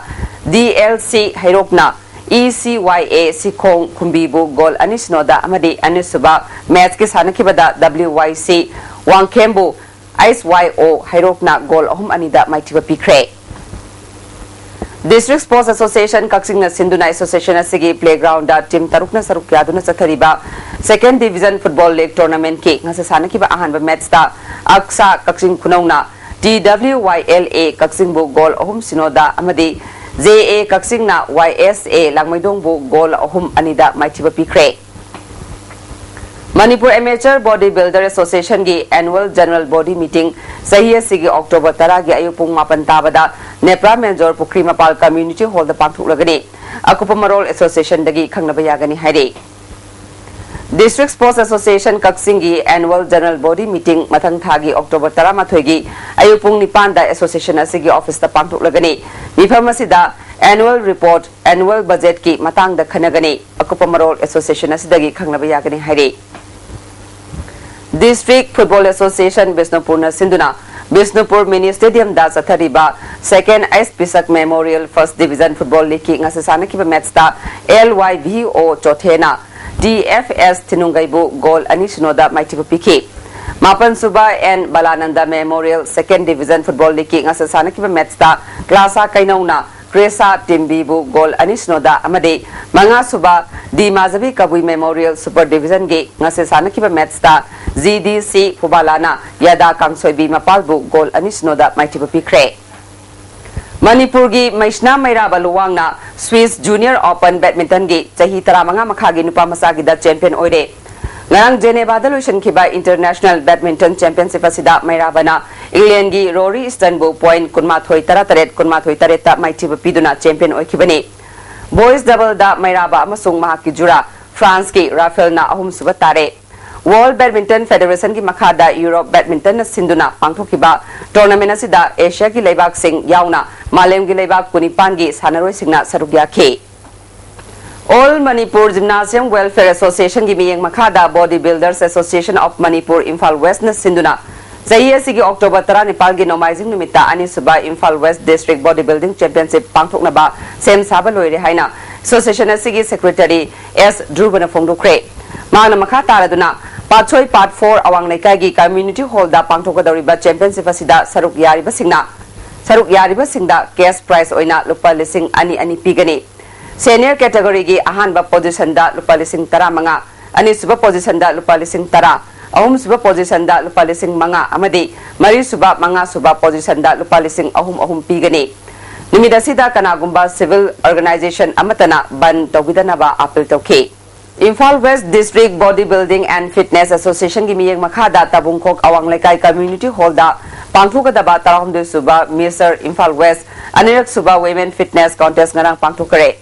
ꯗꯤ ꯑꯦꯜ ꯁꯤ ꯍꯩꯔꯣꯛꯅ ꯏ ꯁꯤ ꯋꯥꯏ ꯑꯦ ꯁꯤꯈꯣꯡ ꯈꯨꯝꯕꯤꯕꯨ ꯒꯣꯜ ꯑꯅꯤ ꯁꯤꯅꯣꯗ ꯑꯃꯗꯤ ꯑꯅꯤꯁꯨꯕ ꯃꯦꯠꯁꯀꯤ ꯁꯥꯟꯅꯈꯤꯕꯗ ꯗꯕ꯭ꯂꯤꯎ ꯋꯥꯏ ꯁꯤ ꯋꯥꯡꯈꯦꯝꯕꯨ ꯑꯩꯁ ꯋꯥꯏ ꯑꯣ ꯍꯩꯔꯣꯛꯅ ꯒꯣꯜ ꯑꯍꯨꯝ ꯑꯅꯤꯗ ꯃꯥꯏꯊꯤꯕ ꯄꯤꯈ꯭ꯔꯦ꯫ District Sports Association ꯀꯛꯆꯤꯡꯅ ꯁꯤꯟꯗꯨꯅ association ꯑꯁꯤꯒꯤ playground ꯇꯤꯝ ꯇꯔꯨꯛꯅ ꯁꯔꯨꯛ ꯌꯥꯗꯨꯅ ꯆꯠꯊꯔꯤꯕ Second Division Football League Tournament ꯀꯤ ꯉꯁꯤ ꯁꯥꯟꯅꯈꯤꯕ ꯑꯍꯥꯟꯕ match ꯇ ꯑꯛꯁꯥ ꯀꯛꯆꯤꯡ ꯈꯨꯅꯧꯅ T W Y L A ꯀꯛꯆꯤꯡꯕꯨ goal ꯑꯍꯨꯝ ꯁꯤꯅꯣꯗ ꯑꯃꯗꯤ J A ꯀꯛꯆꯤꯡꯅ Y S A ꯂꯥꯡꯃꯩꯗꯣꯡꯕꯨ goal ꯑꯍꯨꯝ ꯑꯅꯤꯗ ꯃꯥꯏꯊꯤꯕ ꯄꯤꯈ꯭ꯔꯦ꯫ Manipur Amateur Body Builder Association ꯒꯤ Annual General Body Meeting ꯆꯍꯤ ꯑꯁꯤꯒꯤ October ꯇꯔꯥꯒꯤ ꯑꯌꯨꯛ ꯄꯨꯡ ꯃꯥꯄꯟ ꯇꯥꯕꯗ ꯅꯦꯄ꯭ꯔꯥ ꯃꯦꯟꯖꯣꯔ ꯄꯨꯈ꯭ꯔꯤ ꯃꯄꯥꯜ Community Hall ꯗ ꯄꯥꯡꯊꯣꯛꯂꯒꯅꯤ꯫ ꯑꯀꯨꯞꯄ ꯃꯔꯣꯜ association ꯗꯒꯤ ꯈꯪꯅꯕ ꯌꯥꯒꯅꯤ ꯍꯥꯏꯔꯤ꯫ District Sports Association ꯀꯛꯆꯤꯡꯒꯤ Annual General Body Meeting ꯃꯊꯪ ꯊꯥꯒꯤ October ꯇꯔꯥꯃꯥꯊꯣꯏꯒꯤ ꯑꯌꯨꯛ ꯄꯨꯡ ꯅꯤꯄꯥꯟꯗ association ꯑꯁꯤꯒꯤ office ꯇ ꯄꯥꯡꯊꯣꯛꯂꯒꯅꯤ꯫ ꯃꯤꯐꯝ ꯑꯁꯤꯗ annual report, annual budget ꯀꯤ ꯃꯇꯥꯡꯗ ꯈꯟꯅꯒꯅꯤ꯫ ꯑꯀꯨꯞꯄ ꯃꯔꯣꯜ association ꯑꯁꯤꯗꯒꯤ ꯈꯪꯅꯕ ꯌꯥꯒꯅꯤ ꯍꯥꯏꯔꯤ꯫ District Football Association ꯕꯤꯁꯅꯨꯄꯨꯔꯅ ꯁꯤꯟꯗꯨꯅ ꯕꯤꯁꯅꯨꯄꯨꯔ Mini Stadium ꯗ ꯆꯠꯊꯔꯤꯕ Second S Pisak Memorial First Division Football League ꯀꯤ ꯉꯁꯤ ꯁꯥꯟꯅꯈꯤꯕ match ꯇ L Y V O ꯆꯣꯊꯦꯅ T F S ꯊꯤꯅꯨꯡꯒꯩꯕꯨ goal ꯑꯅꯤ ꯁꯤꯅꯣꯗ ꯃꯥꯏꯊꯤꯕ ꯄꯤꯈꯤ꯫ ꯃꯥꯄꯟ ꯁꯨꯕ N ꯕꯂꯥꯅꯟꯗ Memorial Second Division Football League ꯀꯤ ꯉꯁꯤ ꯁꯥꯟꯅꯈꯤꯕ match ꯇ ꯀ꯭ꯂꯥꯁꯥ ꯀꯩꯅꯧꯅ ꯀ꯭ꯔꯦꯁꯥ ꯇꯤꯝꯕꯤꯕꯨ goal ꯑꯅꯤ ꯁꯤꯅꯣꯗ ꯑꯃꯗꯤ ꯃꯉꯥ ꯁꯨꯕ ꯗꯤ ꯃꯥꯖꯕꯤ ꯀꯕꯨꯏ Memorial Super Division ꯒꯤ ꯉꯁꯤ ꯁꯥꯟꯅꯈꯤꯕ match ꯇ G D C ꯐꯨꯕꯥꯂꯥꯅ ꯌꯥꯗꯥ ꯀꯥꯡꯁꯣꯏꯕꯤ ꯃꯄꯥꯜꯕꯨ goal ꯑꯅꯤ ꯁꯤꯅꯣꯗ ꯃꯥꯏꯊꯤꯕ ꯄꯤꯈ꯭ꯔꯦ꯫ ꯃꯅꯤꯄꯨꯔꯒꯤ ꯃꯩꯁꯅꯥ ꯃꯩꯔꯥꯕ ꯂꯨꯋꯥꯡꯅ Swiss Junior Open Badminton ꯒꯤ ꯆꯍꯤ ꯇꯔꯥꯃꯉꯥ ꯃꯈꯥꯒꯤ ꯅꯨꯄꯥ ꯃꯆꯥꯒꯤꯗ champion ꯑꯣꯏꯔꯦ꯫ ꯉꯔꯥꯡ ꯖꯦꯅꯦꯕꯥꯗ ꯂꯣꯏꯁꯤꯟꯈꯤꯕ International Badminton Championship ꯑꯁꯤꯗ ꯃꯩꯔꯥꯕꯅ England ꯒꯤ Rory Easton ꯕꯨ point ꯀꯨꯟꯃꯥꯊꯣꯏ ꯇꯔꯥꯇꯔꯦꯠ, ꯀꯨꯟꯃꯥꯊꯣꯏ ꯇꯔꯦꯠꯇ ꯃꯥꯏꯊꯤꯕ ꯄꯤꯗꯨꯅ champion ꯑꯣꯏꯈꯤꯕꯅꯤ꯫ Boys double ꯗ ꯃꯩꯔꯥꯕ ꯑꯃꯁꯨꯡ ꯃꯍꯥꯛꯀꯤ ꯖꯨꯔꯥ France ꯀꯤ Rafael ꯅ ꯑꯍꯨꯝꯁꯨꯕ ꯇꯥꯔꯦ꯫ World Badminton Federation ꯒꯤ ꯃꯈꯥꯗ Europe Badminton ꯅ ꯁꯤꯟꯗꯨꯅ ꯄꯥꯡꯊꯣꯛꯈꯤꯕ tournament ꯑꯁꯤꯗ Asia ꯒꯤ ꯂꯩꯕꯥꯛꯁꯤꯡ ꯌꯥꯎꯅ ꯃꯥꯂꯦꯝꯒꯤ ꯂꯩꯕꯥꯛ ꯀꯨꯟꯅꯤꯄꯥꯟꯒꯤ ꯁꯥꯟꯅꯔꯣꯏꯁꯤꯡꯅ ꯁꯔꯨꯛ ꯌꯥꯈꯤ꯫ All Manipur Gymnasium Welfare Association ꯒꯤ ꯃꯤꯠꯌꯦꯡ ꯃꯈꯥꯗ Body Builders Association of Manipur Imphal West ꯅ ꯁꯤꯟꯗꯨꯅ ꯆꯍꯤ ꯑꯁꯤꯒꯤ October ꯇꯔꯥꯅꯤꯄꯥꯜꯒꯤ ꯅꯣꯡꯃꯥꯏꯖꯤꯡ ꯅꯨꯃꯤꯠꯇ ꯑꯅꯤꯁꯨꯕ Imphal West District Body Building Championship ꯄꯥꯡꯊꯣꯛꯅꯕ ꯁꯦꯝ ꯁꯥꯕ ꯂꯣꯏꯔꯦ ꯍꯥꯏꯅ association ꯑꯁꯤꯒꯤ secretary S ꯙ꯭ꯔꯨꯕꯅ ꯐꯣꯡꯗꯣꯛꯈ꯭ꯔꯦ꯫ ꯃꯍꯥꯛꯅ ꯃꯈꯥ ꯇꯥꯔꯗꯨꯅ ꯄꯥꯠꯁꯣꯏ Part four ꯑꯋꯥꯡ ꯂꯩꯀꯥꯏꯒꯤ Community Hall ꯗ ꯄꯥꯡꯊꯣꯛꯀꯗꯧꯔꯤꯕ championship ꯑꯁꯤꯗ ꯁꯔꯨꯛ ꯌꯥꯔꯤꯕꯁꯤꯡꯅ ꯁꯔꯨꯛ ꯌꯥꯔꯤꯕꯁꯤꯡꯗ cash prize ꯑꯣꯏꯅ ꯂꯨꯄꯥ ꯂꯤꯁꯤꯡ ꯑꯅꯤ ꯑꯅꯤ ꯄꯤꯒꯅꯤ꯫ Senior categoryꯒꯤ ꯑꯍꯥꯟꯕ positionꯗ ꯂꯨꯄꯥ ꯂꯤꯁꯤꯡ ꯇꯔꯥꯃꯉꯥ, ꯑꯅꯤꯁꯨꯕ positionꯗ ꯂꯨꯄꯥ ꯂꯤꯁꯤꯡ ꯇꯔꯥ, ꯑꯍꯨꯝꯁꯨꯕ positionꯗ ꯂꯨꯄꯥ ꯂꯤꯁꯤꯡ ꯃꯉꯥ ꯑꯃꯗꯤ ꯃꯔꯤꯁꯨꯕ, ꯃꯉꯥꯁꯨꯕ positionꯗ ꯂꯨꯄꯥ ꯂꯤꯁꯤꯡ ꯑꯍꯨꯝ ꯑꯍꯨꯝ ꯄꯤꯒꯅꯤ꯫ ꯅꯨꯃꯤꯠ ꯑꯁꯤꯗ ꯀꯅꯥꯒꯨꯝꯕ civil organization ꯑꯃꯠꯇꯅ ꯕꯟ ꯇꯧꯕꯤꯗꯅꯕ appeal ꯇꯧꯈꯤ꯫ Imphal West District Body Building and Fitness Associationꯒꯤ ꯃꯤꯠꯌꯦꯡ ꯃꯈꯥꯗ ꯇꯕꯨꯡꯈꯣꯛ ꯑꯋꯥꯡ ꯂꯩꯀꯥꯏ Community Hallꯗ ꯄꯥꯡꯊꯣꯛꯀꯗꯕ ꯇꯔꯥꯍꯨꯝꯗꯣꯏ ꯁꯨꯕ Mister Imphal West ꯑꯅꯤꯔꯛ ꯁꯨꯕ Women Fitness Contest ꯉꯔꯥꯡ ꯄꯥꯡꯊꯣꯛꯈ꯭ꯔꯦ꯫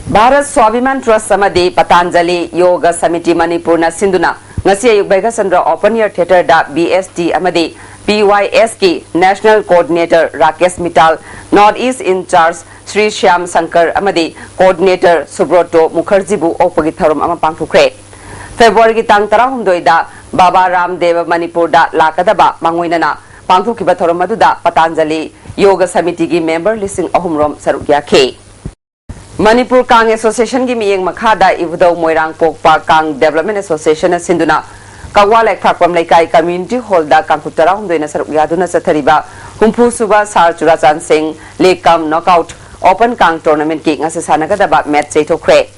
ꯚꯥꯔꯠ ꯁ꯭ꯋꯥꯚꯤꯃꯥꯟ ꯇ꯭ꯔꯁ ꯑꯃꯗꯤ ꯄꯇꯥꯟꯖꯂꯤ ꯌꯣꯒ ꯁꯃꯤꯇꯤ ꯃꯅꯤꯄꯨꯔꯅ ꯁꯤꯟꯗꯨꯅ ꯉꯁꯤ ꯑꯌꯨꯛ ꯕꯩꯒꯁꯟꯗ꯭ꯔ Open Air Theatreꯗ BST ꯑꯃꯗꯤ PYSꯀꯤ National Coordinator Rakesh ꯃꯤꯇꯥꯜ, North East in charge Shri Shyam Shankar ꯑꯃꯗꯤ Coordinator ꯁꯨꯕ꯭ꯔꯣꯇꯣ ꯃꯨꯈꯔꯖꯤꯕꯨ ꯑꯣꯛꯄꯒꯤ ꯊꯧꯔꯝ ꯑꯃ ꯄꯥꯡꯊꯣꯛꯈ꯭ꯔꯦ꯫ ꯐꯦꯕ꯭ꯔꯨꯋꯥꯔꯤꯒꯤ ꯇꯥꯡ ꯇꯔꯥꯍꯨꯝꯗꯣꯏꯗ ꯕꯥꯕꯥ ꯔꯥꯝꯗꯦꯕ ꯃꯅꯤꯄꯨꯔꯗ ꯂꯥꯛꯀꯗꯕ ꯃꯥꯡꯑꯣꯏꯅꯅ ꯄꯥꯡꯊꯣꯛꯈꯤꯕ ꯊꯧꯔꯝ ꯑꯗꯨꯗ ꯄꯇꯥꯟꯖꯂꯤ ꯌꯣꯒ ꯁꯃꯤꯇꯤꯒꯤ member ꯂꯤꯁꯤꯡ ꯑꯍꯨꯝ ꯔꯣꯝ ꯁꯔꯨꯛ ꯌꯥꯈꯤ꯫ ꯃꯅꯤꯄꯨꯔ ꯀꯥꯡ Associationꯒꯤ ꯃꯤꯠꯌꯦꯡ ꯃꯈꯥꯗ ꯏꯕꯨꯙꯧ ꯃꯣꯏꯔꯥꯡ ꯄꯣꯛꯄ ꯀꯥꯡ Development Associationꯅ ꯁꯤꯟꯗꯨꯅ ꯀꯛꯋꯥ ꯂꯩꯈ꯭ꯔꯥꯛꯄꯝ ꯂꯩꯀꯥꯏ Community Hallꯗ ꯀꯥꯡꯂꯨꯞ ꯇꯔꯥꯍꯨꯝꯗꯣꯏꯅ ꯁꯔꯨꯛ ꯌꯥꯗꯨꯅ ꯆꯠꯊꯔꯤꯕ ꯍꯨꯝꯐꯨ ꯁꯨꯕ ꯁꯥꯔ ꯆꯨꯔꯥꯆꯥꯟ ꯁꯤꯡ League cum Knockout Open ꯀꯥꯡ Tournamentꯀꯤ ꯉꯁꯤ ꯁꯥꯟꯅꯒꯗꯕ match ꯌꯩꯊꯣꯛꯈ꯭ꯔꯦ꯫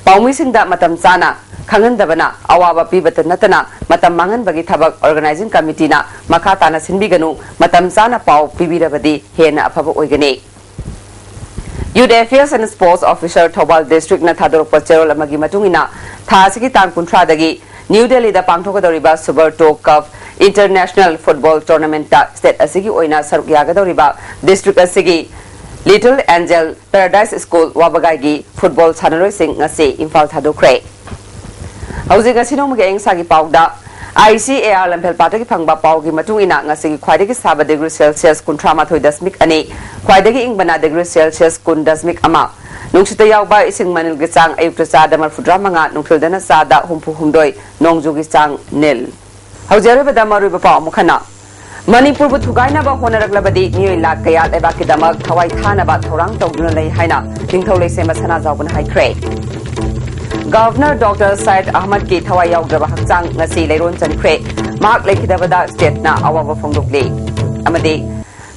ꯄꯥꯎꯃꯤꯁꯤꯡꯗ ꯃꯇꯝ ꯆꯥꯅ ꯈꯪꯍꯟꯗꯕꯅ ꯑꯋꯥꯕ ꯄꯤꯕꯇ ꯅꯠꯇꯅ ꯃꯇꯝ ꯃꯥꯡꯍꯟꯕꯒꯤ ꯊꯕꯛ Organizing Committeeꯅ ꯃꯈꯥ ꯇꯥꯅ ꯁꯤꯟꯕꯤꯒꯅꯨ, ꯃꯇꯝ ꯆꯥꯅ ꯄꯥꯎ ꯄꯤꯕꯤꯔꯕꯗꯤ ꯍꯦꯟꯅ ꯑꯐꯕ ꯑꯣꯏꯒꯅꯤ꯫ Youth Affairs and Sports Officer Thoubal Districtꯅ ꯊꯥꯗꯣꯔꯛꯄ ꯆꯦꯔꯣꯜ ꯑꯃꯒꯤ ꯃꯇꯨꯡ ꯏꯟꯅ ꯊꯥ ꯑꯁꯤꯒꯤ ꯇꯥꯡ ꯀꯨꯟꯊ꯭ꯔꯥꯗꯒꯤ ꯅ꯭ꯌꯨ ꯗꯦꯜꯂꯤꯗ ꯄꯥꯡꯊꯣꯛꯀꯗꯧꯔꯤꯕ Subrto Cup International Football Tournamentꯇ state ꯑꯁꯤꯒꯤ ꯑꯣꯏꯅ ꯁꯔꯨꯛ ꯌꯥꯒꯗꯧꯔꯤꯕ district ꯑꯁꯤꯒꯤ Little Angel Paradise School ꯋꯥꯕꯒꯥꯏꯒꯤ football ꯁꯥꯟꯅꯔꯣꯏꯁꯤꯡ ꯉꯁꯤ ꯏꯝꯐꯥꯜ ꯊꯥꯗꯣꯛꯈ꯭ꯔꯦ꯫ ꯍꯧꯖꯤꯛ ꯉꯁꯤ ꯅꯣꯡꯃꯒꯤ ꯑꯌꯤꯡ ꯑꯁꯥꯒꯤ ꯄꯥꯎꯗ, ICAR ꯂꯝꯐꯦꯜ ꯄꯥꯠꯇꯒꯤ ꯐꯪꯕ ꯄꯥꯎꯒꯤ ꯃꯇꯨꯡ ꯏꯟꯅ ꯉꯁꯤꯒꯤ ꯈ꯭ꯋꯥꯏꯗꯒꯤ ꯁꯥꯕ degree Celsius ꯀꯨꯟꯊ꯭ꯔꯥ ꯃꯥꯊꯣꯏ ꯗꯁꯃꯤꯛ ꯑꯅꯤ, ꯈ꯭ꯋꯥꯏꯗꯒꯤ ꯏꯪꯕꯅ degree Celsius ꯀꯨꯟ ꯗꯁꯃꯤꯛ ꯑꯃ, ꯅꯨꯡꯁꯤꯠꯇ ꯌꯥꯎꯕ ꯏꯁꯤꯡ ꯃꯅꯤꯜꯒꯤ ꯆꯥꯡ ꯑꯌꯨꯛꯇ ꯆꯥꯗ ꯃꯔꯤꯐꯨꯇꯔꯥ ꯃꯉꯥ, ꯅꯨꯡꯊꯤꯜꯗꯅ ꯆꯥꯗ ꯍꯨꯝꯐꯨ ꯍꯨꯝꯗꯣꯏ, ꯅꯣꯡꯖꯨꯒꯤ ꯆꯥꯡ nil꯫ ꯍꯧꯖꯤꯛ ꯑꯔꯣꯏꯕꯗ ꯃꯔꯨꯑꯣꯏꯕ ꯄꯥꯎ ꯑꯃꯨꯛ ꯍꯟꯅ꯫ ꯃꯅꯤꯄꯨꯔꯕꯨ ꯊꯨꯒꯥꯏꯅꯕ ꯍꯣꯠꯅꯔꯛꯂꯕꯗꯤ ꯃꯤꯑꯣꯏ ꯂꯥꯈ ꯀꯌꯥ ꯂꯩꯕꯥꯛꯀꯤꯗꯃꯛ ꯊꯋꯥꯏ ꯊꯥꯅꯕ ꯊꯧꯔꯥꯡ ꯇꯧꯗꯨꯅ ꯂꯩ ꯍꯥꯏꯅ ꯅꯤꯡꯊꯧ ꯂꯩꯁꯦꯝꯕ ꯁꯅꯥꯖꯥꯎꯕꯅ ꯍꯥꯏꯈ꯭ꯔꯦ꯫ Governor Doctor Syed Ahmadꯀꯤ ꯊꯋꯥꯏ ꯌꯥꯎꯗ꯭ꯔꯕ ꯍꯛꯆꯥꯡ ꯉꯁꯤ ꯂꯩꯔꯣꯟ ꯆꯟꯈ꯭ꯔꯦ꯫ ꯃꯍꯥꯛ ꯂꯩꯈꯤꯗꯕꯗ stateꯅ ꯑꯋꯥꯕ ꯐꯣꯡꯗꯣꯛꯂꯤ꯫ ꯑꯃꯗꯤ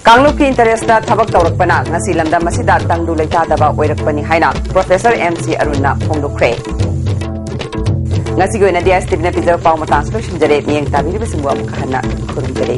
ꯀꯥꯡꯂꯨꯞꯀꯤ ꯏꯟꯇꯔꯦꯁꯇ ꯊꯕꯛ ꯇꯧꯔꯛꯄꯅ ꯉꯁꯤ ꯂꯝꯗꯝ ꯑꯁꯤꯗ ꯇꯪꯗꯨ ꯂꯩꯇꯥꯗꯕ ꯑꯣꯏꯔꯛꯄꯅꯤ ꯍꯥꯏꯅ ꯄ꯭ꯔꯣꯐꯦꯁꯔ ꯑꯦꯝ ꯁꯤ ꯑꯔꯨꯟꯅ ꯐꯣꯡꯗꯣꯛꯈ꯭ꯔꯦ꯫ ꯉꯁꯤꯒꯤ ꯑꯣꯏꯅꯗꯤ ꯑꯦꯁ ꯇꯤꯚꯤꯅ ꯄꯤꯖꯕ ꯄꯥꯎ ꯃꯇꯥꯡꯁꯤ ꯂꯣꯏꯁꯤꯟꯖꯔꯦ꯫ ꯃꯤꯠꯌꯦꯡ ꯇꯥꯕꯤꯔꯤꯕꯁꯤꯡꯕꯨ ꯑꯃꯨꯛ ꯍꯟꯅ ꯈꯨꯔꯨꯝꯖꯔꯤ꯫